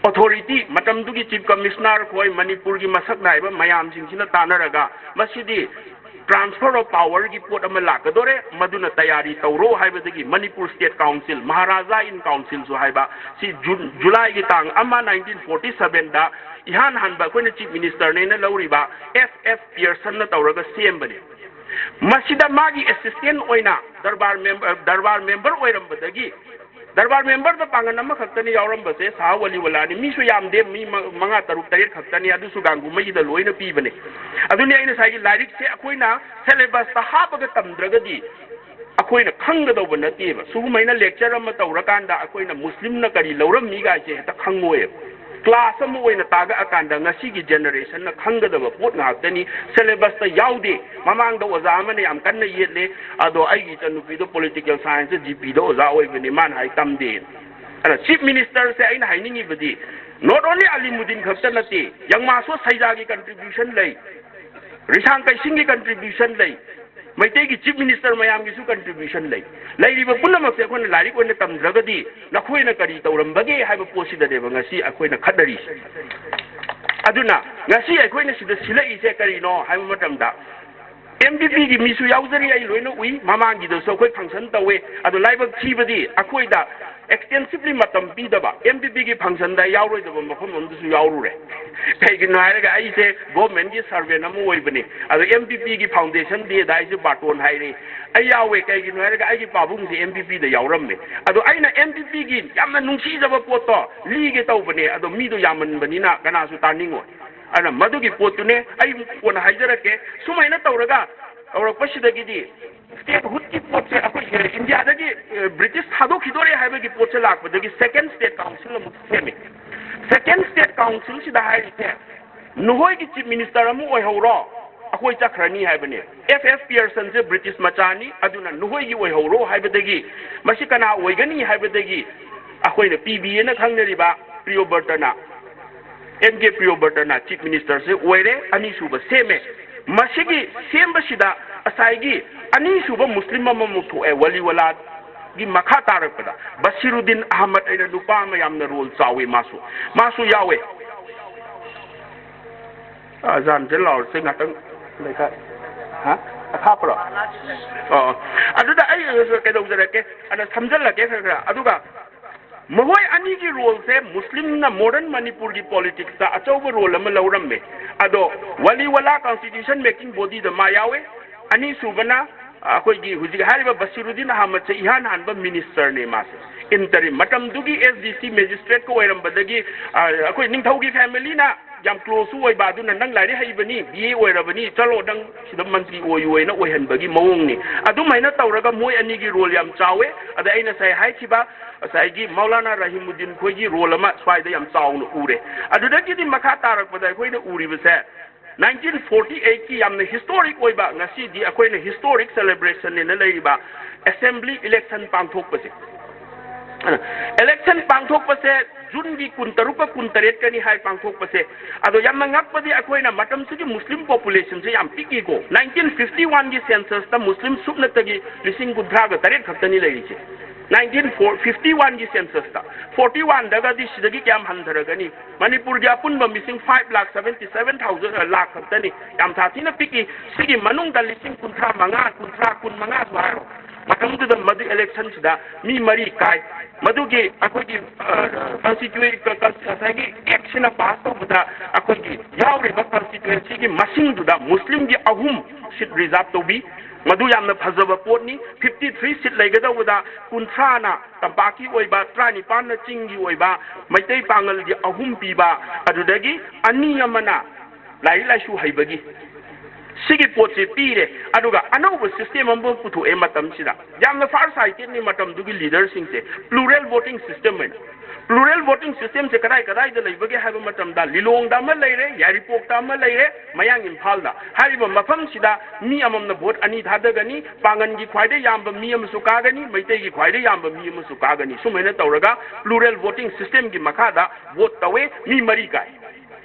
ꯑꯣꯊꯣꯔꯤꯇꯤ, ꯃꯇꯝꯗꯨꯒꯤ ꯆꯤꯐ ꯀꯃꯤꯁꯅꯔ ꯈꯣꯏ, ꯃꯅꯤꯄꯨꯔꯒꯤ ꯃꯁꯛ ꯅꯥꯏꯕ ꯃꯌꯥꯝꯁꯤꯡꯁꯤꯅ ꯇꯥꯟꯅꯔꯒ ꯃꯁꯤꯗꯤ transfer of powerꯒꯤ ꯄꯣꯠ ꯑꯃ ꯂꯥꯛꯀꯗꯣꯔꯦ, ꯃꯗꯨꯅ ꯇꯌꯥꯔꯤ ꯇꯧꯔꯣ ꯍꯥꯏꯕꯗꯒꯤ ꯃꯅꯤꯄꯨꯔ ꯁ꯭ꯇꯦꯠ ꯀꯥꯎꯟꯁꯤꯜ, ꯃꯍꯥꯔꯥꯖꯥ ꯏꯟ ꯀꯥꯎꯟꯁꯤꯜꯁꯨ ꯍꯥꯏꯕ, ꯁꯤ ꯖꯨꯟ, ꯖꯨꯂꯥꯏꯒꯤ ꯇꯥꯡ ꯑꯃ, ꯅꯥꯏꯟꯇꯤꯟ ꯐꯣꯔꯇꯤ ꯁꯚꯦꯟꯗ ꯏꯍꯥꯟ ꯍꯥꯟꯕ ꯑꯩꯈꯣꯏꯅ ꯆꯤꯐ ꯃꯤꯅꯤꯁꯇꯔꯅꯦꯅ ꯂꯧꯔꯤꯕ ꯑꯦꯐ ꯑꯦꯐ ꯄꯤꯌꯔꯁꯟꯅ ꯇꯧꯔꯒ ꯁꯦꯝꯕꯅꯤ꯫ ꯃꯁꯤꯗ ꯃꯥꯒꯤ ꯑꯦꯁꯤꯁꯇꯦꯟ ꯑꯣꯏꯅ ꯗꯔꯕꯥꯔ ꯃꯦꯝ-, ꯑ, ꯗꯔꯕꯥꯔ ꯃꯦꯝꯕꯔ ꯑꯣꯏꯔꯝꯕꯗꯒꯤ, ꯗꯔꯕꯥꯔ ꯃꯦꯝꯕꯔꯗ ꯄꯥꯡꯒꯜ ꯑꯃꯈꯛꯇꯅꯤ ꯌꯥꯎꯔꯝꯕꯁꯦ, ꯁꯍꯥ ꯋꯂꯤ ꯋꯂꯥꯅꯤ꯫ ꯃꯤꯁꯨ ꯌꯥꯝꯗꯦ, ꯃꯤ ꯃ-, ꯃꯉꯥ, ꯇꯔꯨꯛ, ꯇꯔꯦꯠ ꯈꯛꯇꯅꯤ, ꯑꯗꯨꯁꯨ ꯒꯥꯡꯒꯨꯃꯩꯒꯤꯗ ꯂꯣꯏꯅ ꯄꯤꯕꯅꯦ꯫ ꯑꯗꯨꯅꯤ ꯑꯩꯅ ꯉꯁꯥꯏꯒꯤ ꯂꯥꯏꯔꯤꯛꯁꯦ ꯑꯩꯈꯣꯏꯅ ꯁꯦꯂꯦꯕꯁꯇ ꯍꯥꯞꯄꯒ ꯇꯝꯗ꯭ꯔꯒꯗꯤ ꯑꯩꯈꯣꯏꯅ ꯈꯪꯒꯗꯧꯕ ꯅꯠꯇꯦꯕ꯫ ꯁꯨꯒꯨꯝꯍꯩꯅ ꯂꯦꯛꯆꯔ ꯑꯃ ꯇꯧꯔꯀꯥꯟꯗ ꯑꯩꯈꯣꯏꯅ ꯃꯨꯁꯂꯤꯝꯅ ꯀꯔꯤ ꯂꯧꯔꯝꯃꯤꯒꯥꯏꯁꯦ ꯍꯦꯛꯇ ꯈꯪꯉꯣꯏꯕ꯫ ꯀ꯭ꯂꯥꯁ ꯑꯃ ꯑꯣꯏꯅ ꯇꯥꯛꯂꯛꯑꯀꯥꯟꯗ ꯉꯁꯤꯒꯤ ꯖꯦꯅꯦꯔꯦꯁꯟꯅ ꯈꯪꯒꯗꯕ ꯄꯣꯠ ꯉꯥꯛꯇꯅꯤ꯫ ꯁꯦꯂꯦꯕꯁꯇ ꯌꯥꯎꯗꯦ꯫ ꯃꯃꯥꯡꯗ ꯑꯣꯖꯥ ꯑꯃꯅ ꯌꯥꯝ ꯀꯟꯅ ꯌꯦꯠꯂꯦ, "ꯑꯗꯣ ꯑꯩꯒꯤ ꯏꯆꯟꯅꯨꯄꯤꯗꯣ ꯄꯣꯂꯤꯇꯤꯀꯦꯜ ꯁꯥꯏꯟꯁꯇ ꯖꯤ ꯄꯤꯗ ꯑꯣꯖꯥ ꯑꯣꯏꯕꯅꯤ, ꯃꯥꯅ ꯍꯥꯏ ꯇꯝꯗꯦꯅ"꯫ ꯑꯗ ꯆꯤꯐ ꯃꯤꯅꯤꯁꯇꯔꯁꯦ ꯑꯩꯅ ꯍꯥꯏꯅꯤꯡꯉꯤꯕꯗꯤ not only ꯑꯂꯤꯃꯨꯗꯤꯟ ꯈꯛꯇ ꯅꯠꯇꯦ, ꯌꯪꯃꯥꯁꯣ ꯁꯩꯖꯥꯒꯤ ꯀꯟꯇ꯭ꯔꯤꯕ꯭ꯌꯨꯁꯟ ꯂꯩ, ꯔꯤꯁꯥꯡ ꯀꯩꯁꯤꯡꯒꯤ ꯀꯟꯇ꯭ꯔꯤꯕ꯭ꯌꯨꯁꯟ ꯂꯩ, ꯃꯩꯇꯩꯒꯤ ꯆꯤꯐ ꯃꯤꯅꯤꯁꯇꯔ ꯃꯌꯥꯝꯒꯤꯁꯨ ꯀꯟꯇ꯭ꯔꯤꯕ꯭ꯌꯨꯁꯟ ꯂꯩ꯫ ꯂꯩꯔꯤꯕ ꯄꯨꯝꯅꯃꯛꯁꯦ ꯑꯩꯈꯣꯏꯅ ꯂꯥꯏꯔꯤꯛ ꯑꯣꯏꯅ ꯇꯝꯗ꯭ꯔꯒꯗꯤ ꯅꯈꯣꯏꯅ ꯀꯔꯤ ꯇꯧꯔꯝꯕꯒꯦ ꯍꯥꯏꯕ ꯄꯣꯠꯁꯤꯗꯅꯦꯕ ꯉꯁꯤ ꯑꯩꯈꯣꯏꯅ ꯈꯠꯅꯔꯤꯁꯦ꯫ ꯑꯗꯨꯅ ꯉꯁꯤ ꯑꯩꯈꯣꯏꯅ ꯁꯤꯗ ꯁꯤꯜꯂꯛꯏꯁꯦ ꯀꯔꯤꯅꯣ ꯍꯥꯏꯕ ꯃꯇꯝꯗ, ꯑꯦꯝ ꯄꯤ ꯄꯤꯒꯤ ꯃꯤꯁꯨ ꯌꯥꯎꯖꯔꯤ, ꯑꯩ ꯂꯣꯏꯅ ꯎꯏ꯫ ꯃꯃꯥꯡꯒꯤꯗꯁꯨ ꯑꯩꯈꯣꯏ function ꯇꯧꯋꯦ꯫ ꯑꯗꯣ ꯂꯥꯏꯕꯛ ꯊꯤꯕꯗꯤ ꯑꯩꯈꯣꯏꯗ extensively ꯃꯇꯝ ꯄꯤꯗꯕ, ꯑꯦꯝ ꯄꯤ ꯄꯤꯒꯤ functionꯗ ꯌꯥꯎꯔꯣꯏꯗꯕ ꯃꯐꯝ ꯑꯃꯗꯁꯨ ꯌꯥꯎꯔꯨꯔꯦ꯫ ꯀꯩꯒꯤꯅꯣ ꯍꯥꯏꯔꯒ ꯑꯩꯁꯦ governmentꯀꯤ servant ꯑꯃ ꯑꯣꯏꯕꯅꯤ꯫ ꯑꯗꯣ ꯑꯦꯝ ꯄꯤ ꯄꯤꯒꯤ foundation dayꯗ ꯑꯩꯁꯦ ꯕꯥꯇꯣꯟ ꯍꯥꯏꯔꯤ꯫ ꯑꯩ ꯌꯥꯎꯋꯦ꯫ ꯀꯩꯒꯤꯅꯣ ꯍꯥꯏꯔꯒ ꯑꯩꯒꯤ ꯄꯥꯕꯨꯡꯁꯦ ꯑꯦꯝ ꯄꯤ ꯄꯤꯗ ꯌꯥꯎꯔꯝꯃꯦ꯫ ꯑꯗꯣ ꯑꯩꯅ ꯑꯦꯝ ꯄꯤ ꯄꯤꯒꯤ ꯌꯥꯝꯅ ꯅꯨꯡꯁꯤꯖꯕ ꯄꯣꯠꯇꯣ ꯂꯤꯒꯦ ꯇꯧꯕꯅꯦ, ꯑꯗꯣ ꯃꯤꯗꯣ ꯌꯥꯝꯃꯟꯕꯅꯤꯅ ꯀꯅꯥꯁꯨ ꯇꯥꯅꯤꯡꯉꯣꯏ꯫ ꯑꯗꯨꯅ ꯃꯗꯨꯒꯤ ꯄꯣꯠꯇꯨꯅꯦ ꯑꯩ ꯀꯣꯟꯅ ꯍꯥꯏꯖꯔꯛꯀꯦ꯫ ꯁꯨꯃꯥꯏꯅ ꯇꯧꯔꯒ ꯇꯧꯔꯛꯄꯁꯤꯗꯒꯤꯗꯤ statehoodꯀꯤ ꯄꯣꯠꯁꯦ ꯑꯩꯈꯣꯏ ꯏꯟꯗꯤꯌꯥꯗꯒꯤ, ꯑ, ꯕ꯭ꯔꯤꯇꯤꯁ ꯊꯥꯗꯣꯛꯈꯤꯗꯣꯔꯦ ꯍꯥꯏꯕꯒꯤ ꯄꯣꯠꯁꯦ ꯂꯥꯛꯄꯗꯒꯤ second state council ꯑꯃꯨꯛ ꯁꯦꯝꯃꯤ꯫ Second state councilꯁꯤꯗ ꯍꯥꯏꯔꯤꯁꯦ, "ꯅꯈꯣꯏꯒꯤ chief minister ꯑꯃ ꯑꯣꯏꯍꯧꯔꯣ, ꯑꯩꯈꯣꯏ ꯆꯠꯈ꯭ꯔꯅꯤ" ꯍꯥꯏꯕꯅꯦ꯫ ꯑꯦꯐ ꯑꯦꯐ ꯄꯤꯌꯔꯁꯟꯁꯦ ꯕ꯭ꯔꯤꯇꯤꯁ ꯃꯆꯥꯅꯤ, ꯑꯗꯨꯅ ꯅꯈꯣꯏꯒꯤ ꯑꯣꯏꯍꯧꯔꯣ ꯍꯥꯏꯕꯗꯒꯤ ꯃꯁꯤ ꯀꯅꯥ ꯑꯣꯏꯒꯅꯤ ꯍꯥꯏꯕꯗꯒꯤ ꯑꯩꯈꯣꯏꯅ ꯄꯤ ꯕꯤ ꯑꯦꯅ ꯈꯪꯅꯔꯤꯕ ꯄ꯭ꯔꯤꯌꯣꯕ꯭ꯔꯇꯅ, ꯑꯦꯝ ꯀꯦ ꯄ꯭ꯔꯤꯌꯣꯕ꯭ꯔꯇꯅ chief ministerꯁꯦ ꯑꯣꯏꯔꯦ, ꯑꯅꯤꯁꯨꯕ ꯁꯦꯝꯃꯦ꯫ ꯃꯁꯤꯒꯤ ꯁꯦꯝꯕꯁꯤꯗ ꯉꯁꯥꯏꯒꯤ ꯑꯅꯤꯁꯨꯕ ꯃꯨꯁꯂꯤꯝ ꯑꯃꯃꯨꯛ ꯊꯣꯛꯑꯦ, ꯋꯥꯂꯤꯋꯥꯂꯥꯒꯤ ꯃꯈꯥ ꯇꯥꯔꯛꯄꯗ ꯕꯁꯤꯔꯨꯗꯤꯟ ꯑꯍꯃꯗ ꯍꯥꯏꯅ ꯅꯨꯄꯥ ꯑꯃ ꯌꯥꯝꯅ role ꯆꯥꯎꯋꯤ, ꯃꯥꯁꯨ, ꯃꯥꯁꯨ ꯌꯥꯎꯋꯦ꯫ ꯑꯖꯥꯟꯁꯦ ꯂꯥꯎꯔꯁꯦ ꯉꯥꯛꯇꯪ ꯂꯩꯈꯥ꯫ ꯍꯥ? ꯑꯊꯥꯞꯄ꯭ꯔꯣ? ꯑꯣ, ꯑꯗꯨꯗ ꯑꯩ ꯀꯩꯗꯧꯖꯔꯛꯀꯦ, ꯑꯗ ꯁꯝꯖꯜꯂꯛꯀꯦ ꯈꯔ ꯈꯔ꯫ ꯑꯗꯨꯒ ꯃꯈꯣꯏ ꯑꯅꯤꯒꯤ roleꯁꯦ ꯃꯨꯁꯂꯤꯝꯅ modern ꯃꯅꯤꯄꯨꯔꯒꯤ politicsꯇ ꯑꯆꯧꯕ role ꯑꯃ ꯂꯧꯔꯝꯃꯦ꯫ ꯑꯗꯣ ꯋꯥꯂꯤꯋꯥꯂꯥ constitution making bodyꯗ ꯃꯥ ꯌꯥꯎꯋꯦ꯫ ꯑꯅꯤꯁꯨꯕꯅ ꯑꯩꯈꯣꯏꯒꯤ ꯍꯧꯖꯤꯛ ꯍꯥꯏꯔꯤꯕ ꯕꯁꯤꯔꯨꯗꯤꯟ ꯑꯍꯃꯗꯁꯦ ꯏꯍꯥꯟ ꯍꯥꯟꯕ ministerꯅꯦ ꯃꯥꯁꯦ꯫ Interim ꯃꯇꯝꯗꯨꯒꯤ ꯑꯦꯁ ꯗꯤ ꯁꯤ magistrateꯀ ꯑꯣꯏꯔꯝꯕꯗꯒꯤ, ꯑ, ꯑꯩꯈꯣꯏ ꯅꯤꯡꯊꯧꯒꯤ familyꯅ ꯌꯥꯝ closeꯁꯨ ꯑꯣꯏꯕ, ꯑꯗꯨꯅ "ꯅꯪ ꯂꯥꯏꯔꯤꯛ ꯍꯩꯕꯅꯤ, ꯕꯤ ꯑꯦ ꯑꯣꯏꯔꯕꯅꯤ, ꯆꯠꯂꯣ, ꯅꯪ ꯁꯤꯗ ꯃꯟꯇ꯭ꯔꯤ ꯑꯣꯏꯌꯨ" ꯍꯥꯏꯅ ꯑꯣꯏꯍꯟꯕꯒꯤ ꯃꯑꯣꯡꯅꯤ꯫ ꯑꯗꯨꯃꯥꯏꯅ ꯇꯧꯔꯒ ꯃꯣꯏ ꯑꯅꯤꯒꯤ role ꯌꯥꯝ ꯆꯥꯎꯋꯦ꯫ ꯑꯗ ꯑꯩ ꯉꯁꯥꯏ ꯍꯥꯏꯈꯤꯕ ꯉꯁꯥꯏꯒꯤ ꯃꯧꯂꯥꯅꯥ ꯔꯍꯤꯃꯨꯗꯤꯟ ꯈꯣꯏꯒꯤ role ꯑꯃ ꯁ꯭ꯋꯥꯏꯗ ꯌꯥꯝ ꯆꯥꯎꯅ ꯎꯔꯦ꯫ ꯑꯗꯨꯗꯒꯤꯗꯤ ꯃꯈꯥ ꯇꯥꯔꯛꯄꯗ ꯑꯩꯈꯣꯏꯅ ꯎꯔꯤꯕꯁꯦ nineteen forty eightꯀꯤ ꯌꯥꯝꯅ historic ꯑꯣꯏꯕ, ꯉꯁꯤꯗꯤ ꯑꯩꯈꯣꯏꯅ historic celebrationꯅꯦꯅ ꯂꯩꯔꯤꯕ assembly election ꯄꯥꯡꯊꯣꯛꯄꯁꯦ꯫ Election ꯄꯥꯡꯊꯣꯛꯄꯁꯦ ꯖꯨꯟꯒꯤ ꯀꯨꯟꯇꯔꯨꯛꯀ ꯀꯨꯟꯇꯔꯦꯠꯀꯅꯤ ꯍꯥꯏ ꯄꯥꯡꯊꯣꯛꯄꯁꯦ꯫ ꯑꯗꯣ ꯌꯥꯝꯅ ꯉꯛꯄꯗꯤ ꯑꯩꯈꯣꯏꯅ ꯃꯇꯝꯁꯤꯒꯤ ꯃꯨꯁꯂꯤꯝ ꯄꯣꯄꯨꯂꯦꯁꯟꯁꯦ ꯌꯥꯝ ꯄꯤꯛꯏꯀꯣ꯫ ꯅꯥꯏꯟꯇꯤꯟ ꯐꯤꯐꯇꯤ ꯋꯥꯟꯒꯤ ꯁꯦꯟꯁꯁꯇ ꯃꯨꯁꯂꯤꯝ ꯁꯨꯞꯅꯇꯒꯤ ꯂꯤꯁꯤꯡ ꯀꯨꯟꯊ꯭ꯔꯥꯒ ꯇꯔꯦꯠ ꯈꯛꯇꯅꯤ ꯂꯩꯔꯤꯁꯦ꯫ ꯅꯥꯏꯟꯇꯤꯟ ꯐꯤꯐꯇꯤ ꯋꯥꯟꯒꯤ ꯁꯦꯟꯁꯁꯇ꯫ ꯐꯣꯔꯇꯤ ꯋꯥꯟꯗꯒꯗꯤ ꯁꯤꯗꯒꯤ ꯀꯌꯥꯝ ꯍꯟꯊꯔꯒꯅꯤ? ꯃꯅꯤꯄꯨꯔꯒꯤ ꯑꯄꯨꯟꯕ ꯃꯤꯁꯤꯡ five lakh seventy seven thousand lakh ꯈꯛꯇꯅꯤ꯫ ꯌꯥꯝ ꯁꯥꯊꯤꯅ ꯄꯤꯛꯏ꯫ ꯁꯤꯒꯤ ꯃꯅꯨꯡꯗ ꯂꯤꯁꯤꯡ ꯀꯨꯟꯊ꯭ꯔꯥ ꯃꯉꯥ, ꯀꯨꯟꯊ꯭ꯔꯥ, ꯀꯨꯟ ꯃꯉꯥꯁꯨ ꯍꯥꯏꯔꯣ, ꯃꯇꯝꯗꯨꯗ ꯃꯗꯨ ꯏꯂꯦꯛꯁꯟꯁꯤꯗ ꯃꯤ ꯃꯔꯤ ꯀꯥꯏ꯫ ꯃꯗꯨꯒꯤ ꯑꯩꯈꯣꯏꯒꯤ ꯀꯟꯁꯇꯤꯇ꯭ꯌꯨ ꯉꯁꯥꯏꯒꯤ ꯑꯦꯛꯁꯤꯅ ꯄꯥꯁ ꯇꯧꯕꯗ ꯑꯩꯈꯣꯏꯒꯤ ꯌꯥꯎꯔꯤꯕ ꯀꯟꯁꯇꯤꯇ꯭ꯋꯦꯟꯁꯤꯒꯤ ꯃꯁꯤꯡꯗꯨꯗ ꯃꯨꯁꯂꯤꯝꯒꯤ ꯑꯍꯨꯝ ꯁꯤꯠ ꯔꯤꯖꯥꯔꯚ ꯇꯧꯕꯤ꯫ ꯃꯗꯨ ꯌꯥꯝꯅ ꯐꯖꯕ ꯄꯣꯠꯅꯤ꯫ ꯐꯤꯐꯇꯤ ꯊ꯭ꯔꯤ ꯁꯤꯠ ꯂꯩꯒꯗꯧꯕꯗ ꯀꯨꯟꯊ꯭ꯔꯥꯅ ꯇꯝꯄꯥꯛꯀꯤ ꯑꯣꯏꯕ, ꯇꯔꯥꯅꯤꯄꯥꯟꯅ ꯆꯤꯡꯒꯤ ꯑꯣꯏꯕ, ꯃꯩꯇꯩ ꯄꯥꯉꯜꯒꯤ ꯑꯍꯨꯝ ꯄꯤꯕ, ꯑꯗꯨꯗꯒꯤ ꯑꯅꯤ ꯑꯃꯅ ꯂꯥꯏꯔꯤꯛ ꯂꯥꯏꯁꯨ ꯍꯩꯕꯒꯤ꯫ ꯁꯤꯒꯤ ꯄꯣꯠꯁꯦ ꯄꯤꯔꯦ꯫ ꯑꯗꯨꯒ ꯑꯅꯧꯕ ꯁꯤꯁꯇꯦꯝ ꯑꯃ ꯄꯨꯊꯣꯛꯑꯦ ꯃꯇꯝꯁꯤꯗ꯫ ꯌꯥꯝꯅ ꯐꯥꯔ ꯁꯥꯏꯇꯦꯠꯅꯤ ꯃꯇꯝꯗꯨꯒꯤ ꯂꯤꯗꯔꯁꯤꯡꯁꯦ꯫ ꯄ꯭ꯂꯨꯔꯦꯜ ꯚꯣꯇꯤꯡ ꯁꯤꯁꯇꯦꯝ ꯍꯥꯏꯅ꯫ ꯄ꯭ꯂꯨꯔꯦꯜ ꯚꯣꯇꯤꯡ ꯁꯤꯁꯇꯦꯝꯁꯦ ꯀꯗꯥꯏ ꯀꯗꯥꯏꯗ ꯂꯩꯕꯒꯦ ꯍꯥꯏꯕ ꯃꯇꯝꯗ, ꯂꯤꯂꯣꯡꯗ ꯑꯃ ꯂꯩꯔꯦ, ꯌꯥꯏꯔꯤꯄꯣꯛꯇ ꯑꯃ ꯂꯩꯔꯦ, ꯃꯌꯥꯡ ꯏꯝꯐꯥꯜꯗ꯫ ꯍꯥꯏꯔꯤꯕ ꯃꯐꯝꯁꯤꯗ ꯃꯤ ꯑꯃꯃꯝꯅ ꯚꯣꯠ ꯑꯅꯤ ꯊꯥꯗꯒꯅꯤ꯫ ꯄꯥꯡꯒꯟꯒꯤ ꯈ꯭ꯋꯥꯏꯗꯩ ꯌꯥꯝꯕ ꯃꯤ ꯑꯃꯁꯨ ꯀꯥꯒꯅꯤ, ꯃꯩꯇꯩꯒꯤ ꯈ꯭ꯋꯥꯏꯗꯩ ꯌꯥꯝꯕ ꯃꯤ ꯑꯃꯁꯨ ꯀꯥꯒꯅꯤ꯫ ꯁꯨꯃꯥꯏꯅ ꯇꯧꯔꯒ ꯄ꯭ꯂꯨꯔꯦꯜ ꯚꯣꯇꯤꯡ ꯁꯤꯁꯇꯦꯝꯒꯤ ꯃꯈꯥꯗ ꯚꯣꯠ ꯇꯧꯋꯦ, ꯃꯤ ꯃꯔꯤ ꯀꯥꯏ꯫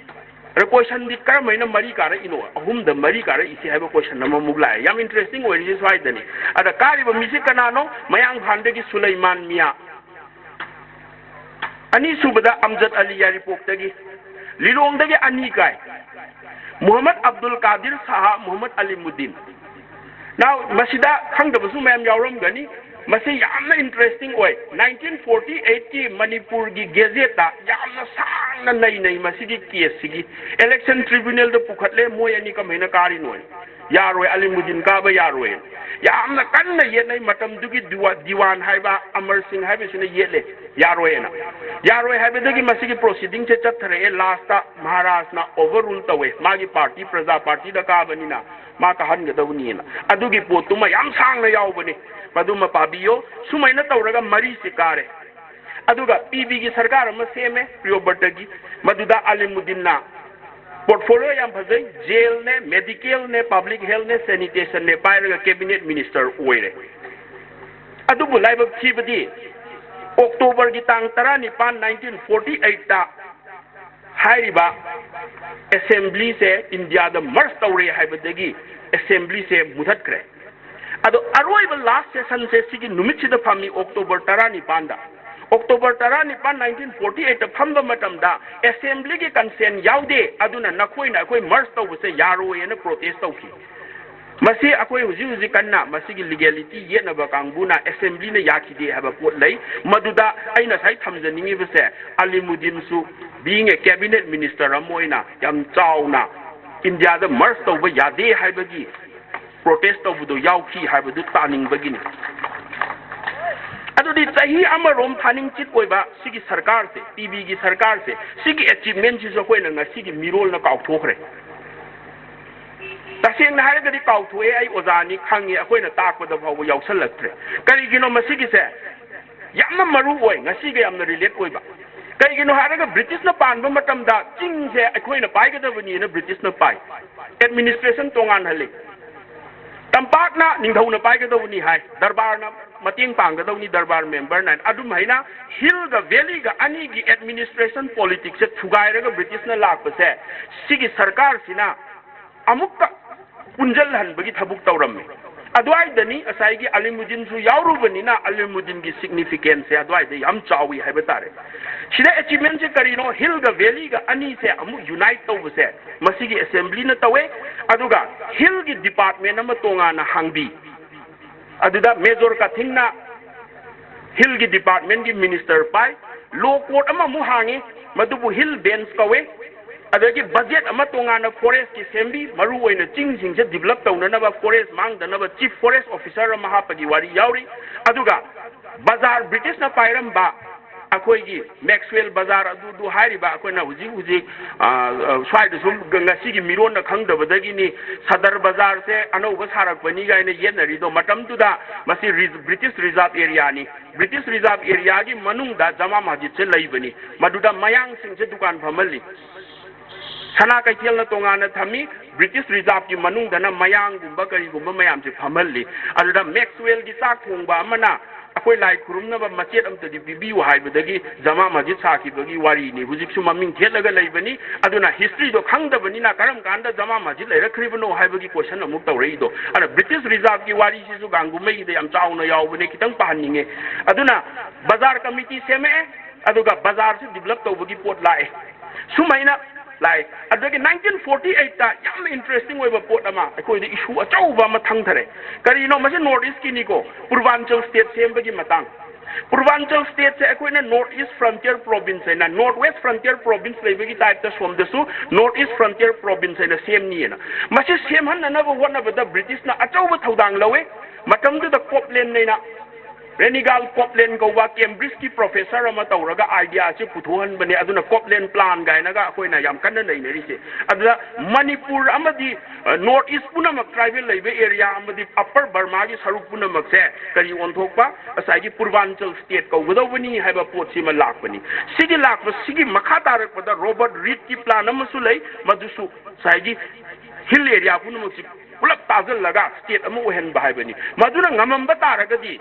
ꯑꯗ ꯀꯣꯏꯁꯟꯗꯤ ꯀꯔꯝꯍꯥꯏꯅ ꯃꯔꯤ ꯀꯥꯔꯛꯏꯅꯣ, ꯑꯍꯨꯝꯗ ꯃꯔꯤ ꯀꯥꯔꯛꯏꯁꯤ ꯍꯥꯏꯕ ꯀꯣꯏꯁꯟ ꯑꯃꯃꯨꯛ ꯂꯥꯛꯑꯦ꯫ ꯌꯥꯝ ꯏꯟꯇꯔꯦꯁꯇꯤꯡ ꯑꯣꯏꯔꯤꯁꯦ ꯁ꯭ꯋꯥꯏꯗꯅꯤ꯫ ꯑꯗ ꯀꯥꯔꯤꯕ ꯃꯤꯁꯤ ꯀꯅꯥꯅꯣ? ꯃꯌꯥꯡꯐꯥꯟꯗꯒꯤ ꯁꯨꯂꯩꯃꯥꯟ ꯃꯤꯌꯥ꯫ ꯑꯅꯤꯁꯨꯕꯗ ꯑꯝꯖꯗ ꯑꯂꯤ ꯌꯥꯏꯔꯤꯄꯣꯛꯇꯒꯤ꯫ ꯂꯤꯂꯣꯡꯗꯒꯤ ꯑꯅꯤ ꯀꯥꯏ꯫ ꯃꯨꯍꯝꯃꯗ ꯑꯕꯗꯨꯜ ꯀꯥꯗꯤꯔ ꯁꯥꯍ ꯃꯨꯍꯝꯃꯗ ꯑꯂꯤꯃꯨꯗꯤꯟ꯫ Now, ꯃꯁꯤꯗ ꯈꯪꯗꯕꯁꯨ ꯃꯌꯥꯝ ꯌꯥꯎꯔꯝꯒꯅꯤ꯫ ꯃꯁꯤ ꯌꯥꯝꯅ ꯏꯟꯇꯔꯦꯁꯇꯤꯡ ꯑꯣꯏ꯫ ꯅꯥꯏꯟꯇꯤꯟ ꯐꯣꯔꯇꯤ ꯑꯩꯠꯀꯤ ꯃꯅꯤꯄꯨꯔꯒꯤ ꯒꯦꯖꯦꯠꯇ ꯌꯥꯝꯅ ꯁꯥꯡꯅ ꯅꯩꯅꯩ ꯃꯁꯤꯒꯤ ꯀꯦꯁꯁꯤꯒꯤ꯫ ꯏꯂꯦꯛꯁꯟ ꯇ꯭ꯔꯤꯕ꯭ꯌꯨꯅꯦꯜꯗ ꯄꯨꯈꯠꯂꯦ, ꯃꯣꯏ ꯑꯅꯤ ꯀꯃꯥꯏꯅ ꯀꯥꯔꯤꯅꯣ? ꯌꯥꯔꯣꯏ, ꯑꯂꯤꯃꯨꯗꯤꯟ ꯀꯥꯕ ꯌꯥꯔꯣꯏ꯫ ꯌꯥꯝꯅ ꯀꯟꯅ ꯌꯦꯠꯅꯩ꯫ ꯃꯇꯝꯗꯨꯒꯤ ꯗꯤꯋꯥ-, ꯗꯤꯋꯥꯟ ꯍꯥꯏꯕ ꯑꯃꯔ ꯁꯤꯡ ꯍꯥꯏꯕꯁꯤꯅ ꯌꯦꯠꯂꯦ, ꯌꯥꯔꯣꯏꯅ꯫ ꯌꯥꯔꯣꯏ ꯍꯥꯏꯕꯗꯒꯤ ꯃꯁꯤꯒꯤ ꯄ꯭ꯔꯣꯁꯤꯗꯤꯡꯁꯦ ꯆꯠꯊꯔꯛꯑꯦ꯫ ꯂꯥꯁꯇ ꯃꯍꯥꯔꯥꯖꯅ ꯑꯣꯚꯔꯔꯨꯜ ꯇꯧꯋꯦ, ꯃꯥꯒꯤ ꯄꯥꯔꯇꯤ ꯄ꯭ꯔꯖꯥ ꯄꯥꯔꯇꯤꯗ ꯀꯥꯕꯅꯤꯅ ꯃꯥ ꯀꯥꯍꯟꯒꯗꯕꯅꯤꯅ꯫ ꯑꯗꯨꯒꯤ ꯄꯣꯠꯇꯨꯃ ꯌꯥꯝ ꯁꯥꯡꯅ ꯌꯥꯎꯕꯅꯤ, ꯃꯗꯨꯃ ꯄꯥꯕꯤꯌꯣ꯫ ꯁꯨꯃꯥꯏꯅ ꯇꯧꯔꯒ ꯃꯔꯤꯁꯤ ꯀꯥꯔꯦ꯫ ꯑꯗꯨꯒ ꯄꯤ ꯕꯤꯒꯤ ꯁꯔꯀꯥꯔ ꯑꯃ ꯁꯦꯝꯃꯦ ꯄ꯭ꯔꯤꯌꯣꯕꯔꯇꯒꯤ꯫ ꯃꯗꯨꯗ ꯑꯂꯤꯃꯨꯗꯤꯟꯅ ꯄꯣꯔꯠꯐꯣꯂꯤꯑꯣ ꯌꯥꯝ ꯐꯖꯩ, ꯖꯦꯜꯅꯦ, ꯃꯦꯗꯤꯀꯦꯜꯅꯦ, ꯄꯕ꯭ꯂꯤꯛ ꯍꯦꯜꯊꯅꯦ, ꯁꯦꯅꯤꯇꯦꯁꯟꯅꯦ ꯄꯥꯏꯔꯒ ꯀꯦꯕꯤꯅꯦꯠ ꯃꯤꯅꯤꯁꯇꯔ ꯑꯣꯏꯔꯦ꯫ ꯑꯗꯨꯕꯨ ꯂꯥꯏꯕꯛ ꯊꯤꯕꯗꯤ ꯑꯣꯛꯇꯣꯕꯔꯒꯤ ꯇꯥꯡ ꯇꯔꯥꯅꯤꯄꯥꯟ, nineteen forty eight ꯇ ꯍꯥꯏꯔꯤꯕ assembly ꯁꯦ ꯏꯟꯗꯤꯌꯥꯗ merge ꯇꯧꯔꯦ ꯍꯥꯏꯕꯗꯒꯤ assembly ꯁꯦ ꯃꯨꯊꯠꯈ꯭ꯔꯦ꯫ ꯑꯗꯣ ꯑꯔꯣꯏꯕ last session ꯁꯦ ꯁꯤꯒꯤ ꯅꯨꯃꯤꯠꯁꯤꯗ ꯐꯝꯃꯤ, ꯑꯣꯛꯇꯣꯕꯔ ꯇꯔꯥꯅꯤꯄꯥꯟꯗ꯫ ꯑꯣꯛꯇꯣꯕꯔ ꯇꯔꯥꯅꯤꯄꯥꯟ, nineteen forty eight ꯇ ꯐꯝꯕ ꯃꯇꯝꯗ assembly ꯒꯤ consent ꯌꯥꯎꯗꯦ, ꯑꯗꯨꯅ ꯅꯈꯣꯏꯅ ꯑꯩꯈꯣꯏ merge ꯇꯧꯕꯁꯦ ꯌꯥꯔꯣꯏꯅ protest ꯇꯧꯈꯤ꯫ ꯃꯁꯤ ꯑꯩꯈꯣꯏ ꯍꯧꯖꯤꯛ ꯍꯧꯖꯤꯛ ꯀꯟꯅ ꯃꯁꯤꯒꯤ legality ꯌꯦꯠꯅꯕ ꯀꯥꯡꯕꯨꯅ assembly ꯅ ꯌꯥꯈꯤꯗꯦ ꯍꯥꯏꯕ ꯄꯣꯠ ꯂꯩ꯫ ꯃꯗꯨꯗ ꯑꯩꯅ ꯉꯁꯥꯏ ꯊꯝꯖꯅꯤꯡꯉꯤꯕꯁꯦ, ꯑꯂꯤꯃꯨꯗꯤꯟꯁꯨ being a cabinet minister ꯑꯃ ꯑꯣꯏꯅ ꯌꯥꯝ ꯆꯥꯎꯅ ꯏꯟꯗꯤꯌꯥꯗ merge ꯇꯧꯕ ꯌꯥꯗꯦ ꯍꯥꯏꯕꯒꯤ protest ꯇꯧꯕꯗꯣ ꯌꯥꯎꯈꯤ ꯍꯥꯏꯕꯗꯨ ꯇꯥꯅꯤꯡꯕꯒꯤꯅꯤ꯫ ꯑꯗꯨꯗꯤ ꯆꯍꯤ ꯑꯃꯔꯣꯝ ꯊꯥꯅꯤꯡ ꯆꯤꯠ ꯑꯣꯏꯕ ꯁꯤꯒꯤ ꯁꯔꯀꯥꯔꯁꯦ, ꯇꯤ ꯕꯤꯒꯤ ꯁꯔꯀꯥꯔꯁꯦ, ꯁꯤꯒꯤ achievement ꯁꯤꯁꯨ ꯑꯩꯈꯣꯏꯅ ꯉꯁꯤꯒꯤ ꯃꯤꯔꯣꯜꯅ ꯀꯥꯎꯊꯣꯛꯈ꯭ꯔꯦ꯫ ꯇꯁꯦꯡꯅ ꯍꯥꯏꯔꯒꯗꯤ ꯀꯥꯎꯊꯣꯛꯑꯦ, ꯑꯩ ꯑꯣꯖꯥꯅꯤ ꯈꯪꯉꯤ, ꯑꯩꯈꯣꯏꯅ ꯇꯥꯛꯄꯗ ꯐꯥꯎꯕ ꯌꯥꯎꯁꯜꯂꯛꯇ꯭ꯔꯦ꯫ ꯀꯔꯤꯒꯤꯅꯣ ꯃꯁꯤꯒꯤꯁꯦ? ꯌꯥꯝꯅ ꯃꯔꯨ ꯑꯣꯏ, ꯉꯁꯤꯒ ꯌꯥꯝꯅ relate ꯑꯣꯏꯕ꯫ ꯀꯩꯒꯤꯅꯣ ꯍꯥꯏꯔꯒ ꯕ꯭ꯔꯤꯇꯤꯁꯅ ꯄꯥꯟꯕ ꯃꯇꯝꯗ ꯆꯤꯡꯁꯦ ꯑꯩꯈꯣꯏꯅ ꯄꯥꯏꯒꯗꯕꯅꯤꯅ ꯕ꯭ꯔꯤꯇꯤꯁꯅ ꯄꯥꯏ, administration ꯇꯣꯉꯥꯟꯍꯜꯂꯤ꯫ ꯇꯝꯄꯥꯛꯅ ꯅꯤꯡꯊꯧꯅ ꯄꯥꯏꯒꯗꯧꯕꯅꯤ ꯍꯥꯏ, ꯗꯔꯕꯥꯔꯅ ꯃꯇꯦꯡ ꯄꯥꯡꯒꯗꯧꯅꯤ, ꯗꯔꯕꯥꯔ member ꯅ꯫ ꯑꯗꯨꯝ ꯍꯥꯏꯅ hill ꯒ valley ꯒ ꯑꯅꯤꯒꯤ administration politics ꯁꯦ ꯊꯨꯒꯥꯏꯔꯒ ꯕ꯭ꯔꯤꯇꯤꯁꯅ ꯂꯥꯛꯄꯁꯦ ꯁꯤꯒꯤ ꯁꯔꯀꯥꯔꯁꯤꯅ ꯑꯃꯨꯛꯀ ꯄꯨꯟꯖꯜꯍꯟꯕꯒꯤ ꯊꯕꯛ ꯇꯧꯔꯝꯃꯤ꯫ ꯑꯗꯨꯋꯥꯏꯗꯅꯤ ꯉꯁꯥꯏꯒꯤ ꯑꯂꯤꯃꯨꯗꯤꯟꯁꯨ ꯌꯥꯎꯔꯨꯕꯅꯤꯅ ꯑꯂꯤꯃꯨꯗꯤꯟꯒꯤ significance ꯁꯦ ꯑꯗꯨꯋꯥꯏꯗ ꯌꯥꯝ ꯆꯥꯎꯏ ꯍꯥꯏꯕ ꯇꯥꯔꯦ꯫ ꯁꯤꯗ achievement ꯁꯦ ꯀꯔꯤꯅꯣ? Hill ꯒ valley ꯒ ꯑꯅꯤꯁꯦ ꯑꯃꯨꯛ unite ꯇꯧꯕꯁꯦ ꯃꯁꯤꯒꯤ assembly ꯅ ꯇꯧꯋꯦ꯫ ꯑꯗꯨꯒ hill ꯒꯤ department ꯑꯃ ꯇꯣꯉꯥꯟꯅ ꯍꯥꯡꯕꯤ꯫ ꯑꯗꯨꯗ ꯃꯦꯖꯣꯔ ꯀꯊꯤꯡꯅ hill ꯒꯤ department ꯀꯤ minister ꯄꯥꯏ꯫ Law court ꯑꯃꯃꯨꯛ ꯍꯥꯡꯉꯤ, ꯃꯗꯨꯕꯨ hill bench ꯀꯧꯋꯦ꯫ ꯑꯗꯒꯤ budget ꯑꯃ ꯇꯣꯉꯥꯟꯅ forest ꯀꯤ ꯁꯦꯝꯕꯤ, ꯃꯔꯨ ꯑꯣꯏꯅ ꯆꯤꯡꯁꯤꯡꯁꯦ develop ꯇꯧꯅꯅꯕ, forest ꯃꯥꯡꯗꯅꯕ chief forest officer ꯑꯃ ꯍꯥꯞꯄꯒꯤ ꯋꯥꯔꯤ ꯌꯥꯎꯔꯤ꯫ ꯑꯗꯨꯒ ꯕꯖꯥꯔ, ꯕ꯭ꯔꯤꯇꯤꯁꯅ ꯄꯥꯏꯔꯝꯕ ꯑꯩꯈꯣꯏꯒꯤ ꯃꯦꯛꯁꯋꯦꯜ ꯕꯖꯥꯔ ꯑꯗꯨꯗꯨ ꯍꯥꯏꯔꯤꯕ, ꯑꯩꯈꯣꯏꯅ ꯍꯧꯖꯤꯛ ꯍꯧꯖꯤꯛ, ꯑ, ꯑ, ꯁ꯭ꯋꯥꯏꯗ ꯁꯨꯝ ꯉꯁꯤꯒꯤ ꯃꯤꯔꯣꯟꯅ ꯈꯪꯗꯕꯗꯒꯤꯅꯤ, ꯁꯗꯔ ꯕꯖꯥꯔꯁꯦ ꯑꯅꯧꯕ ꯁꯥꯔꯛꯄꯅꯤ ꯀꯥꯏꯅ ꯌꯦꯠꯅꯔꯤꯗꯣ꯫ ꯃꯇꯝꯗꯨꯗ ꯃꯁꯤ ꯔꯤ-, ꯕ꯭ꯔꯤꯇꯤꯁ reserve area ꯅꯤ꯫ ꯕ꯭ꯔꯤꯇꯤꯁ reserve area ꯒꯤ ꯃꯅꯨꯡꯗ ꯖꯃꯥ ꯃꯁꯖꯤꯗꯁꯦ ꯂꯩꯕꯅꯤ꯫ ꯃꯗꯨꯗ ꯃꯌꯥꯡꯁꯤꯡꯁꯦ ꯗꯨꯀꯥꯟ ꯐꯝꯍꯜꯂꯤ꯫ ꯁꯅꯥ ꯀꯩꯊꯦꯜꯅ ꯇꯣꯉꯥꯟꯅ ꯊꯝꯃꯤ꯫ British Reserveꯀꯤ ꯃꯅꯨꯡꯗꯅ ꯃꯌꯥꯡꯒꯨꯝꯕ ꯀꯔꯤꯒꯨꯝꯕ ꯃꯌꯥꯝꯁꯦ ꯐꯝꯍꯜꯂꯤ꯫ ꯑꯗꯨꯗ Maxwellꯒꯤ ꯆꯥꯛ ꯊꯣꯡꯕ ꯑꯃꯅ ꯑꯩꯈꯣꯏ ꯂꯥꯏ ꯈꯨꯔꯨꯝꯅꯕ ꯃꯆꯦꯠ ꯑꯝꯇꯗꯤ ꯄꯤꯕꯤꯌꯨ ꯍꯥꯏꯕꯗꯒꯤ ꯖꯃꯥ ꯃꯁꯖꯤꯗ ꯁꯥꯈꯤꯕꯒꯤ ꯋꯥꯔꯤꯅꯤ꯫ ꯍꯧꯖꯤꯛꯁꯨ ꯃꯃꯤꯡ ꯊꯦꯠꯂꯒ ꯂꯩꯕꯅꯤ꯫ ꯑꯗꯨꯅ historyꯗꯣ ꯈꯪꯗꯕꯅꯤꯅ ꯀꯔꯝ ꯀꯥꯟꯗ ꯖꯃꯥ ꯃꯁꯖꯤꯗ ꯂꯩꯔꯛꯈ꯭ꯔꯤꯕꯅꯣ ꯍꯥꯏꯕꯒꯤ question ꯑꯃꯨꯛ ꯇꯧꯔꯛꯏꯗꯣ꯫ ꯑꯗ British Reserveꯀꯤ ꯋꯥꯔꯤꯁꯤꯁꯨ ꯒꯥꯡꯒꯨꯃꯩꯒꯤꯗ ꯌꯥꯝ ꯆꯥꯎꯅ ꯌꯥꯎꯕꯅꯦ, ꯈꯤꯇꯪ ꯄꯥꯍꯟꯅꯤꯡꯉꯦ꯫ ꯑꯗꯨꯅ ꯕꯖꯥꯔ committee ꯁꯦꯝꯃꯛꯑꯦ, ꯑꯗꯨꯒ ꯕꯖꯥꯔꯁꯨ develop ꯇꯧꯕꯒꯤ ꯄꯣꯠ ꯂꯥꯛꯑꯦ꯫ ꯁꯨꯃꯥꯏꯅ ꯂꯥꯛꯑꯦ꯫ ꯑꯗꯨꯗꯒꯤ nineteen forty-eightꯇ ꯌꯥꯝꯅ interesting ꯑꯣꯏꯕ ꯄꯣꯠ ꯑꯃ, ꯑꯩꯈꯣꯏꯗ issue ꯑꯆꯧꯕ ꯑꯃ ꯊꯪꯊꯔꯦ꯫ ꯀꯔꯤꯅꯣ? ꯃꯁꯤ North Eastꯀꯤꯅꯤꯀꯣ, Purvanchal State ꯁꯦꯝꯕꯒꯤ ꯃꯇꯥꯡ꯫ Purvanchal Stateꯁꯦ ꯑꯩꯈꯣꯏꯅ North East Frontier Province ꯍꯥꯏꯅ, North West Frontier Province ꯂꯩꯕꯒꯤ typeꯇ ꯁꯣꯝꯗꯁꯨ North East Frontier Province ꯍꯥꯏꯅ ꯁꯦꯝꯅꯤꯅ꯫ ꯃꯁꯤ ꯁꯦꯝꯍꯟꯅꯅꯕ ꯍꯣꯠꯅꯕꯗ Britishꯅ ꯑꯆꯧꯕ ꯊꯧꯗꯥꯡ ꯂꯧꯋꯤ꯫ ꯃꯇꯝꯗꯨꯗ Copeland ꯍꯥꯏꯅ, Renigal Copeland ꯀꯧꯕ Cambridgeꯀꯤ professor ꯑꯃ ꯇꯧꯔꯒ idea ꯑꯁꯤ ꯄꯨꯊꯣꯛꯍꯟꯕꯅꯦ꯫ ꯑꯗꯨꯅ Copeland Plan ꯀꯥꯏꯅꯒ ꯑꯩꯈꯣꯏꯅ ꯌꯥꯝ ꯀꯟꯅ ꯅꯩꯅꯔꯤꯁꯦ꯫ ꯑꯗꯨꯗ ꯃꯅꯤꯄꯨꯔ ꯑꯃꯗꯤ, ꯑ, North East ꯄꯨꯝꯅꯃꯛ, tribal ꯂꯩꯕ area ꯑꯃꯗꯤ Upper Burmaꯒꯤ ꯁꯔꯨꯛ ꯄꯨꯝꯅꯃꯛꯁꯦ ꯀꯔꯤ ꯑꯣꯟꯊꯣꯛꯄ? ꯉꯁꯥꯏꯒꯤ Purvanchal State ꯀꯧꯒꯗꯧꯕꯅꯤ ꯍꯥꯏꯕ ꯄꯣꯠꯁꯤꯃ ꯂꯥꯛꯄꯅꯤ꯫ ꯁꯤꯒꯤ ꯂꯥꯛꯄ, ꯁꯤꯒꯤ ꯃꯈꯥ ꯇꯥꯔꯛꯄꯗ Robert Reidꯀꯤ plan ꯑꯃꯁꯨ ꯂꯩ, ꯃꯗꯨꯁꯨ ꯉꯁꯥꯏꯒꯤ hill area ꯄꯨꯝꯅꯃꯛꯁꯤ ꯄꯨꯂꯞ ꯇꯥꯁꯤꯜꯂꯒ state ꯑꯃ ꯑꯣꯏꯍꯟꯕ ꯍꯥꯏꯕꯅꯤ꯫ ꯃꯗꯨꯅ ꯉꯝꯃꯝꯕ ꯇꯥꯔꯒꯗꯤ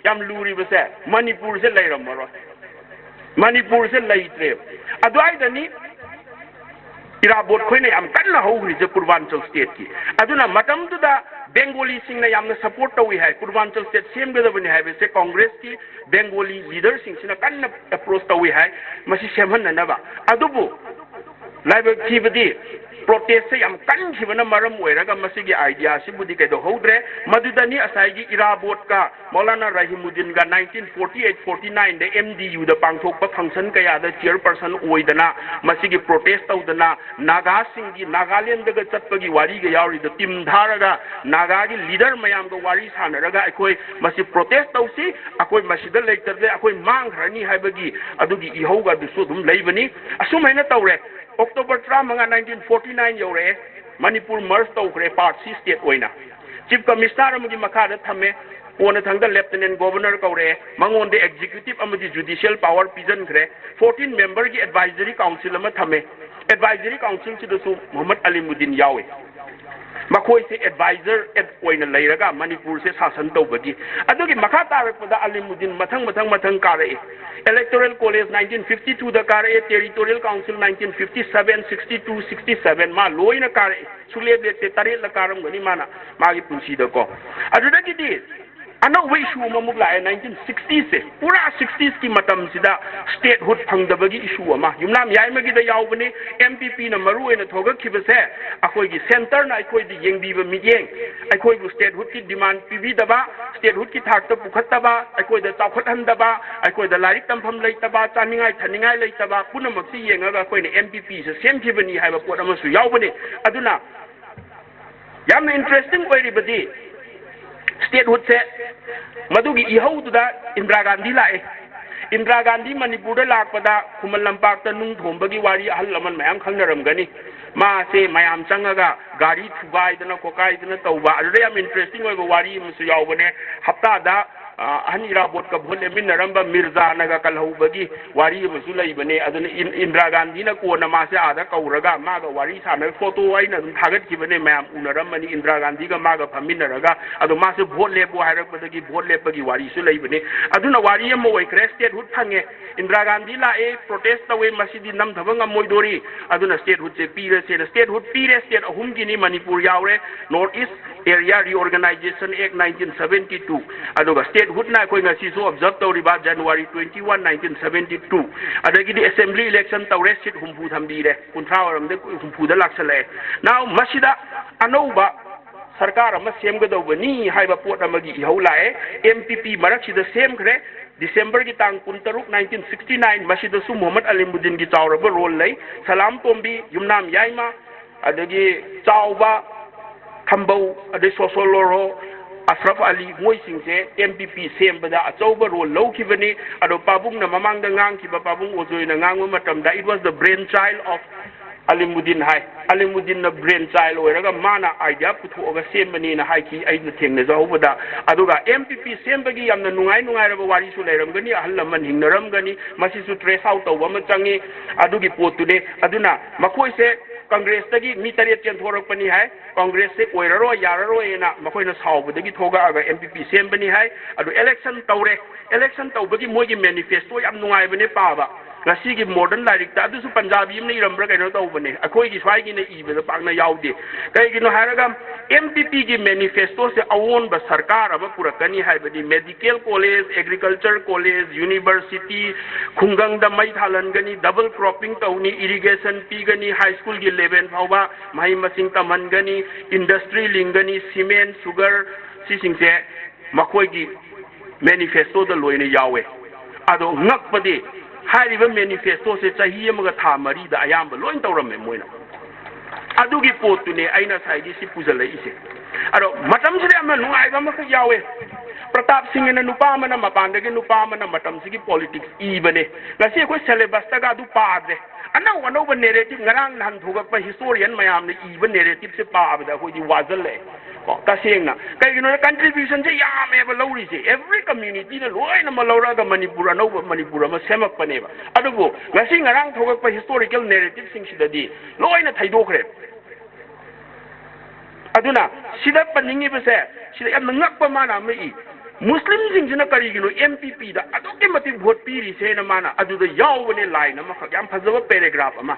ꯌꯥꯝ ꯂꯨꯔꯤꯕꯁꯦ ꯃꯅꯤꯄꯨꯔꯁꯦ ꯂꯩꯔꯝꯃꯔꯣꯏ꯫ ꯃꯅꯤꯄꯨꯔꯁꯦ ꯂꯩꯇ꯭ꯔꯦꯕ꯫ ꯑꯗꯨꯋꯥꯏꯗꯅꯤ ꯏꯔꯥꯕꯣꯠ ꯈꯣꯏꯅ ꯌꯥꯝ ꯀꯟꯅ ꯍꯧꯈ꯭ꯔꯤꯁꯦ Purvanchal Stateꯀꯤ꯫ ꯑꯗꯨꯅ ꯃꯇꯝꯗꯨꯗ Bengaliꯁꯤꯡꯅ ꯌꯥꯝꯅ support ꯇꯧꯏ ꯍꯥꯏ, Purvanchal State ꯁꯦꯝꯒꯗꯕꯅꯤ ꯍꯥꯏꯕꯁꯦ Congressꯀꯤ Bengali leaderꯁꯤꯡꯁꯤꯅ ꯀꯟꯅ approach ꯇꯧꯏ ꯍꯥꯏ꯫ ꯃꯁꯤ ꯁꯦꯝꯍꯟꯅꯅꯕ꯫ ꯑꯗꯨꯕꯨ ꯂꯥꯏꯕꯛ ꯊꯤꯕꯗꯤ protestꯁꯦ ꯌꯥꯝ ꯀꯟꯈꯤꯕꯅ ꯃꯔꯝ ꯑꯣꯏꯔꯒ ꯃꯁꯤꯒꯤ idea ꯑꯁꯤꯕꯨꯗꯤ ꯀꯩꯗꯧꯍꯧꯗ꯭ꯔꯦ꯫ ꯃꯗꯨꯗꯅꯤ ꯉꯁꯥꯏꯒꯤ ꯏꯔꯥꯕꯣꯠꯀ Maulana ꯔꯍꯤꯃꯨꯗꯤꯟꯒ nineteen forty eight forty nineꯗ MDUꯗ ꯄꯥꯡꯊꯣꯛꯄ function ꯀꯌꯥꯗ chairperson ꯑꯣꯏꯗꯅ ꯃꯁꯤꯒꯤ protest ꯇꯧꯗꯅ ꯅꯥꯒꯥꯁꯤꯡꯒꯤ ꯅꯥꯒꯥꯂꯦꯟꯗꯒ ꯆꯠꯄꯒꯤ ꯋꯥꯔꯤꯒ ꯌꯥꯎꯔꯤꯗꯣ, team ꯊꯥꯔꯒ ꯅꯥꯒꯥꯒꯤ leader ꯃꯌꯥꯝꯒ ꯋꯥꯔꯤ ꯁꯥꯟꯅꯔꯒ ꯑꯩꯈꯣꯏ ꯃꯁꯤ protest ꯇꯧꯁꯤ, ꯑꯩꯈꯣꯏ ꯃꯁꯤꯗ ꯂꯩꯇ꯭ꯔꯗꯤ ꯑꯩꯈꯣꯏ ꯃꯥꯡꯈ꯭ꯔꯅꯤ ꯍꯥꯏꯕꯒꯤ ꯑꯗꯨꯒꯤ ꯏꯍꯧꯒ ꯑꯗꯨꯁꯨ ꯑꯗꯨꯝ ꯂꯩꯕꯅꯤ꯫ ꯑꯁꯨꯝ ꯍꯥꯏꯅ ꯇꯧꯔꯦ꯫ October ꯇꯔꯥꯃꯉꯥ nineteen forty nine ꯌꯧꯔꯛꯑꯦ꯫ ꯃꯅꯤꯄꯨꯔ merge ꯇꯧꯈ꯭ꯔꯦ Part C state ꯑꯣꯏꯅ꯫ Chief Commissioner ꯑꯃꯒꯤ ꯃꯈꯥꯗ ꯊꯝꯃꯦ꯫ ꯀꯣꯟꯅꯊꯪꯗ Lieutenant Governor ꯀꯧꯔꯛꯑꯦ꯫ ꯃꯉꯣꯟꯗ executive ꯑꯃꯗꯤ judicial power ꯄꯤꯖꯟꯈ꯭ꯔꯦ꯫ Fourteen memberꯒꯤ advisory council ꯑꯃ ꯊꯝꯃꯦ꯫ ꯑꯦꯗꯚꯥꯏꯖꯔꯤ ꯀꯥꯎꯟꯁꯤꯜꯁꯤꯗꯁꯨ ꯃꯨꯍꯝꯃꯗ ꯑꯂꯤꯃꯨꯗꯤꯟ ꯌꯥꯎꯏ꯫ ꯃꯈꯣꯏꯁꯦ ꯑꯦꯗꯚꯥꯏꯖꯔ ꯑꯣꯏꯅ ꯂꯩꯔꯒ ꯃꯅꯤꯄꯨꯔꯁꯦ ꯁꯥꯁꯟ ꯇꯧꯕꯒꯤ꯫ ꯑꯗꯨꯒꯤ ꯃꯈꯥ ꯇꯥꯔꯛꯄꯗ ꯑꯂꯤꯃꯨꯗꯤꯟ ꯃꯊꯪ ꯃꯊꯪ ꯃꯊꯪ ꯀꯥꯔꯛꯏ꯫ Electoral College nineteen fifty two ꯗ ꯀꯥꯔꯛꯑꯦ, Territorial Council nineteen fifty seven, sixty two, sixty seven, ꯃꯥ ꯂꯣꯏꯅ ꯀꯥꯔꯛꯏ꯫ ꯁꯨꯡꯂꯦꯞ ꯂꯦꯞꯇꯦ, ꯇꯔꯦꯠꯂ ꯀꯥꯔꯝꯒꯅꯤ ꯃꯥꯅ ꯃꯥꯒꯤ ꯄꯨꯟꯁꯤꯗꯀꯣ꯫ ꯑꯗꯨꯗꯒꯤꯗꯤ ꯑꯅꯧꯕ ꯏꯁꯨ ꯑꯃꯃꯨꯛ ꯂꯥꯛꯑꯦ, nineteen sixties ꯁꯦ꯫ ꯄꯨꯔꯥ sixties ꯀꯤ ꯃꯇꯝꯁꯤꯗ statehood ꯐꯪꯗꯕꯒꯤ ꯏꯁꯨ ꯑꯃ꯫ ꯌꯨꯝꯅꯥꯝ ꯌꯥꯏꯃꯒꯤꯗ ꯌꯥꯎꯕꯅꯤ꯫ M P P ꯅ ꯃꯔꯨ ꯑꯣꯏꯅ ꯊꯣꯛꯂꯛꯈꯤꯕꯁꯦ, ꯑꯩꯈꯣꯏꯒꯤ centre ꯅ ꯑꯩꯈꯣꯏꯗ ꯌꯦꯡꯕꯤꯕ ꯃꯤꯠꯌꯦꯡ, ꯑꯩꯈꯣꯏꯕꯨ statehood ꯀꯤ demand ꯄꯤꯕꯤꯗꯕ, statehood ꯀꯤ ꯊꯥꯛꯇ ꯄꯨꯈꯠꯇꯕ, ꯑꯩꯈꯣꯏꯗ ꯆꯥꯎꯈꯠꯍꯟꯗꯕ, ꯑꯩꯈꯣꯏꯗ ꯂꯥꯏꯔꯤꯛ ꯇꯝꯐꯝ ꯂꯩꯇꯕ, ꯆꯥꯅꯤꯡꯉꯥꯏ ꯊꯛꯅꯤꯡꯉꯥꯏ ꯂꯩꯇꯕ, ꯄꯨꯝꯅꯃꯛꯁꯤ ꯌꯦꯡꯉꯒ ꯑꯩꯈꯣꯏꯅ M P P ꯁꯦ ꯁꯦꯝꯈꯤꯕꯅꯤ ꯍꯥꯏꯕ ꯄꯣꯠ ꯑꯃꯁꯨ ꯌꯥꯎꯕꯅꯤ꯫ ꯑꯗꯨꯅ ꯌꯥꯝꯅ interesting ꯑꯣꯏꯔꯤꯕꯗꯤ statehood ꯁꯦ, ꯃꯗꯨꯒꯤ ꯏꯍꯧꯗꯨꯗ ꯏꯟꯗꯤꯔꯥ ꯒꯥꯟꯙꯤ ꯂꯥꯛꯑꯦ꯫ ꯏꯟꯗꯤꯔꯥ ꯒꯥꯟꯙꯤ ꯃꯅꯤꯄꯨꯔꯗ ꯂꯥꯛꯄꯗ ꯈꯨꯃꯟ ꯂꯝꯄꯥꯛꯇ ꯅꯨꯡ ꯊꯣꯝꯕꯒꯤ ꯋꯥꯔꯤ ꯑꯍꯜ ꯂꯃꯟ ꯃꯌꯥꯝ ꯈꯪꯅꯔꯝꯒꯅꯤ꯫ ꯃꯥꯁꯦ ꯃꯌꯥꯝ ꯆꯪꯉꯒ ꯒꯥꯔꯤ ꯊꯨꯒꯥꯏꯗꯅ ꯈꯣꯠꯀꯥꯏꯗꯅ ꯇꯧꯕ, ꯑꯗꯨꯗ ꯌꯥꯝ interesting ꯑꯣꯏꯕ ꯋꯥꯔꯤ ꯑꯃꯁꯨ ꯌꯥꯎꯕꯅꯦ꯫ ꯍꯞꯇꯥꯗ, ꯑ, ꯑꯍꯟ ꯏꯔꯥꯕꯣꯠꯀ ꯚꯣꯠ ꯂꯦꯞꯃꯤꯟꯅꯔꯝꯕ ꯃꯤꯔꯖꯥꯅꯒ ꯀꯜꯍꯧꯕꯒꯤ ꯋꯥꯔꯤ ꯑꯃꯁꯨ ꯂꯩꯕꯅꯦ꯫ ꯑꯗꯨꯅ ꯏꯟ-, ꯏꯟꯗꯤꯔꯥ ꯒꯥꯟꯙꯤꯅ ꯀꯣꯟꯅ ꯃꯥꯁꯦ ꯑꯥꯗ ꯀꯧꯔꯒ ꯃꯥꯒ ꯋꯥꯔꯤ ꯁꯥꯟꯅꯕ photo ꯑꯩꯅ ꯑꯗꯨꯝ ꯊꯥꯒꯠꯈꯤꯕꯅꯦ, ꯃꯌꯥꯝ ꯎꯅꯔꯝꯃꯅꯤ꯫ ꯏꯟꯗꯤꯔꯥ ꯒꯥꯟꯙꯤꯒ ꯃꯥꯒ ꯐꯝꯃꯤꯟꯅꯔꯒ, ꯑꯗꯣ ꯃꯥꯁꯦ ꯚꯣꯠ ꯂꯦꯞꯄꯣ ꯍꯥꯏꯔꯛꯄꯗꯒꯤ ꯚꯣꯠ ꯂꯦꯞꯄꯒꯤ ꯋꯥꯔꯤꯁꯨ ꯂꯩꯕꯅꯦ꯫ ꯑꯗꯨꯅ ꯋꯥꯔꯤ ꯑꯃ ꯑꯣꯏꯈ꯭ꯔꯦ꯫ Statehood ꯐꯪꯉꯦ, ꯏꯟꯗꯤꯔꯥ ꯒꯥꯟꯙꯤ ꯂꯥꯛꯑꯦ, protest ꯇꯧꯋꯦ, ꯃꯁꯤꯗꯤ ꯅꯝꯊꯕ ꯉꯝꯃꯣꯏꯗꯣꯔꯤ, ꯑꯗꯨꯅ statehood ꯁꯦ ꯄꯤꯔꯁꯦꯅ꯫ Statehood ꯄꯤꯔꯦ, state ꯑꯍꯨꯝꯒꯤꯅꯤ ꯃꯅꯤꯄꯨꯔ ꯌꯥꯎꯔꯦ, North East Area Reorganization Act nineteen seventy two, ꯑꯗꯨꯒ statehood ꯅ ꯑꯩꯈꯣꯏ ꯉꯁꯤꯁꯨ observe ꯇꯧꯔꯤꯕ January twenty one, nineteen seventy two, ꯑꯗꯒꯤꯗꯤ assembly election ꯇꯧꯔꯦ, seat ꯍꯨꯝꯐꯨ ꯊꯝꯕꯤꯔꯦ, ꯀꯨꯟꯊ꯭ꯔꯥ ꯑꯣꯏꯔꯝꯗꯦ, ꯍꯨꯝꯐꯨꯗ ꯂꯥꯛꯁꯜꯂꯛꯑꯦ꯫ Now ꯃꯁꯤꯗ ꯑꯅꯧꯕ ꯁꯔꯀꯥꯔ ꯑꯃ ꯁꯦꯝꯒꯗꯧꯕꯅꯤ ꯍꯥꯏꯕ ꯄꯣꯠ ꯑꯃꯒꯤ ꯏꯍꯧ ꯂꯥꯛꯑꯦ꯫ M P P ꯃꯔꯛꯁꯤꯗ ꯁꯦꯝꯈ꯭ꯔꯦ꯫ December ꯒꯤ ꯇꯥꯡ ꯀꯨꯟꯇꯔꯨꯛ, nineteen sixty nine, ꯃꯁꯤꯗꯁꯨ ꯃꯨꯍꯝꯃꯗ ꯑꯂꯤꯃꯨꯗꯤꯟꯒꯤ ꯆꯥꯎꯔꯕ role ꯂꯩ꯫ ꯁꯂꯥꯝ ꯇꯣꯝꯕꯤ, ꯌꯨꯝꯅꯥꯝ ꯌꯥꯏꯃ, ꯑꯗꯒꯤ ꯆꯥꯎꯕ, ꯊꯝꯕꯧ, ꯑꯗꯩ ꯁꯣꯁꯣꯂꯣꯔꯣ, ꯑꯁꯔꯐ ꯑꯂꯤ, ꯃꯣꯏꯁꯤꯡꯁꯦ M P P ꯁꯦꯝꯕꯗ ꯑꯆꯧꯕ role ꯂꯧꯈꯤꯕꯅꯤ꯫ ꯑꯗꯣ ꯄꯥꯕꯨꯡꯅ ꯃꯃꯥꯡꯗ ꯉꯥꯡꯈꯤꯕ, ꯄꯥꯕꯨꯡ ꯑꯣꯖꯣꯏꯅ ꯉꯥꯡꯕ ꯃꯇꯝꯗ, it was the brainchild of Alimuddin high. ꯑꯂꯤꯃꯨꯗꯤꯟꯅ brain child ꯑꯣꯏꯔꯒ ꯃꯥꯅ idea ꯄꯨꯊꯣꯛꯑꯒ ꯁꯦꯝꯕꯅꯦꯅ ꯍꯥꯏꯈꯤ ꯑꯩꯅ ꯊꯦꯡꯅꯖꯍꯧꯕꯗ꯫ ꯑꯗꯨꯒ M P P ꯁꯦꯝꯕꯒꯤ ꯌꯥꯝꯅ ꯅꯨꯡꯉꯥꯏ ꯅꯨꯡꯉꯥꯏꯔꯕ ꯋꯥꯔꯤꯁꯨ ꯂꯩꯔꯝꯒꯅꯤ, ꯑꯍꯜ ꯂꯃꯟ ꯍꯤꯡꯅꯔꯝꯒꯅꯤ, ꯃꯁꯤꯁꯨ trace out ꯇꯧꯕ ꯑꯃ ꯆꯪꯉꯤ꯫ ꯑꯗꯨꯒꯤ ꯄꯣꯠꯇꯨꯅꯤ꯫ ꯑꯗꯨꯅ ꯃꯈꯣꯏꯁꯦ Congress ꯇꯒꯤ ꯃꯤ ꯇꯔꯦꯠ ꯆꯦꯟꯊꯣꯔꯛꯄꯅꯤ ꯍꯥꯏ꯫ Congress ꯁꯦ ꯑꯣꯏꯔꯔꯣꯏ, ꯌꯥꯔꯔꯣꯏꯅ ꯃꯈꯣꯏꯅ ꯁꯥꯎꯕꯗꯒꯤ ꯊꯣꯛꯂꯛꯑꯒ M P P ꯁꯦꯝꯕꯅꯤ ꯍꯥꯏ꯫ ꯑꯗꯨ election ꯇꯧꯔꯦ꯫ Election ꯇꯧꯕꯒꯤ ꯃꯣꯏꯒꯤ manifesto ꯌꯥꯝ ꯅꯨꯡꯉꯥꯏꯕꯅꯦ ꯄꯥꯕ꯫ ꯉꯁꯤꯒꯤ modern ꯂꯥꯏꯔꯤꯛꯇ ꯑꯗꯨꯁꯨ ꯄꯟꯖꯥꯕꯤ ꯑꯃꯅ ꯏꯔꯝꯕ꯭ꯔꯥ ꯀꯩꯅꯣ ꯇꯧꯕꯅꯦ, ꯑꯩꯈꯣꯏꯒꯤ ꯁ꯭ꯋꯥꯏꯒꯤꯅ ꯏꯕꯗ ꯄꯥꯛꯅ ꯌꯥꯎꯗꯦ꯫ ꯀꯩꯒꯤꯅꯣ ꯍꯥꯏꯔꯒ M P P ꯒꯤ manifesto ꯁꯦ ꯑꯑꯣꯟꯕ ꯁꯔꯀꯥꯔ ꯑꯃ ꯄꯨꯔꯛꯀꯅꯤ ꯍꯥꯏꯕꯅꯤ꯫ Medical college, agriculture college, university, ꯈꯨꯡꯒꯪꯗ ꯃꯩ ꯊꯥꯜꯍꯟꯒꯅꯤ, double cropping ꯇꯧꯅꯤ, irrigation ꯄꯤꯒꯅꯤ, high school ꯒꯤ level ꯐꯥꯎꯕ ꯃꯍꯩ ꯃꯁꯤꯡ ꯇꯝꯍꯟꯒꯅꯤ, industry ꯂꯤꯡꯒꯅꯤ, cement, sugar, ꯁꯤꯁꯤꯡꯁꯦ ꯃꯈꯣꯏꯒꯤ manifesto ꯗ ꯂꯣꯏꯅ ꯌꯥꯎꯋꯦ꯫ ꯑꯗꯣ ꯉꯛꯄꯗꯤ, ꯍꯥꯏꯔꯤꯕ manifesto ꯁꯦ ꯆꯍꯤ ꯑꯃꯒ ꯊꯥ ꯃꯔꯤꯗ ꯑꯌꯥꯝꯕ ꯂꯣꯏ ꯇꯧꯔꯝꯃꯦ ꯃꯣꯏꯅ꯫ ꯑꯗꯨꯒꯤ ꯄꯣꯠꯇꯨꯅꯦ ꯑꯩꯅ ꯉꯁꯥꯏꯒꯤ ꯁꯤ ꯄꯨꯁꯜꯂꯛꯏꯁꯦ꯫ ꯑꯗꯣ ꯃꯇꯝꯁꯤꯗ ꯌꯥꯝꯅ ꯅꯨꯡꯉꯥꯏꯕ ꯑꯃꯈꯛ ꯌꯥꯎꯋꯦ꯫ ꯄ꯭ꯔꯇꯥꯞ ꯁꯤꯡ ꯑꯅ ꯅꯨꯄꯥ ꯑꯃꯅ, ꯃꯄꯥꯟꯗꯒꯤ ꯅꯨꯄꯥ ꯑꯃꯅ ꯃꯇꯝꯁꯤꯒꯤ politics ꯏꯕꯅꯦ꯫ ꯉꯁꯤ ꯑꯩꯈꯣꯏ syllabus ꯇꯒ ꯑꯗꯨ ꯄꯥꯗ꯭ꯔꯦ꯫ ꯑꯅꯧ ꯑꯅꯧꯕ narrative, ꯉꯔꯥꯡ ꯅꯍꯥꯟ ꯊꯣꯛꯂꯛꯄ historian ꯃꯌꯥꯝꯅ ꯏꯕ narrative ꯁꯦ ꯄꯥꯕꯗ ꯑꯩꯈꯣꯏꯗꯤ ꯋꯥꯖꯜꯂꯛꯑꯦ꯫ ꯀꯣ, ꯇꯁꯦꯡꯅ꯫ ꯀꯩꯒꯤꯅꯣꯗ contribution ꯁꯦ ꯌꯥꯝꯃꯦꯕ ꯂꯧꯔꯤꯁꯦ꯫ Every community ꯅ ꯂꯣꯏꯅꯃꯛ ꯂꯧꯔꯛꯑꯒ ꯃꯅꯤꯄꯨꯔ, ꯑꯅꯧꯕ ꯃꯅꯤꯄꯨꯔ ꯑꯃ ꯁꯦꯝꯃꯛꯄꯅꯦꯕ꯫ ꯑꯗꯨꯕꯨ ꯉꯁꯤ ꯉꯔꯥꯡ ꯊꯣꯛꯂꯛꯄ historical narrative ꯁꯤꯡꯁꯤꯗꯗꯤ ꯂꯣꯏꯅ ꯊꯩꯗꯣꯛꯈ꯭ꯔꯦ꯫ ꯑꯗꯨꯅ ꯁꯤꯗ ꯄꯟꯅꯤꯡꯉꯤꯕꯁꯦ, ꯁꯤꯗ ꯌꯥꯝꯅ ꯉꯛꯄ ꯃꯥꯅ ꯑꯃ ꯏ, ꯃꯨꯁꯂꯤꯝꯁꯤꯡꯁꯤꯅ ꯀꯔꯤꯒꯤꯅꯣ M P P ꯗ ꯑꯗꯨꯛꯀꯤ ꯃꯇꯤꯛ vote ꯄꯤꯔꯤꯁꯦꯅ ꯃꯥꯅ ꯑꯗꯨꯗ ꯌꯥꯎꯕꯅꯦ line ꯑꯃꯈꯛ, ꯌꯥꯝ ꯐꯖꯕ paragraph ꯑꯃ꯫